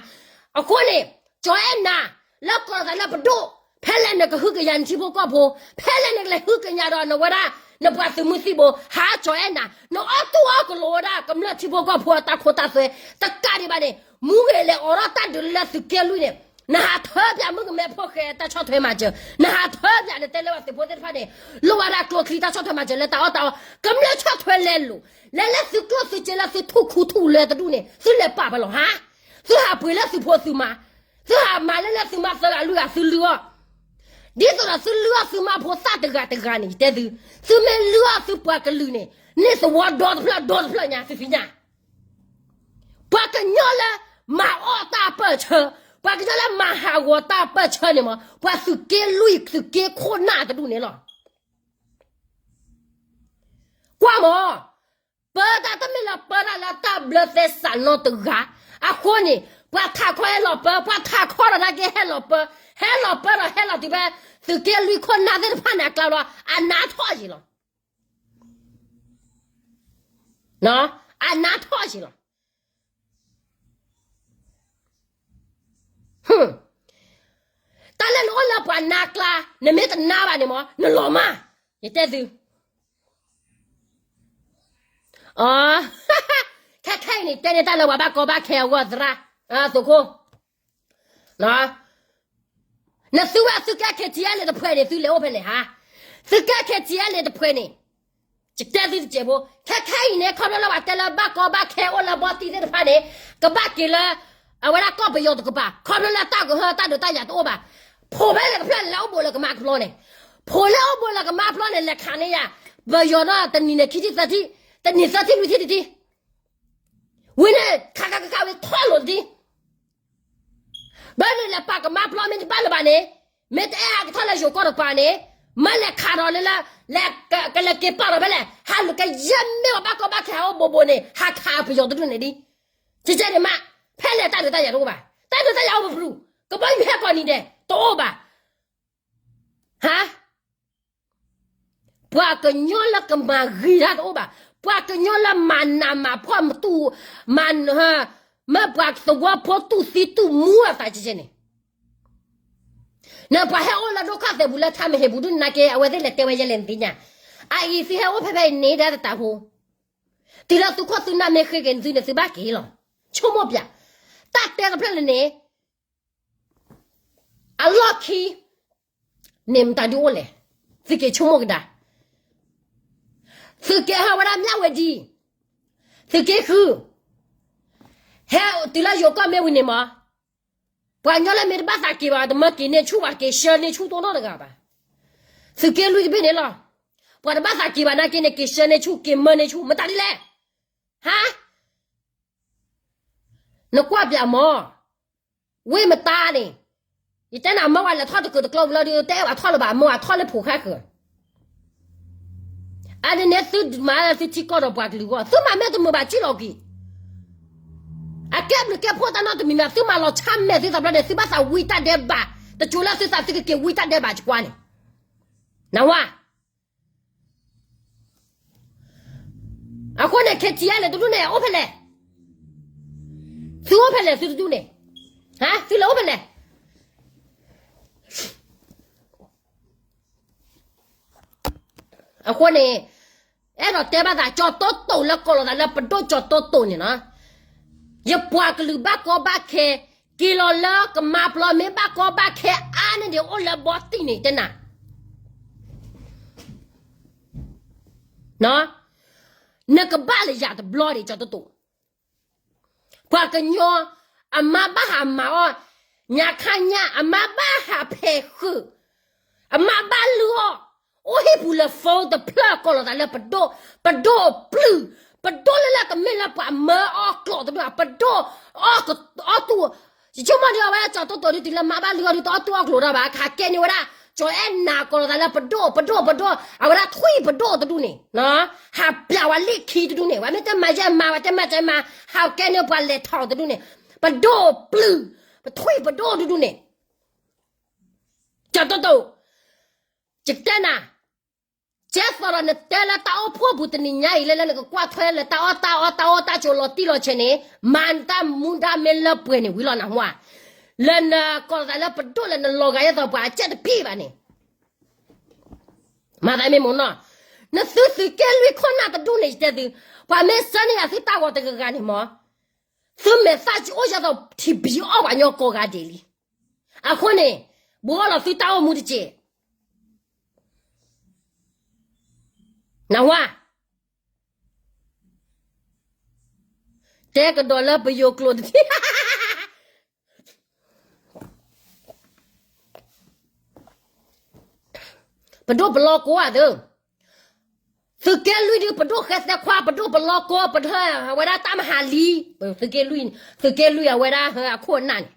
အဃိန့ၣ် ကၠီၤအဲၣ်နၤ လၢကီၢ်သးလၢပဒိၣ် ဖဲလဲၣ်နကဟုကယာ်နထံဖိကီၢ်ဖိ ဖဲလဲၣ်နကလဲၤဟုကညးဒီးနဝဲဒၣ် နပှၤသုးမုၢ်သံၣ်ဘိ ဟါကၠီၤအဲၣ်နၤ နအီၣ်တူၢ်အီၣ်ကလိာ်ဝဲဒၣ်ကမျၢၢ်ထံဖိကီၢ်ဖိအတၢ်ခိတၢ်သွဲ တကးဒံးဘၣ်န့ၣ် မူဂ့ၤလဲၤအိးထီၣ်တၢ်ဒုးလၢသုးက့လွံၢ်န့ၣ် နဟးထၢပၠးမုၣ်ကမဲဖိဃဲတၢ်ဆီၣ်ထွဲမၤစၢၤ နဟးထၢပၠးနတဲလၢပှၤသုးဖိသ့ၣ်တဖၣ်န့ၣ် လိၣ်ဝဲဒၣ်ကျိချံတၢ်ဆီၣ်ထွဲမၤစၢၤလၢတၢ်အီၣ်တၢ်အီ ကမျၢၢ်ဆီၣ်ထွဲလဲၤလိာ် လဲၤလၢသုးကျိၣ်သုးစ့လၢသုထူၣ်ခူထူၣ်လၢတဒူၣ်န့ၣ် သုလဲၤပာ်ပလီၤဟါ သုဟးပှ့ၤလၢသုးဖိသုးမါ သုဟးမၤလၢလၢသုးမါသၢဂၤလွံၢ်ဂၤသုလုၢ်အီၣ် ဒ်သိးဒီးသုလုၢ်အီၣ်သုမါဖိသၣ်တဂၤတဂၤန့ၣ် ယတဲသု သုမ့ၢ်လုၢ်အီၣ်သုပှၤကလုာ်န့ၣ် န့ၢ်သဝီဒီတဖျၢၣ်ဒီတဖျၢၣ်ညါ သုသ့ၣ်ညါ ပှၤကညီလၢမၤအီၣ်တၢ်ပၢၢ်ဆၢ, ပှၤကညီလၢမၤဟးဂီၤတၢ်ပၢၢ်ဆၢန့ၣ်မ့ၢ် ပှၤသုးက့လွံၢ်သုးက့ခိၣ်နၢ်တဒူၣ်န့ၣ်လီၤ. ကွၢ်မ့ၢ်, ပၢတၢ်တမ့ၢ်လၢပၢတၢ်လၢတၢ်ဘျၢသဲစးနီတဂၤ, အဃိန့ၣ် ပှၤထးခီဟဲလီၤပၢ, ပှၤထးခီဒီးနာ်က့ဟဲလီၤပၢ, ဟဲလီၤပၢဒီးဟဲလီၤတုၤဖဲ သုးက့လွံၢ်ခိၣ်နၢ်သ့ၣ်တဖၣ်န့ၣ်အကျါလီၤ, အနးထီၣ်ယံၤလီၤ. အနးထီၣ်ယံၤလီၤ. တၢ်လၢနအိၣ်လၢပှၤနါကျါ နမ့ၢ်တနါဘၣ်န့ၣ်မ့ၢ် နလီၤမၢ်, ယတဲသု. အ, ခဲခဲအံၤန့ၣ် တဲန့ၢ်တၢ်လၢပှၤဘၣ်ကီဘၣ်ခဲအဂီၢ်သရၣ်, သုးခိၣ် နသုဝဲသုကဲ K T L A တဖှဲးန့ၣ် သုလဲၤအိၣ်ဖဲလဲၣ်ဟါ, သုကဲ K T L A တဖှဲးန့ၣ်, ယတဲသုတစဲးဖိ, ခဲခဲအံၤန့ၣ် ခီဖျိလၢပှၤတဲလၢဘၣ်ကီဘၣ်ခဲအိၣ်လၢဘီတံၢ်သ့ၣ်တဖၣ်န့ၣ်, ကဘၣ်က့ၤလၢ အဝဲဒၣ်ကီၢ်ပယီၤတကပၤ, ခီဖျိလၢတၢ်ကဟၢတၢ်ဒုးတၢ်ယၤတအိၣ်ဘၣ်, ဖိးဖဲလဲၣ်တဖျၢၣ်လဲၤအိၣ်ဘူးလၢကမါကဖျီန့ၣ်, ဖိးလဲၤအိၣ်ဘူးလၢကမါဖျီန့ၣ် လဲၤခးန့ၢ်ယၤ, ပယီၤဒီးတနံၤန့ၣ်ခံထံၣ်သၢထံၣ်, တနံၤသၢထံၣ်လွံၢ်ထံၣ်တထံၣ် ဝံၤန့ၣ် ခးခးခးခးဝံၤထီၣ်လိာ်တထံၣ်, ဘၣ်န့ၣ်လဲၤပာ်ကမါဖျီမ့ၢ်တဘၣ်လၢၤဘၣ်န့ၣ်, မ့ၢ်တအဲၣ်အကထီၣ်လၢယိၤကီၢ်တကပၤန့ၣ်, မ့ၢ်လဲၤခးဒီးလၢလၢ, ကလဲၤက့ၤပာ်ဒီးဖဲလဲၣ်, ဟးလူၤကယဲၢ်မ့ၢ်ပှၤဘၣ်ကီဘၣ်ခဲဟးအိၣ်ဘူးဘူးန့ၣ် ဟးခးပယီၤတဒူၣ်န့ၣ်ဒံး, ကကဲန့ၣ်မး, ဖဲလဲၣ်တၢ်ဒုးတၢ်ယၤတအိၣ်ဘၣ်, တၢ်ဒုးတၢ်ယၤအိၣ်ပပျုၢ်, ကဘီယူၤဟဲကိးနံၤဒဲး တအိၣ်ဘၣ် ဟါ, ပှၤကညီလၢကမၤဂ့ၤတၢ်တအိၣ်ဘၣ်, ပှၤကညီလၢမၤနးမၤဖှီၣ်မတူၢ်, မၤ, မ့ၢ်ပှၤသဝီဖိတူၢ်သံတူၢ်မူအသးကကဲန့ၣ်, နပှၤဟဲအိၣ်လၢဒိၣ်ခီၣ်သဲးပူၤလၢထါမဟ့ၣ်ပူၤဒ်န့ၣ်က့ အဝဲသ့ၣ်လဲၤတဲဝဲယဲလဲၣ်နသ့ၣ်ညါ, အအံၤသုဟဲအိၣ်ဖဲဖဲအံၤန့ၣ်ဒၣ်တတးဖိ, တုၤလၢသုခိၣ်သုနၢ်မ့ၢ်ဃ့က့ၤနသုန့ၣ် သုဘၣ်က့ၤလီၤ, ဆိကမိၣ်ပၠး, တၢ်တဲတဖျၢၣ်လၢန့ၣ် အလီၢ်ခံ န့ၣ်မတၤဒုးအိၣ်လဲၣ်, သုက့ၤဆိကမိၣ်ကဒါ, သုက့ၤဟဲဝဲဒၣ်မၠၣ်ဝဲဒံ, သုက့ၤဃု, ဟဲတုၤလၢယိၤကီၢ်မ့ၢ်ဝံၤန့ၣ်မး, ပှၤကညီလၢမ့ၢ်တဘၣ်သးက့ၤဘၣ် တမၢက့ၤန့ၢ်ဆူၣ်ဘၣ် က့ၤဆှၢန့ၢ်ဆူၣ်တိၢ်နီတဂၤဘၣ်, သုးက့လွံၢ်တဘ့ၣ်န့ၣ်လီၤ, ပှၤတဘၣ်သးက့ၤဘၣ်နာ်က့န့ၣ် က့ၤဆှၢန့ၢ်ဆူၣ် က့ၤမၢန့ၢ်ဆူၣ် မတၤဒ်လဲၣ်, ဟါ နကွၢ်ပၠးမး, ဝ့ၢ်မတါန့ၣ်, ယတဲနၤမ့ၢ်ဝဲလဲၤထီၣ်တကၢၢ်တကျီပူၤလီၤဒီး တအဲၣ်ဝဲထီၣ်လၢၤဘၣ် မ့ၢ်ဝဲထီၣ်လၢဖိၣ်ဃဲဃၢၤ, အန့ၣ်န့ၣ်သုမၤသုထံကီၢ်ဒီးပှၤကလုာ်အဂီၢ်, သုမၤမဲာ်တမုာ်ဘၣ် ကံၣ်လီၤက့ၤ. အကဲဘျုးကဲဖှိၣ်တၢ်နီတမံၤမံၤ သုမၤလီၤဆါမဲာ်သုသးဘျီန့ၣ် သုဘၣ်သးဝံတၢ်ဒဲးဘး, တစိၤလၢသုသးသုကက့ၤဝံတၢ်ဒဲးဘးကွၢ်န့ၣ်, နဝါ. အဃိန့ၣ် KTLA တဒူၣ်န့ၣ် အိၣ်ဖဲလဲၣ်, သုအိၣ်ဖဲလဲၣ် သုတဒူၣ်န့ၣ်, ဟါ သုလဲၤအိၣ်ဖဲလဲၣ်. အဃိန့ၣ် အဲၣ်ဒိးတဲဘၣ်သး ကၠီၤတိတိာ်လၢကိးလီၤသးလၢပဒိၣ်ကၠီၤတိတိာ်န့ၣ်နီၤ, ယပှၤကလုာ်ဘၣ်ကီဘၣ်ခဲ, က့ၤလီၤလၢကမါပျီ မ့ၢ်ဘၣ်ကီဘၣ်ခဲအါန့ၢ်ဒံးအိၣ်လၢဘီတံၢ်န့ၣ် တဲနၤ, နကဘၣ်လၢယၤတဘျီဒံး ကၠီၤတိတိာ်. ပှၤကညီ အမါဘၣ်ဟးမၤအီၣ်, ညါခါညါ အမါဘၣ်ဟးဖဲးဃုာ်, အမါဘၣ်လုၢ်အီၣ်, အိၣ်ဟံၣ်ပူၤလၢ phone တဖျၢၣ်ကိးလီၤသးလၢပဒိၣ်, ပဒိၣ်ပျုၢ်, ပဒိၣ်လၢလၢကမ့ၢ်လၢပှၤမၢအီၣ်ကျိာ်တဒူၣ်, ပဒိၣ်အီၣ်တူၢ်, ယဆိကမိၣ်ဒ်အဝဲကၠီၤတိတိာ်ဒ်တုၤလၢမါဘၣ်လုၢ်အီၣ်ဒ် တအီၣ်တူၢ်အီၣ်ကျိာ်တၢ်ဘၣ်, ဟးကဲန့ၢ်ဝဲဒၣ် ကၠီၤအဲၣ်နၤကိးလီၤသးလၢပဒိၣ် ပဒိၣ် ပဒိၣ်, အဝဲဒၣ်ထွံၣ်ပဒိၣ်တဒူၣ်န့ၣ် ဟးပျးဝဲလံၣ်ခံတဒူၣ်န့ၣ်, ပှၤမ့ၢ်တဲမၤယဲမၤ ပှၤတဲမၤတဲမၤ, ဟးကဲန့ၢ်ပှၤလဲၤထီၣ်တဒူၣ်န့ၣ်, ပဒိၣ်ပျုၢ်, ပထွံၣ်ပဒိၣ်တဒူၣ်န့ၣ်, ကၠီၤတိတိာ်, ယကတဲနၤ, ကဲသိးဒီးနတဲလၢတၢ်အိၣ်ဖှိၣ်ပူၤတနံၤညါအံၤ လၢလၢနကကွၢ်ထွဲလၢတၢ်အီၣ်တၢ်အီတၢ်အီၣ်တၢ်ကၠိလီၤတံၢ်လီၤဆဲးန့ၣ်, မၤနတၢ်မူဒါမ့ၢ်လၢပှဲၤန့ၣ်ဝံၤလီၤနဟါ, လၢနကိးသးလၢပဒိၣ်လၢနလီၤဂာ်ယဲသိးပှၤအကၠဲၣ်တပံၢ်ဘၣ်န့ၣ် မၤသးမ့ၢ်မ့ၢ်နီၤ, နသုသုးက့လွံၢ်ခိၣ်နၢ်တဒူၣ်န့ၣ် ယတဲသု, ပှၤမ့ၢ်ဆၢန့ၢ်ယၤသုတၢ်ဂီၤတဂၤဂၤန့ၣ်မး, သုမဲာ်သၣ်ကအိၣ်ယဲသိးထံဘံအီၣ်ပှၤကညီကိးဂၤဒဲးလံ. အဃိန့ၣ်, ဘှီလီၤသုတၢ်အိၣ်မူတက့ၢ်. နဝါ, တဲကဒီးလၢပယိၤကျိာ်တထံၣ် ပဒိၣ်ပလီၢ်ကိးဧါသၢ, သုးက့လွံၢ်ဒုး ပဒိၣ်ဃဲသဲခွါ ပဒိၣ်ပလီၢ်ကိး ပဒိၣ်အဝဲဒၣ်တၢ်မၤဟးလံ, သုးက့လွံၢ်, သုးက့လွံၢ်အဝဲဒၣ်အခိၣ်အနၢ်န့ၣ်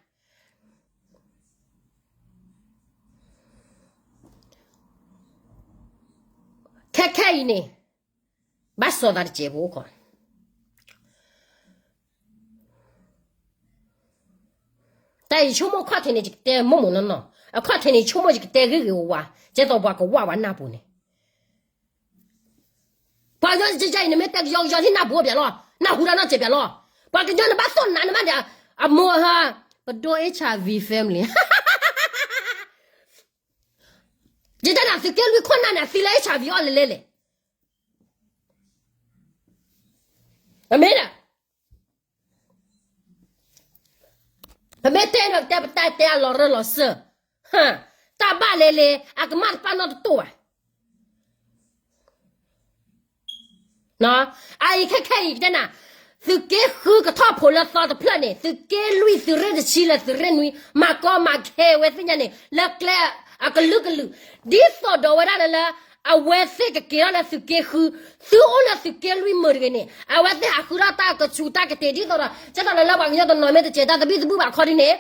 ခဲခဲအံၤန့ၣ်, ဘၣ်စီၤသးတစဲးဖိအိၣ်ခိး, တၢ်အံၤဆိကမိၣ်ခီၣ်ထံးန့ၣ် ယကတဲမိၢ်မိၢ်နီၢ်နီၢ်, အခီၣ်ထံးန့ၣ် ဆိကမိၣ်ယကတဲဂ့ၤဂ့ၤဝါဝါ, ကဲသိးပှၤကဝၢ်ဝဲနၢ်ပူၤန့ၣ် ပှၤကညီယဲအံၤ နမ့ၢ်တဲကယီကယီလံ နၢ်ပူၤအိၣ်ပၠးလီၤ, နၢ်ဟူတၢ်နီတစဲးပၠးလီၤ. ပှၤကညီနဘၣ်သိၣ်နးနမးဒီး, အမိၢ်ဟါ, ပဒိၣ် HIV family, ယတဲနၤ သုးက့လွံၢ်ခိၣ်နၢ်န့ၣ် အသံလၢ HIV အီၣ်လဲၤလဲၤလဲၣ်, အမ့ၢ်ဒၣ် ပမ့ၢ်တဲဒီးတဲပတၢ်တဲအလီၤရၢလီၤစၢၢ်, တၢ်ဘၣ်လဲၤလဲၤ အကမၣ်တပာ်နီၣ်တတိၢ်ဘၣ်. အအံၤခဲခဲအံၤကတဲနၤ, သုးက့ဃုကထီၣ်ဖိလၢသီတဖျၢၣ်န့ၣ် သုးက့လွံၢ် သုးရ့ၣ်တဆံလၢသုးရ့ၣ်နွံ မၤကီမၤခဲဝဲသ့ၣ်ညါန့ၣ် လၢကျဲအကလုာ်ကလုာ်, ဒ်သိးဒီးဝဲဒၣ်လၢ အဝဲသ့ၣ်ကက့ၤထီၣ်လၢသုးက့ဃု, သုအိၣ်လၢသုးက့လွံၢ်မုာ်တဂ့ၤန့ၣ် အဝဲသ့ၣ်ဟးဃုထီၣ်တၢ်ကဆူးတၢ်ကတ့ၢ် ဒ်သိးဒီး ကဲသိးလၢလၢပှၤကညီတနီၤမ့ၢ်တစဲးတၢ်သဘံၣ်သဘုၣ်ဘၣ်ခီဒ်န့ၣ်,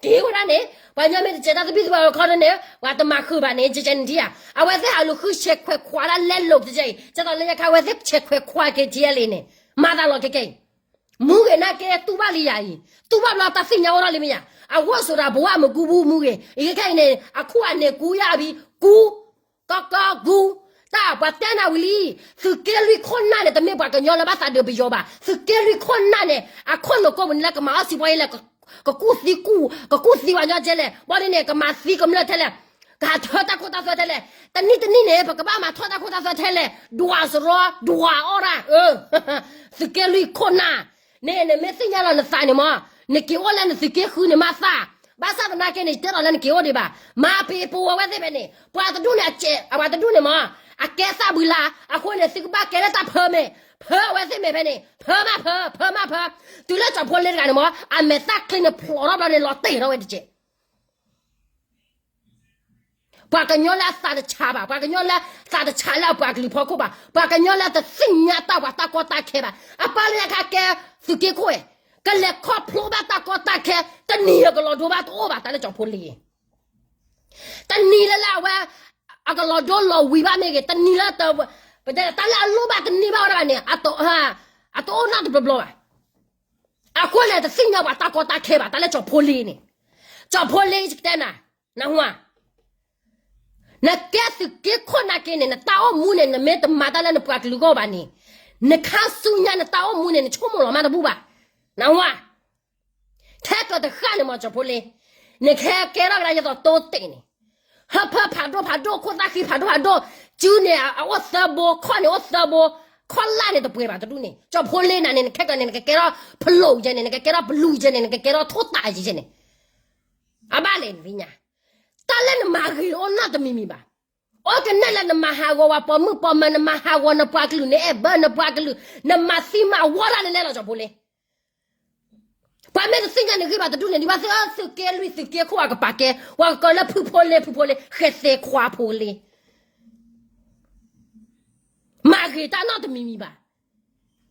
က့ၤဝဲဒၣ်န့ၣ် ပှၤကညီမ့ၢ်တစဲးတၢ်သဘံၣ်သဘုၣ်ဘၣ်ခီဒ်န့ၣ် ပှၤတမၤဃုာ်ဘၣ်န့ၣ် ကဲကဲန့ၣ်ထံဧါ, အဝဲသ့ၣ်ဟးလူၤဃုဆဲးခွဲးခွါဒၣ်လဲလိာ်ကဲကဲအံၤ ကဲသိးလၢညါခါအဝဲသ့ၣ်ဆဲးခွဲးခွါက့ၤထံအလံၤန့ၣ် မၤသးလီၤကဲကဲအံၤ မူဂ့ၤနာ်က့ တူၢ်ဘၣ်လံယၤအံၤ, တူၢ်ဘၣ်ဘျီတၢ်သ့ၣ်ညါအိၣ်ထီၣ်လံမ့ၢ်ယၤ, အဂီၢ်ဆိးတၢ်ဘိးဝဲမုၢ်ကူပူၤမူဂ့ၤ, အံၤခဲခဲအံၤန့ၣ် အခိၣ်အန့ၣ်ကူယၤဘံ ကူ, ကီကီကူ, တၢ်ပှၤတဲနၤဝံၤလံ, သုးက့လွံၢ်ခိၣ်နၢ်န့ၣ် တမ့ၢ်ပှၤကညီလၢဘၣ်သးဒုးပယီၤဘၣ်, သုးက့လွံၢ်ခိၣ်နၢ်န့ၣ် အခိၣ်နူာ်ကိးပူၤန့ၣ်လၢကမၤအီၣ်စံးပီယဲလဲၣ်, ကကူၣ်သံကူၣ်, ကကူၣ်သံပှၤကညီကဲလဲၣ်, ဘၣ်ဒ်န့ၣ် ကမၤသံကမျၢၢ်ထဲလဲၣ်, ကဟးထၢတၢ်ခိတၢ်သွဲထဲလဲၣ်, တနံၣ်တနံၣ်န့ၣ် ပကဘၣ်မၤထီၣ်တၢ်ခိတၢ်သွဲထဲလဲၣ်, ဒွးစရီ ဒွးအီၣ်တၢ်, သုးက့လွံၢ်ခိၣ်နၢ်, န့ၣ် နမ့ၢ်သ့ၣ်ညါလီၤနသးန့ၣ်မး, နက့ၤအိၣ်လၢနသုးက့ဃုန့ၣ်မးသး, ဘၣ်ဆၣ်သနာ်က့န့ၣ် ယတဲဒီးလၢနက့ၤအိၣ်ဒံးဘၣ်, မၤပ့ၤပဝဲသ့ၣ်ဖဲန့ၣ် ပှၤတဒူၣ်န့ၣ် အကဲ, အဝဲတဒူၣ်န့ၣ်မး, အကဲသၣ်ဘုလါ, အဃိန့ၣ် သုကဘၣ်ကဲလၢတၢ်ဖၢမဲာ်, ဖၢအဝဲသ့ၣ်မဲာ်ဖဲန့ၣ်, ဖၢမးဖၢ, ဖၢမးဖၢ, တုၤလၢကၠီၤဖိလ့တဂၤန့ၣ်မး အမဲာ်သၣ်ချံန့ၣ်ဖျိးထီၣ်ဘျီန့ၣ် လီၤတဲာ်ထီၣ်ဝဲတကဲး ပှၤကညီလၢအသးတဆးဘၣ်, ပှၤကညီလၢသးတဆးလၢအပှၤကလုာ်ဖီခိၣ်ဘၣ်, ပှၤကညီလၢတသ့ၣ်ညါတၢ်ဝၤတၢ်ကီတၢ်ခဲဘၣ်, အပၢ်လၢညါခါကဲသုးက့ခိၣ်ဝဲ, ကလဲၤခီဖျိဘၣ်တၢ်ကီတၢ်ခဲ, တနံၤအကလီၤဒိဘၣ်တအိၣ်ဘၣ် တၢ်လၢကၠီၤဖိလ့ တနံၤလၢလၢအဝဲ အကလီၤဒိလီၤဝံၤဘၣ်မ့ၢ်ဂ့ၤ, တနံၤလၢတ ပတဲတၢ်လၢအလိၣ်ဘၣ်တန့ၢ်ဘၣ်ဝဲဒၣ်ဘၣ်န့ၣ် အတအိၣ်နီတဘျီဘျီဘၣ်. အဃိန့ၣ် တသ့ၣ်ညါပှၤတၢ်ကီတၢ်ခဲဘၣ် တၢ်လၢကၠီၤဖိလ့န့ၣ်, ကၠီၤဖိလ့ ယကတဲနၤ, နၢ်ဟူဧါ, နကဲသုးက့ခိၣ်နာ်က့န့ၣ် နတၢ်အိၣ်မူန့ၣ် နမ့ၢ်တမၤတၢ်လၢနပှၤကလုာ်အဂီၢ်ဘၣ်န့ၣ်, နခါဆူညါနတၢ်အိၣ်မူန့ၣ် နဆိကမိၣ်လီၤမးတဘူၣ်ဘၣ်, နၢ်ဟူဧါ. ထဲကၢၤတဃၣ်န့ၣ်မ့ၢ်ကၠီၤဖိလ့, နကဟဲကဲထီၣ်ကဒါယသိးတိတ့ၢ်န့ၣ်, ဟၢဖၢဖးဒိၣ်ဖးဒိၣ် ခိၣ်သၣ်ဃံဖးဒိၣ်ဖးဒိၣ်, စုန့ၣ် အအိၣ်သၢဘိ ခီၣ်န့ၣ်အိၣ်သၢဘိ, ခီၣ်လၢ်န့ၣ်တပှဲၤဘၣ်တဒူၣ်န့ၣ်, ကၠီၤဖိလ့နၤန့ၣ် နခဲကၢၤန့ၣ် နကကဲထီၣ်ဖလိးယဲန့ၣ် နကကဲထီၣ်ပလူးယဲန့ၣ် နကကဲထီၣ်ထိၣ်သးယဲန့ၣ်, အဘၣ်လဲၣ်နသ့ၣ်ညါ, တၢ်လၢနမၤဂ့ၤအိၣ်နီတမံၤမံၤဘၣ်. အိၣ်ကနဲၣ်လၢနမၤဟးဂီၤပှၤပိာ်မုၣ်ပိာ်မၢၤ နမၤဟးဂီၤနပှၤကလုာ် နအဲၣ်ဘၢနပှၤကလုာ် နမၤသံမၤဝီတၢ်န့ၣ်လဲၣ်လီၤ ကၠီၤဖိလ့ ပှၤမ့ၢ်တသ့ၣ်ညါနဂ့ၢ်ဘၣ်တဒူၣ်န့ၣ် ဒ်ဘၣ်သ့ၣ်အၢ သုးက့လွံၢ်သုးက့ခိၣ်အကပာ်ကဲ ပှၤကကၢၤလၢဖုဖိလ့ ဖုဖိလ့ ဃဲသဲခွါဖိလ့ မၤဂ့ၤတၢ်နီတမံၤမံၤဘၣ်.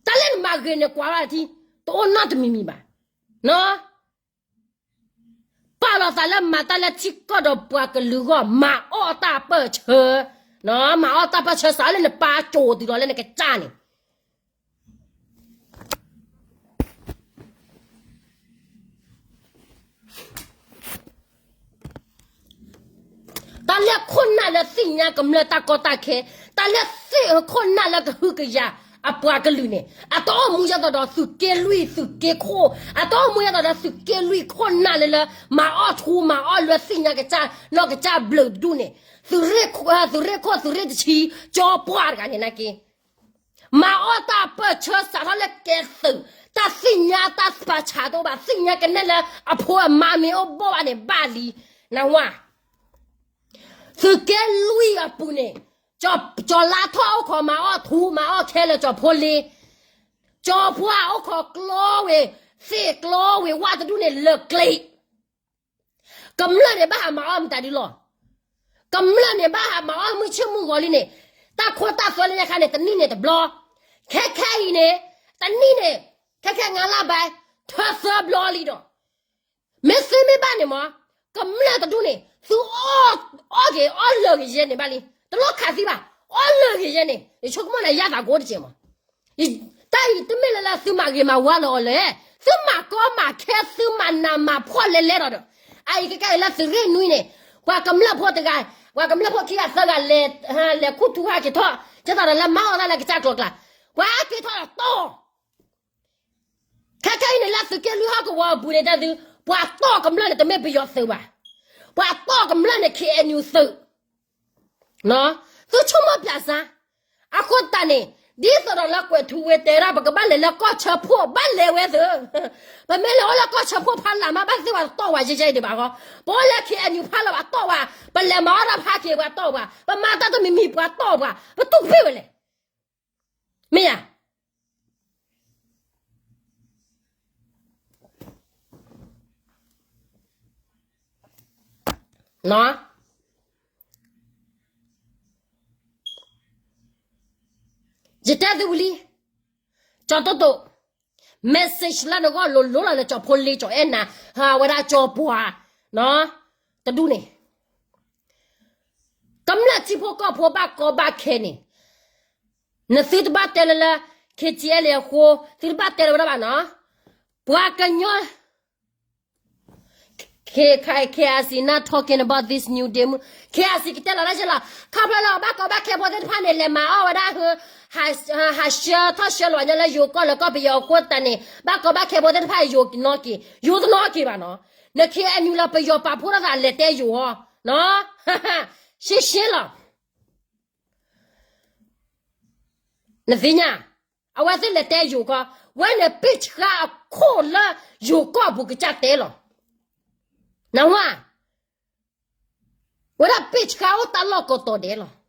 တၢ်လၢနမၤဂ့ၤန့ၣ် ကွၢ်ဘၣ်ထံ တအိၣ်နီတမံၤမံၤဘၣ်. ပာ်လီၤသးလၢမၤတၢ်လၢထံကီၢ်ဒီးပှၤကလုာ်အဂီၢ် မၤအီၣ်တၢ်ပၢၢ်ဆၢ, မၤအီၣ်တၢ်ပၢၢ်ဆၢစးလၢနပၢ်ကၠိၤတုၤလီၤလၢနကစၢ်န့ၣ် တၢ်လၢခိၣ်နၢ်လၢသ့ၣ်ညါကမျၢၢ်တၢ်ကီတၢ်ခဲ, တၢ်လၢသ့ၣ်ခိၣ်နၢ်လၢကဟုကယာ်အပှၤကလုာ်န့ၣ် အတအိၣ်မူယဲသိးဒီးသုးက့လွံၢ်သုးက့ခိၣ်, အတအိၣ်မူယဲသိးဒီးသုးက့လွံၢ်ခိၣ်နၢ်လၢလၢ မၤအီၣ်ထူမၤအီၣ်လွဲသ့ၣ်ညါကစၢ် နီၢ်ကစၢ်ဘျုးတဒူၣ်န့ၣ်, သုးရ့ၣ်ခိၣ်သုးရ့ၣ်တဆံ ကၠီပှၢ်တဂၤန့ၣ်နာ်က့ မၤအီၣ်တၢ်ပၢၢ်ဆၢစးထီၣ်လၢကဲသုး, တၢ်သ့ၣ်ညါတၢ်ပာ်ဆးတအိၣ်ဘၣ်, သ့ၣ်ညါကနဲၣ်လၢအဖိအမါမ့ၢ်အိၣ်ဘီၣ်ဘၣ်န့ၣ်ဘၣ်လံ, နၢ်ဟူဧါ. သုးက့လွံၢ်အပူၤန့ၣ်, ကၠီၤလါထီၣ်အိၣ်ခိးမၤအီၣ်ထူမၤအီၣ်ခဲလၢာ်ကၠီၤဖိလ့, ကၠီၤပှၢ်အိၣ်ခိးကျီဝ့ၤ, သ့ၣ်ကျီဝ့ၤဝၣ်တဒူၣ်န့ၣ်လၢာ်ကျ့ ကမျၢၢ်န့ၣ်ဘၣ်ဟးမၤအီၣ်မတၤဒ်လီၤ. ကမျၢၢ်န့ၣ်ဘၣ်ဟးမၤအီၣ်မုၢ်ဆ့ၣ်မုၢ်ဂီၤလံန့ၣ်, တၢ်ခိတၢ်သွဲလၢညါခါန့ၣ် တနံၣ်န့ၣ်တဘျီ, ခဲခဲအံၤန့ၣ်, တနံၣ်န့ၣ်, ခဲခဲငါးလါဘဲ, ထၢသၢဘျီလံဒီး, မ့ၢ်သ့မ့ၢ်ဘၣ်န့ၣ်မး, ကမျၢၢ်တဒူၣ်န့ၣ် သုအီၣ်က့ၤအီၣ်လၢာ်ကယဲၢ်န့ၣ်ဘၣ်လံ, တလိၣ်ခးသံဘၣ်, အီၣ်လၢာ်ကယဲၢ်န့ၣ် ယဆိကမိၣ်န့ၣ် ယၢ်သးကိးတကဲးမး တၢ်အံၤတမ့ၢ်လၢလၢသုမၤဂ့ၤမၤဝါလၢအီၤလဲၣ်, သုမၤကီမၤခဲ သုမၤနးမၤဖှီၣ်လဲၤလဲၤဒီးဒီး, အအံၤကကဲအံၤလၢသုးရ့ၣ်နွံန့ၣ်, ပှၤကမျၢၢ်ဖိတဂၤ, ပှၤကမျၢၢ်ဖိခံဂၤသၢဂၤလဲၤ, လဲၤခူၣ်ထူဟးက့ၤထီၣ်, ကဲသိးဒီးလၢမၤအီၣ်တၢ်လၢကစၢ်ကျိၤကျါ, ပှၤက့ၤထီၣ်ဒီးတီၢ် ခဲခဲအံၤန့ၣ်လၢသုးက့လွံၢ်ဟီၣ်ကဝီၤအပူၤန့ၣ်တဲသု, ပှၤတီၢ်ကမျၢၢ်န့ၣ် တမ့ၢ်ပယီၤသုးဘၣ်, ပှၤတီၢ်ကမျၢၢ်န့ၣ် ခ့ၣ်အဲၣ်ယူၣ်သုး, သုဆိကမိၣ်ပျးစါ, အဃိသတးန့ၣ်, ဒ်သိးဒီးလၢကွဲးထူဝ့တဲဒၣ် ပကဘၣ်လဲၤလၢကီၢ်ဆၢဖှိၣ် ဘၣ်လဲၤဝဲသု, ပမ့ၢ်လဲၤအိၣ်လၢကီၢ်ဆၢဖှိၣ်ဖးလၢ်မး ဘၣ်သ့ၣ်ပှၤတတီၢ်ဝဲယဲယဲအံၤဒံးဘၣ်ဃီ, ပအိၣ်လၢခ့ၣ်အဲၣ်ယူၣ်ဖးလၢ်ဘၣ်တီၢ်ဝဲ, ပလဲၤမၤအီၣ်တၢ်ဖးက့ၤပှၤတီၢ်ပှၤ, ပမၤတၢ်တမံၤမံၤပှၤတီၢ်ပှၤ, ပတူၢ်ကဖ့ၣ်ဝဲလဲၣ် မ့ၢ်ဧါ. ယတဲသုဝံၤလံ, ကၠီၤတိၢ်တိၢ်, message လၢနဂီၢ်လိၤလိၤလီၤလၢကၠီၤဖိလ့ ကၠီၤအဲၣ်နၤ, ဝဲဒၣ်ကၠီၤပှၢ်, တဒူၣ်န့ၣ် ကမျၢၢ်ထံဖိကီၢ်ဖိဘၣ်ကီဘၣ်ခဲန့ၣ်, နသုတဘၣ်တဲလၢလၢ ခ့ၣ်ထံအဲၣ်လ့ၣ်အဃိ, သုတဘၣ်တဲလၢဝဲဒၣ်ဘၣ်နီၤ, ပှၤကညီ K I C not talking about this new demo, K I C ကတဲလီၤတၢ်ယဲလီၤ, ခီဖျိလၢအဘၣ်ကီဘၣ်ခဲဖိသ့ၣ်တဖၣ်န့ၣ် လဲၤမၤအီၣ်ဝဲဒၣ်, ဟးဆှၢထီၣ်ဆှၢလီၤညါလၢယိၤကီၢ်လၢကီၢ်ပယီၤအဃိသတးန့ၣ် ဘၣ်ကီဘၣ်ခဲဖိသ့ၣ်တဖၣ်ယိၤနီၢ်က့ၤ, ယိၤတနီၢ်က့ၤဘၣ်နီၤ, န K N U လၢပယီၤပာ်ဖှိၣ်ထီၣ်သးလဲၤတဲယိၤအီၤ, ရှင်းရှင်းလီၤ နသ့ၣ်ညါ, အဝဲသ့ၣ်လဲၤတဲယိၤကီၢ်, ဝဲန့ၣ်ပ့ၢ်ဆှါအခိၣ်လၢယိၤကီၢ်ပူၤကစၢ်တဲလီၤ, နၢ်ဟူဧါ, ဝဲဒၣ်ပ့ၢ်ဆှါအိၣ်တၢ်လီၢ်ကိးတီၤဒဲးလီၤ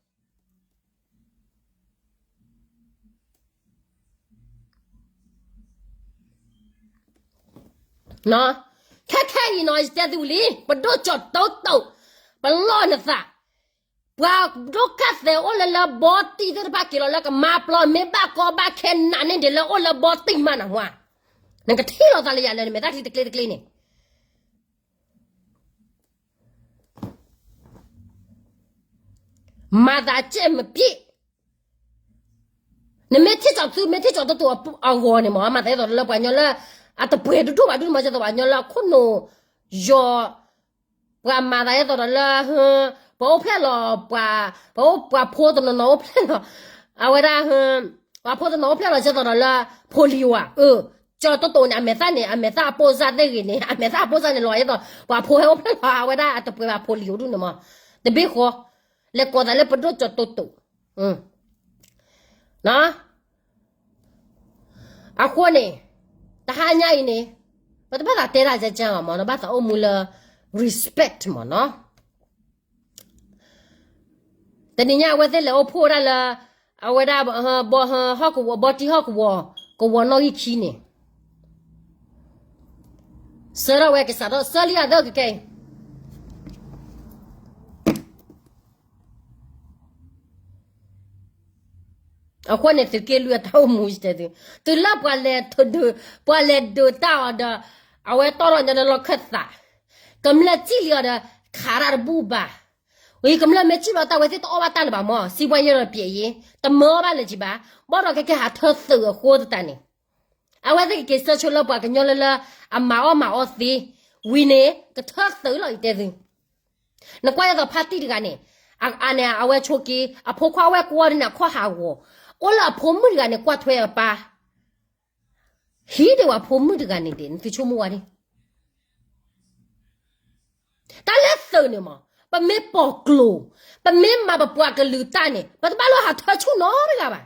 ခဲခဲအံၤနီၤ ယတဲသုလံ ပဒိၣ်ကၠီၤတိၢ်တိၢ်, ပလီၢ်နသး, ပှၤဒိၣ်ကၢ်သဲးအိၣ်လၢလၢဘီတံၢ်သ့ၣ်တဖၣ်က့ၤလီၤလၢကမါပျီ မ့ၢ်ဘၣ်ကီဘၣ်ခဲနးန့ၢ်ဒံးလၢအိၣ်လၢဘီတံၢ်မးနၢ်ဟူဧါ, နကထံၣ်လိာ်သးလၢယၤလၢနမဲာ်သၣ်ချံတကျ့တကျ့န့ၣ် မၤသးကဲမပျံၤ, နမ့ၢ်ထံၣ်ကၠီၤသု မ့ၢ်ထံၣ်ကၠီၤတတိာ်အဂီၢ်န့ၣ်မး အမၤသးဒ်သိးဒီးလၢပှၤကညီလၢ အတပှဲၤဒိၣ်ဒိၣ်ဘၣ်ဒိၣ်န့ၣ်မး ဒ်သိးပှၤကညီလၢအခိၣ်နူာ်ယီၤ ပှၤမၤသးဒ်သိးဒီးလၢ ပှၤအိၣ်ဖျဲၣ်လီၤ ပှၤ ပှၤအိၣ်ပှၤဖိတနီၤနီၤအိၣ်ဖျဲၣ်လီၤ အဝဲဒၣ် ပှၤဖိတနီၤအိၣ်ဖျဲၣ်လီၤဒ်သိးဒီးလၢ polio ဧါ အၢ ကၠီၤတတိာ်န့ၣ် အမဲာ်သၣ်န့ၣ် အမဲာ်သၣ်အပိၢ်စၢ်သ့ၣ်ဂ့ၤန့ၣ် အမဲာ်သၣ်အပိၢ်စၢ်န့ၣ်လီၤဒ်သိး ပှၤဖိဟဲအိၣ်ဖျဲၣ်လီၤ အဝဲဒၣ်အတပှဲၤဘၣ် polio ဒူၣ်န့ၣ်မး တဘ့ၣ်ဃီ လဲၤကိးသးလၢပဒိၣ်ကၠီၤတတိာ် အဃိန့ၣ် တဟါညါအံၤန့ၣ် ပတဘၣ်သးတဲတၢ်ကကၢ်ဘၣ်မး နဘၣ်သးအိၣ်မူလၢ respect မးနီၤ တနံၤညါအဝဲသ့ၣ်လဲၤအိၣ်ဖှိၣ်ဝဲဒၣ်လၢ အဝဲဒၣ် ဘီဟီၣ်ကဝီၤ ဘီတံၢ်ဟီၣ်ကဝီၤ ကဝီၤနီၣ်ဂံၢ်ခံန့ၣ် ဆၢထီၣ်ဝဲကစးထီၣ် ဆၢလံအသၢကကဲအံၤ အဃိန့ၣ် သုးက့လွံၢ်အတၢ်အိၣ်မူတဲသု, တုၤလၢပှၤလဲၤဒုး, ပှၤလဲၤဒုးတၢ်အီၤဒီး, အဝဲတီၢ်ထီၣ်ညီဒီးလီၢ်ခၢၣ်သး, ကမျၢၢ်စံၣ်လံအီၤဒီး, ခးတၢ်တဘူၣ်ဘၣ်. ဝံၤကမျၢၢ်မ့ၢ်စံၣ်လီၤတၢ်ဝဲသ့ၣ်တအီၣ်ဘၣ်တၢ်လၢၤဘၣ်မၢ်, စံးပှၤယဲၢ်ဒီးပျဲးယ့, တမၢဘၣ်လၢၤကံဘၣ်, ဘၣ်ဒီးကကဲဟးထၢသုးအဃိသတးန့ၣ်, အဝဲသ့ၣ်ကက့ၤဆၢဆိလၢပှၤကညီလၢလၢ, အမၤအီၣ်မၤအီသ့, ဝံၤန့ၣ် ကထၢသုးလီၤယတဲသု နကွၢ်ဒ်သိးဖါတံၢ်တဂၤန့ၣ်, အန့ၣ် အဝဲဆိက့ၤ, အဖိခွါဝဲကွီန့ၣ်အခီၣ်ဟးဂီၤ, အိၣ်လၢအဖိမုၣ်တဂၤန့ၣ်ကွၢ်ထွဲအပၢ်, ဟံးဒံးဝဲဖိမုၣ်တဂၤန့ၣ်ဒံး နသုဆိကမိၣ်ဝဲဒၣ်, တၢ်လၢသုးန့ၣ်မး, ပမ့ၢ်ပိာ်ကျိၤ, ပမ့ၢ်မၤပပှၤကလုာ်တၢ်န့ၣ် ပတဘၣ်လိၣ်ဟးထၢဆူၣ်နီတဂၤဘၣ်.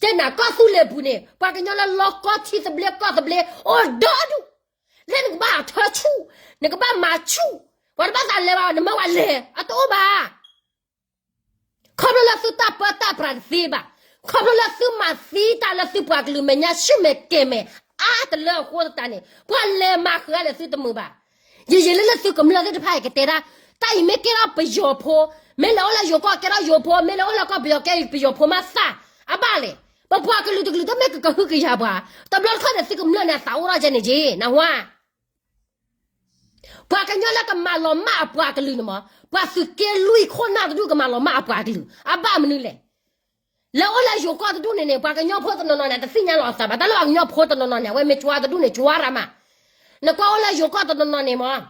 တဲနၤကီၢ်သူလ့ၤပူၤန့ၣ် ပှၤကညီလၢလီကီထံသဘျ့ကီၢ်သဘျ့ အိၣ်ဒီဒူၣ်, လၢနကဘၣ်ဟးထၢဆူၣ်, နကဘၣ်မၤဆူၣ်, ပှၤတဘၣ်သးလဲၤဘၣ် နမၢဝဲလဲၤ အတအိၣ်ဘၣ်. ခီဖျိလၢသုတၢ်ပၢတၢ်ပြးတသ့ဘၣ်, ခီဖျိလၢသုမၤသံတၢ်လၢသုပှၤကလုာ်မဲာ်ညါဆူၣ်မဲာ်ကဲၤမဲာ်အါတလၢအဃိသတးန့ၣ် ပှၤလဲၤမၤဃုာ်အါလဲၣ်သုတမုာ်ဘၣ်. ယံာ်ယံာ်လၢလၢသုကမျၢၢ်သ့ၣ်တဖၣ်အံၤကတဲဒၣ်, တၢ်အံၤမ့ၢ်ကဲထီၣ်ပယီၤဖိ, မ့ၢ်လဲၤအိၣ်လၢယိၤကီၢ်ကဲထီၣ်ယိၤဖိ, မ့ၢ်လဲၤအိၣ်လၢကီၢ်ပယီၤကဲပယီၤဖိမးသၣ်, အဘၣ်လဲၣ်, ပပှၤကလုာ်တကလုာ်တမ့ၢ်ကကဟုကယာ်ပှၤ, တဘျီတခီၣ်န့ၣ် သုကမျၢၢ်န့ၣ်အသးအိၣ်ထီၣ်ကဲန့ၣ်က့ၤ နဝါ ပှၤကညီလၢကမၤလီၤမၢ်အပှၤကလုာ်န့ၣ်မး, ပှၤသုးက့လွံၢ်ခိၣ်နၢ်တဒူၣ်ကမၤလီၤမၢ်အပှၤကလုာ်, အဘၣ်မနုၤလဲၣ်. လၢအိၣ်လၢယိၤကီၢ်တဒူၣ်န့ၣ်န့ၣ် ပှၤကညီဖိတနီၤနီၤန့ၣ် တသ့ၣ်ညါလီၤအသးဘၣ်, တၢ်လၢပှၤကညီဖိတနီၤနီၤန့ၣ် အဝဲမ့ၢ်ကွၢ်တဒူၣ်န့ၣ် ကွၢ်ရၣ်မး, နကွၢ်အိၣ်လၢယိၤကီၢ်တနီၤနီၤန့ၣ်မး,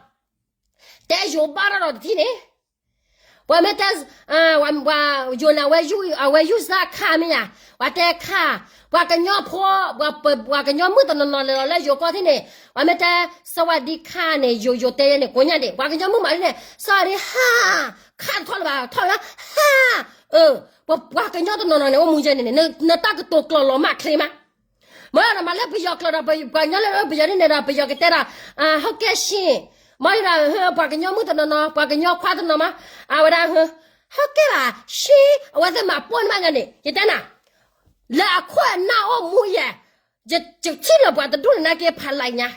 တဲယိၤဘၣ်ထီၣ်ဒီးတထံၣ်န့ၣ် ပှၤမ့ၢ်တဲ, ယိၤန့ၣ် အဝဲယူၢ်စၢ်ခါမ့ၢ်ယါ, ပှၤတဲခါ, ပှၤကညီဖိ, ပှၤကညီမုၣ်တနီၤနီၤလဲၤလီၤလၢယိၤကီၢ်ထံၣ်န့ၣ်, ပှၤမ့ၢ်တဲ, စဝၤဒံခါန့ၣ် ယိၤယိၤတဲယဲန့ၣ် ကိညါဒံး, ပှၤကညီမုၣ်မးဒ်န့ၣ် စဝၤဒံဟါ, ခါတထီၣ်လၢၤဘၣ် ထီၣ်လၢဟါ, ပှၤကညီတနီၤနီၤန့ၣ် အိၣ်မူယဲန့ၣ်န့ၣ် နတၢ်ကတိၤကျိာ်လီၤမၢ်ချ့မး မ့ၢ်ဒီးမၤလၢပယီၤကျိာ်ဒီး ပှၤကညီလၢပယီၤဒ်န့ၣ်ဒီး ပယီၤကတဲဒီး, ဟီၣ်ကဲၣ်ရှ့, မ့ၢ်ဒီး, ပှၤကညီမုၣ်တနီၤနီၤ ပှၤကညီခွါတနီၤမး, အဝဲဒၣ်, ဟီၣ်ကဲၣ်ဘၣ်ရှ့, အဝဲသ့ၣ်မၤပိၢ်န့ၣ်မးညါန့ၣ် ယတဲနၤ, လၢအခိၣ်အနၢ်အိၣ်မူယဲ, ယထံၣ်လၢပှၤတဒူၣ်န့ၣ်နာ်က့ဖးလဲညါ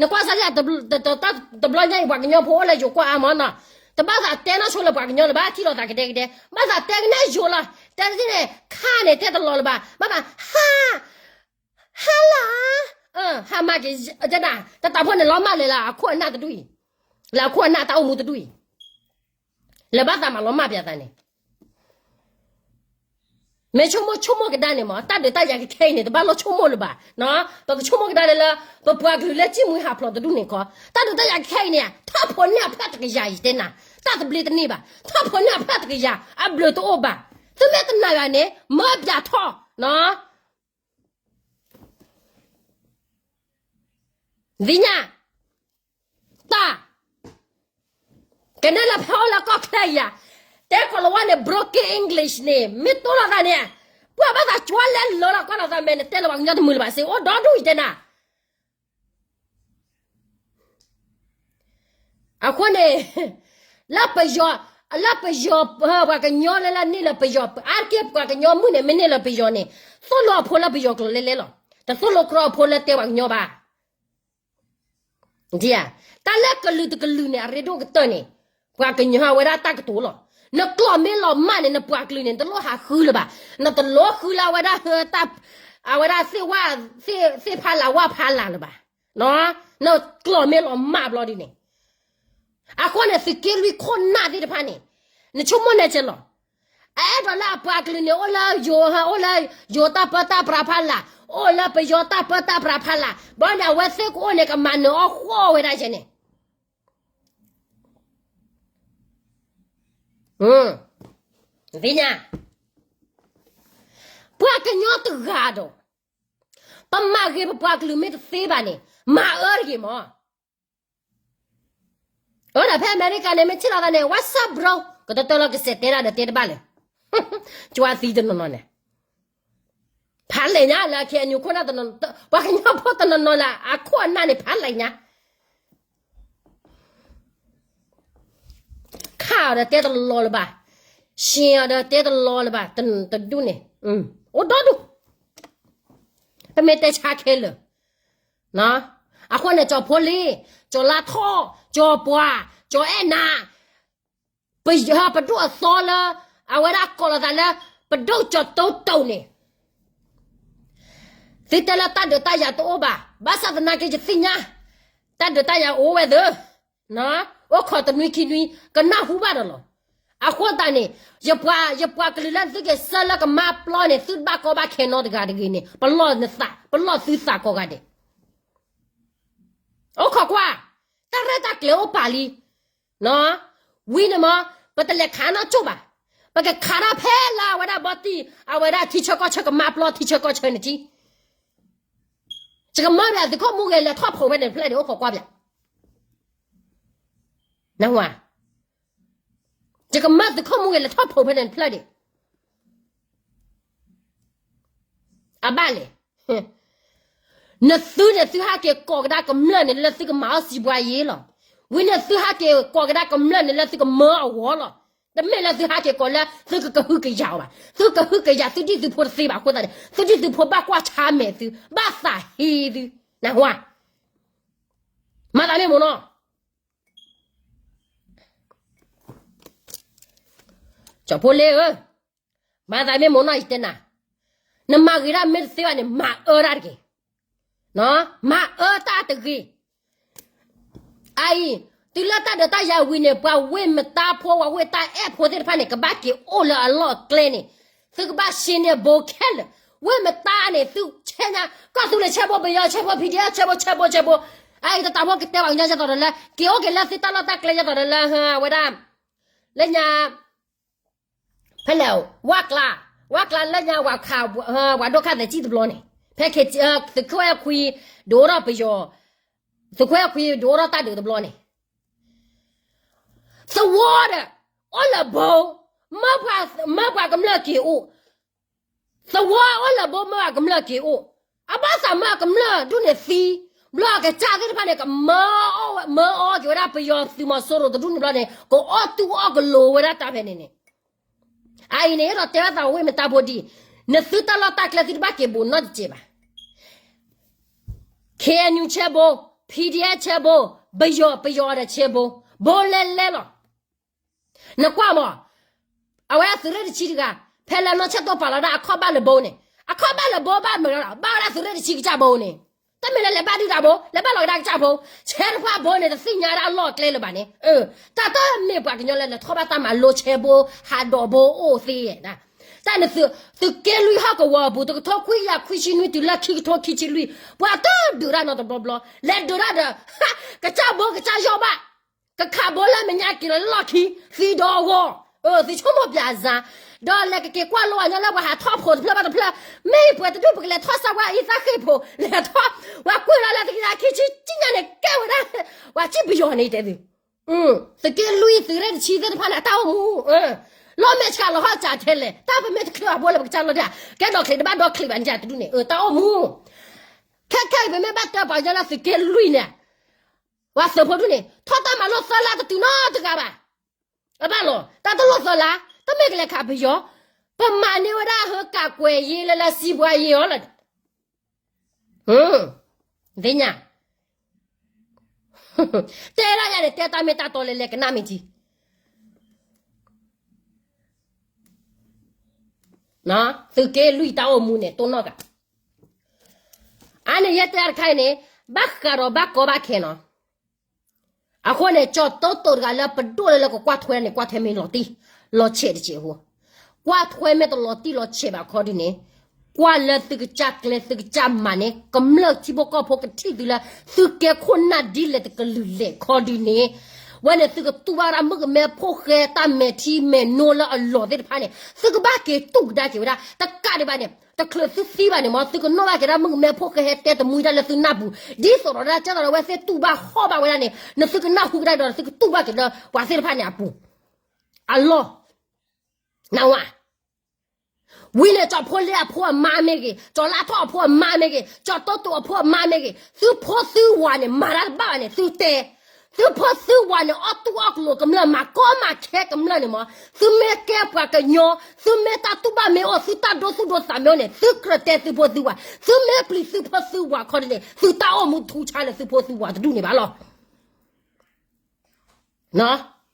နကွၢ်စၢ်လၢ, တဘျီညါအံၤ ပှၤကညီဖိအိၣ်လၢယိၤကီၢ်အါမးနီၤ, တဘၣ်သးတဲနီၢ်ဆိလၢပှၤကညီလၢၤဘၣ် ထံၣ်လိာ်သးကဒဲကဒဲ, ဘၣ်သးတဲကနဲယိၤလီၤ, တဲသ့ၣ်န့ၣ် ခါန့ၣ်တဲတလီၤလၢၤဘၣ်, ဘၣ်ဘၣ်, ဟါ, ဟါလီၤ, ဟါမးက့ၤ, တၢ်တၢ်ဖိန့ၣ်လီၤမၢ်လဲၤလၢအခိၣ်အနၢ်တဒူၣ်အံၤ, လၢအခိၣ်အနၢ်တၢ်အိၣ်မူတဒူၣ်အံၤ, လၢဘၣ်သးမၤလီၤမၢ်ပှၤသးန့ၣ် မ့ၢ်ဆိကမိၣ်ဆိကမိၣ်ကဒါန့ၣ်မး တၢ်ဒုးတၢ်ယၤကခဲအံၤန့ၣ် တဘၣ်လိၣ်ဆိကမိၣ်လၢၤဘၣ်, ပကဆိကမိၣ်ကဒါလၢလၢ, ပပှၤကလုာ်လၢစံၣ်မှံဟးဖျိးတဒူၣ်န့ၣ်ခီ, တၢ်ဒုးတၢ်ယၤကခဲအံၤန့ၣ် ထီၣ်ဖိးန့ၢ်အဖျၢၣ်တကယၤယတဲနၤ, တၢ်သဘျ့တန့ၢ်ဘၣ်, ထီၣ်ဖိးန့ၢ်အဖျၢၣ်တကယၤ အဘျုးတအိၣ်ဘၣ်, သုမ့ၢ်တနာ်ယၤန့ၣ် မၢပၠးထီၣ်, သ့ၣ်ညါ, တၢ်, ကနဲလၢဖဲအိၣ်လၢကီၢ်ချၢအံၤဧါ, တဲကီၢ်လၤဝါန့ၣ် broken English န့ၣ် မ့ၢ်တိၢ်လိာ်သးန့ၣ်, ပှၤဘၣ်သးကွၢ်လဲၤလၢလီၤကွၢ်လိာ်သးမဲာ်န့ၣ် တဲလၢပှၤကညီတမုာ်လၢၤဘၣ်စ့ၢ် အိၣ်ဒီဒူၣ်အံၤတဲနၤ အဃိန့ၣ်, လၢပယီၤ, လၢပယီၤ, ပှၤကညီလၢလၢန့ၢ်လၢပယီၤ အါတက့ၢ်ပှၤကညီမုၣ်န့ၣ် မ့ၢ်န့ၢ်လၢပယီၤန့ၣ်, သိၣ်လိအဖိလၢပယီၤကျိာ်လဲလဲလီၤ, တသိၣ်လိကြီအဖိလၢတဲပှၤကညီဘၣ်. တၢ်လၢကလုာ်တကလုာ်န့ၣ် အရ့ဒိၣ်ကတၢၢ်န့ၣ်, ပှၤကညီအဝဲဒၣ်တၢ်ကတိၤလီၤ. နကျိာ်မ့ၢ်လီၤမၢ်န့ၣ် နပှၤကလုာ်န့ၣ် နတလိၣ်ဟးဃုလၢၤဘၣ်, နတလိၣ်ဃုလၢအဝဲဒၣ်, အဝဲဒၣ်သ့ၣ်ဝါ, သ့ၣ်ဖးလၢ်ဝၣ်ဖးလၢ်လၢၤဘၣ်. နကျိာ်မ့ၢ်လီၤမၢ်ဘျီဒ်န့ၣ်, အဃိန့ၣ် သုးက့လွံၢ်ခိၣ်နၢ်သ့ၣ်တဖၣ်န့ၣ်, နဆိကမိၣ်နဲၣ်ကဲလီၤ. အအဲၣ်ဒိးလၢအပှၤကလုာ်န့ၣ် အိၣ်လၢယိၤ, အိၣ်လၢယိၤတၢ်ပၢတၢ်ပြးဖးလာ်, အိၣ်လၢပယီၤတၢ်ပၢတၢ်ပြးဖးလာ်, ဘီန့ၣ် အဝဲသ့ၣ်ကအိၣ်န့ၣ် ကမၤနၢၤအီၣ်ဃီဝဲဒၣ်ယဲန့ၣ်. သ့ၣ်ညါ, ပှၤကညီတဂၤဒီး ပမၤဂ့ၤပပှၤကလုာ်မ့ၢ်တသ့ဘၣ်န့ၣ် မၤအၢတဂ့ၤမး. အၢ ဒီးဖဲအမဲရကၤန့ၣ် မ့ၢ်ထံၣ်လီၤသးန့ၣ် what's up bro ကတၢၢ်လီၤ ကစဲးတဲဒၣ်ဒီးတဲတဘၣ်လၢၤ. ကၠွါသံတနီၤနီၤန့ၣ် ဖးလဲၣ်ညါလၢ KNU ခိၣ်နၢ်တနီၤ, ပှၤကညီဖိတနီၤနီၤလၢအခိၣ်အနၢ်န့ၣ် ဖးလဲၣ်ညါ ခးအီၤဒီးတဲတလီၤလၢၤဘၣ်, ရှဲအီၤဒီးတဲတလီၤလၢၤဘၣ်, တဒူၣ်န့ၣ် အိၣ်ဒီဒူၣ်, ပမ့ၢ်တဲဆါခဲလၢာ်. အဃိန့ၣ် ကၠီၤဖိလ့, ကၠီၤလါထီၣ်, ကၠီၤပှၤ, ကၠီၤအဲၣ်နၤ, ပယီၤပဒိၣ်အသီလၢ အဝဲဒၣ်ကိးလီၤသးလၢ ပဒိၣ်ကၠီၤတိတိၢ်န့ၣ် သုတဲလၢတၢ်ဒုးတၢ်ယၤတအိၣ်ဘၣ်, ဘၣ်ဆၣ်သနာ်က့ယသ့ၣ်ညါ တၢ်ဒုးတၢ်ယၤအိၣ်ဝဲသ့ၣ်, အိၣ်ခိးတနွံခံနွံ ကနၢ်ဟူဘၣ်ဒီးလီၤ. အဃိသတးန့ၣ် ယပှၤ, ယပှၤကလုာ်လၢသုက့ၤဆှၢလၢကမါပျီန့ၣ် သုတဘၣ်ကီဘၣ်ခဲနီတဂၤတဂ့ၤန့ၣ် ပလီၢ်နသး, ပလီၢ်သုသးကိးဂၤဒဲး အိၣ်ခိးကွၢ်, တၢ်ရဲၣ်တၢ်ကျဲၤအိၣ်ပာ်လံ. ဝံၤန့ၣ်မ့ၢ် ပတလဲၤခးနီၢ်ကၠိၣ်ဘၣ်, ပကခးတၢ်ဖဲလၢအဝဲဒၣ်ဘီတံၢ် အဝဲဒၣ်ထံဆၢကီၢ်ဆၢကမါပျီထံဆၢကီၢ်ဆၢန့ၣ်ထံ, ယကမၢဘၣ်သုးခိၣ်မူဂဲၤလဲၤထီၣ်ဖိးဖဲန့ၣ်တဖျၢၣ်ဒံး အိၣ်ခိးကွၢ်ဘၣ် နဝၤ, ယကမၢသုးခိၣ်မူဂဲၤလဲၤထီၣ်ဖိးဖဲန့ၣ်တဖျၢၣ်ဒံး အဘၣ်လဲၣ်. နသုန့ၣ်သုဟးက့ၤကိးကဒါကမျၢၢ်န့ၣ်လၢသုကမၤအီၣ်စံးဘှါယ့လီၤ. ဝံၤန့ၣ်သုဟးက့ၤကိးကဒါကမျၢၢ်န့ၣ်လၢသုကမၢအဂီၢ်လီၤ. တမ့ၢ်လၢသုဟးက့ၤကိးလၢသုကကဟုကယာ်အီၤဘၣ်. သုကဟုကယာ်သုဒံၣ်သုဖိတသ့ဘၣ်အဃိသတးန့ၣ် သုဒံၣ်သုဖိဘၣ်ကွၢ်ဆါမဲာ်သု ဘၣ်သးဟ့သု, နဝၤ, မၤသးမ့ၢ်မ့ၢ်နီၤ ကၠီၤဖိလ့ဧၢ, မၤသးမ့ၢ်မ့ၢ်နီၤ ယတဲနၤ, နမၤဂ့ၤတၢ်မ့ၢ်တသ့ဘၣ်န့ၣ် မၤအၢတၢ်တဂ့ၤ, မၤအၢတၢ်တဂ့ၤ. အအံၤ, တုၤလၢတၢ်ဒုးတၢ်ယၤဝံၤန့ၣ် ပှၤဝ့ၢ်မတါဖိ ပှၤဝ့ၢ်တၢ်အဲၣ်ဖိသ့ၣ်တဖၣ်န့ၣ် ကဘၣ်က့ၤအိၣ်လၢအလီၢ်အကျဲန့ၣ်, သုကဘၣ်ဆှၢန့ၢ်ဘိခဲလၢာ်, ဝ့ၢ်မတါန့ၣ် သုဆဲညါ ကီၢ်သူလ့ၤဆဲဘိ ပယီၤဆဲဘိ PDF ဆဲဘိ ဆဲဘိ ဆဲဘိ, အအံၤတတးဖိကတဲဘၣ်ကညီဒ်သိးဒီးလၢ က့ၤအိၣ်က့ၤလၢသုတၢ်လီၢ်တၢ်ကျဲဒ်သိးဒီးလၢ အဝဲဒၣ် လၢညါ ဖဲလဲၣ် ဝၣ်ကျါ, ဝၣ်ကျါလၢညါ ဝၤဒိၣ်ခါသဲးစံၣ်တဘျီန့ၣ်, ဖဲ သုးခိၣ်အဲၣ်ခွံ ဒုးအိၣ်ထီၣ်ပယီၤ, သုးခိၣ်အဲၣ်ခွံဒုးအိၣ်ထီၣ်တၢ်ဒုးတဘျီန့ၣ်, သဝီဒီး အိၣ်လၢဘိ, မၢပှၤကမျၢၢ်က့ၤအိၣ်, သဝီအိၣ်လၢဘိ မၢပှၤကမျၢၢ်က့ၤအိၣ်, အဘၣ်သးမၢကမျၢၢ်ဒူၣ်န့ၣ်သံ, ဘျီကစၢ်သ့ၣ်တဖၣ်န့ၣ် ကမၢအီၣ်, မၢအီၣ်က့ၤဝဲဒၣ်ပယီၤသုးမီၤစိရိၤတဒူၣ်န့ၣ်ဘျီန့ၣ် ကအီၣ်တူၢ်အီၣ်ကလိၤဝဲဒၣ်တၢ်ဖဲန့ၣ်န့ၣ်, အအံၤန့ၣ် အဲၣ်ဒိးတဲဘၣ်သးဝ့ၢ်မတါဖိဒ်အံၤ, နသုတၢ်လီၢ်တၢ်ကျဲသုတဘၣ်က့ၤဘူးနီတစဲးဘၣ်. KNU ဆဲဘိ, PDF ဆဲဘိ, ပယီၤ ပယီၤဒီးဆဲဘိ, ဘိလဲလဲလီၤ. နကွၢ်မး, အဝဲဒၣ်သုးရ့ၣ်တဆံတဂၤ, ဖဲလၢနီၢ်ဆဲၣ်တိၢ်ပာ်လီၤဒၣ်အခီၣ်ဘၣ်လၢဘိန့ၣ်, အခီၣ်ဘၣ်လၢဘိဘၣ်မနုၤလီၤ, ဘၣ်ဝဲဒၣ်သုးရ့ၣ်တဆံကစၢ်ဘိန့ၣ်, တမ့ၢ်လၢလဲၤဘၣ်ဒုၣ်ဒါဘိ, လဲၤဘၣ်လီၤကဒါကစၢ်ဖိ, ဆဲတဖၣ်ဘိန့ၣ် တသ့ၣ်ညါဒၣ်အလီၢ်အကျဲလၢၤဘၣ်န့ၣ်, တၢ်တမ့ၢ်ပှၤကညီလၢလဲၤထီၣ်ဘၣ်တၢ်မၤလိဆဲဘိ, ဟးဒိးဘိအိၣ်သ့, တၢ်န့ၣ် သုးက့လွံၢ်ဟီၣ်ကဝီၤအပူၤ တကထိခွံကယၤခွံဆံနွံ တုၤလၢခံကထိခံဆံလွံၢ်, ပှၤတဒုးတၢ်နီတဘျီဘျီ, လဲၤဒုးတၢ်ဒီး ကစၢ်ဘိကစၢ်ယီၢ်ဘၣ်, ကခးဘိလၢမဲာ်ညါက့ၤလီၤလၢလီၢ်ခံ, သံဒီးအဂီၢ်, သုဆိကမိၣ်ပၠးစါ, ဒီးလဲၤကက့ၤကွၢ်လိအညီလၢပှၤဟးထီၣ်ဖိးတဖျၢၣ်ဘၣ်တဖျၢၣ်, မ့ၢ်ပှဲၤတဒူၣ်ပကလဲၤထီၣ်စၢ်ဝဲအံၤသၣ်ဃ့ၢ်ဖိး, လဲၤထီၣ်, ပှၤကွၢ်လီၤလၢသုးက့သးခံဆံကံညါန့ၣ် ကဲဝဲဒၣ်, ပှၤစံၣ်ပယီၤန့ၣ်တဲသု, သုးက့လွံၢ်သုးရ့ၣ်တဆံသ့ၣ်တဖၣ်န့ၣ် အတၢ်အိၣ်မူ, လီၢ်မဲာ်ဆှးလီၤဟီၣ်စးထဲလဲၣ်, တၢ်ပမ့ၢ်တချုးအဘိလၢပကစၢ်လီၤဒၣ်, ကဲဒီးချံးတဘၣ်ဒီးချံးဘၣ်န့ၣ်တဒူၣ်န့ၣ်, တၢ်အိၣ်မူ ခဲခဲအံၤ ပမ့ၢ်ဘၣ်တဲပှၤကညီလၢသုးက့လွံၢ်န့ၣ်, ပှၤသုးဖိဒူၣ်န့ၣ် ထီၣ်တၢ်မၤလိသၢလါတတုၤနီတဂၤဘၣ်. အဘၣ်လီၤ တၢ်တလိၣ်သၢလါ, တမ့ၢ်ကလဲၤခးပယီၤ, ပမၤန့ၢ်ဝဲဒၣ်ဟၢကးကွဲးယ့လၢလၢစံးဘှါယ့အီၤလီၤ. သ့ၣ်ညါ, တဲဒၣ်ယၤန့ၣ် တဲတၢ်မ့ၢ်တၢ်တီလဲၤလဲၤကနၣ်မ့ၢ်ထံ သုးက့လွံၢ်တၢ်အိၣ်မူန့ၣ် တိၢ်နီၣ်ကး, အါန့ၣ်ယဲတဲတခါအံၤန့ၣ်, ဘၣ်ဃးဒီးဘၣ်ကီဘၣ်ခဲနီၤ. အဃိန့ၣ် ကၠီၤတိတိၢ်တဂၤလၢပဒိၣ်လၢလၢကကွၢ်ထွဲန့ၣ် ကွၢ်ထွဲမ့ၢ်လီၤတံၢ်, လီၤဆဲးတစဲးဖိ, ကွၢ်ထွဲမ့ၢ်တလီၤတံၢ်လီၤဆဲးဘၣ်ခီဒုန့ၣ်, ကွၢ်လၢသုကစၢ်ကျဲသုကစၢ်မၤန့ၣ် ကမျၢၢ်ထံဖိကီၢ်ဖိကထံၣ်သုလၢ သုကဲခိၣ်နၢ်ဒ်လဲၣ်တကလုာ်လဲၣ်ခီဒုန့ၣ်, ဝဲန့ၣ်သုကတူၢ်ဘၣ်ဝဲဒၣ်မုၣ်ကမဲဖိၣ်ဃဲတၢ်မဲာ်ထံမဲာ်နိလၢအလီၢ်သ့ၣ်တဖၣ်န့ၣ် သုကဘၣ်က့ၤတူၢ်ကဒါက့ၤဝဲဒၣ် တကးဒံးဘၣ်န့ၣ် တချုးသုသံဘၣ်န့ၣ်မ့ၢ် သုကနီၣ်ဘၣ်က့ၤဒၣ်မုၣ်ကမဲဖိၣ်ဃဲဟဲတဲတမှံတၢ်လၢသုနၢ်ပူၤ, ဒ်သိးဒီးဒၣ်ကဲသိးဒီးဝဲသ့ၣ်တူၢ်ဘၣ်ဟီၣ်ဘၣ်ဝဲဒၣ်န့ၣ် နသုကနၢ်ဟူကဒါဒီး သုကတူၢ်ဘၣ်က့ၤလၢပှၤသ့ၣ်တဖၣ်န့ၣ်အပူၤ, အလီၢ်, နဝဲ ဝံၤန့ၣ် ကၠီၤဖိလ့အဖိအမါမ့ၢ်ဂ့ၤ, ကၠီၤလါထီၣ်အဖိအမါမ့ၢ်ဂ့ၤ, ကၠီၤတိတိအဖိအမါမ့ၢ်ဂ့ၤ, သုဖိသုဝၤန့ၣ် မၤတၢ်တဘၣ်ဘၣ်န့ၣ် သုတဲ, သုဖိသုဝၤန့ၣ် အီၣ်တူၢ်အီၣ်ကျိၤကမျၢၢ် မၤကီမၤခဲကမျၢၢ်န့ၣ်မ့ၢ်, သုမ့ၢ်ကဲပှၤကညီ, သုမ့ၢ်တၢ်တူၢ်ဘၣ်မ့ၢ်အိၣ် သုတၢ်ဒိသူၣ်ဒိသးမ့ၢ်အိၣ်န့ၣ် သုကြၢးတဲသုဖိသုဝၤ, သုမ့ၢ်ပျံၤသုဖိသုဝၤခီဒုန့ၣ် သုတၢ်အိၣ်မူထူဆါလၢသုဖိသုဝၤတဒူၣ်န့ၣ်ဘၣ်လီၤ.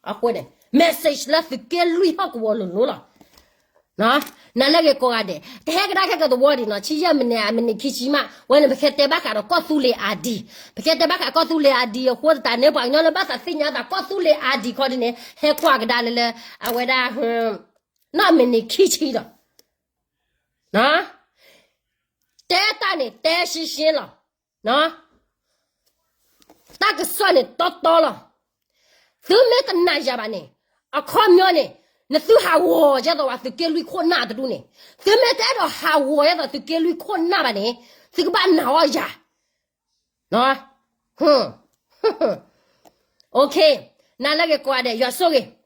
အဃိန့ၣ် message လၢသုးက့လွံၢ်ဟီၣ်ကဝီၤလိၤလိၤလီၤ. နၤလၢဂ့ၤကိးဂၤဒဲး ကဟဲကဒါခဲကသဝီဒံးနီၤ ဆံယဲၢ်မံးနံး မံးနံးခံဆံမး ဝဲန့ၣ် ပကဲတဲဘၣ်ဃးဒီးကီၢ်သူလ့ၤအါဒံ, ပကဲတဲဘၣ်ဃးကီၢ်သူလ့ၤအါဒံအဃိသတးန့ၣ် ပှၤကညီလၢဘၣ်သးသ့ၣ်ညါသးကီၢ်သူလ့ၤအါဒံခီဒ်န့ၣ် ဟဲကွၢ်ကဒါလၢလၢ အဝဲဒၣ် နီၢ်မံးနံးခံဆံဒီး တဲတၢ်န့ၣ် တဲရှင်းရှင်းလီၤ. တၢ်ကစီၣ်န့ၣ် တီတီလီၤ. သုမ့ၢ်တနာ်ယၤဘၣ်န့ၣ် အခီပညီန့ၣ် နသုဟးဂီၤယဲသိးဝဲသုးက့လွံၢ်ခိၣ်နၢ်တဒူၣ်န့ၣ်, သုမ့ၢ်တအဲၣ်ဒိးဟးဂီၤယဲသိးသုးက့လွံၢ်ခိၣ်နၢ်ဘၣ်န့ၣ် သုကဘၣ်နာ်အီၤယၤ နၤလၢဂ့ၤကိးဂၤဒဲး ယွၤဆိၣ်ဂ့ၤ.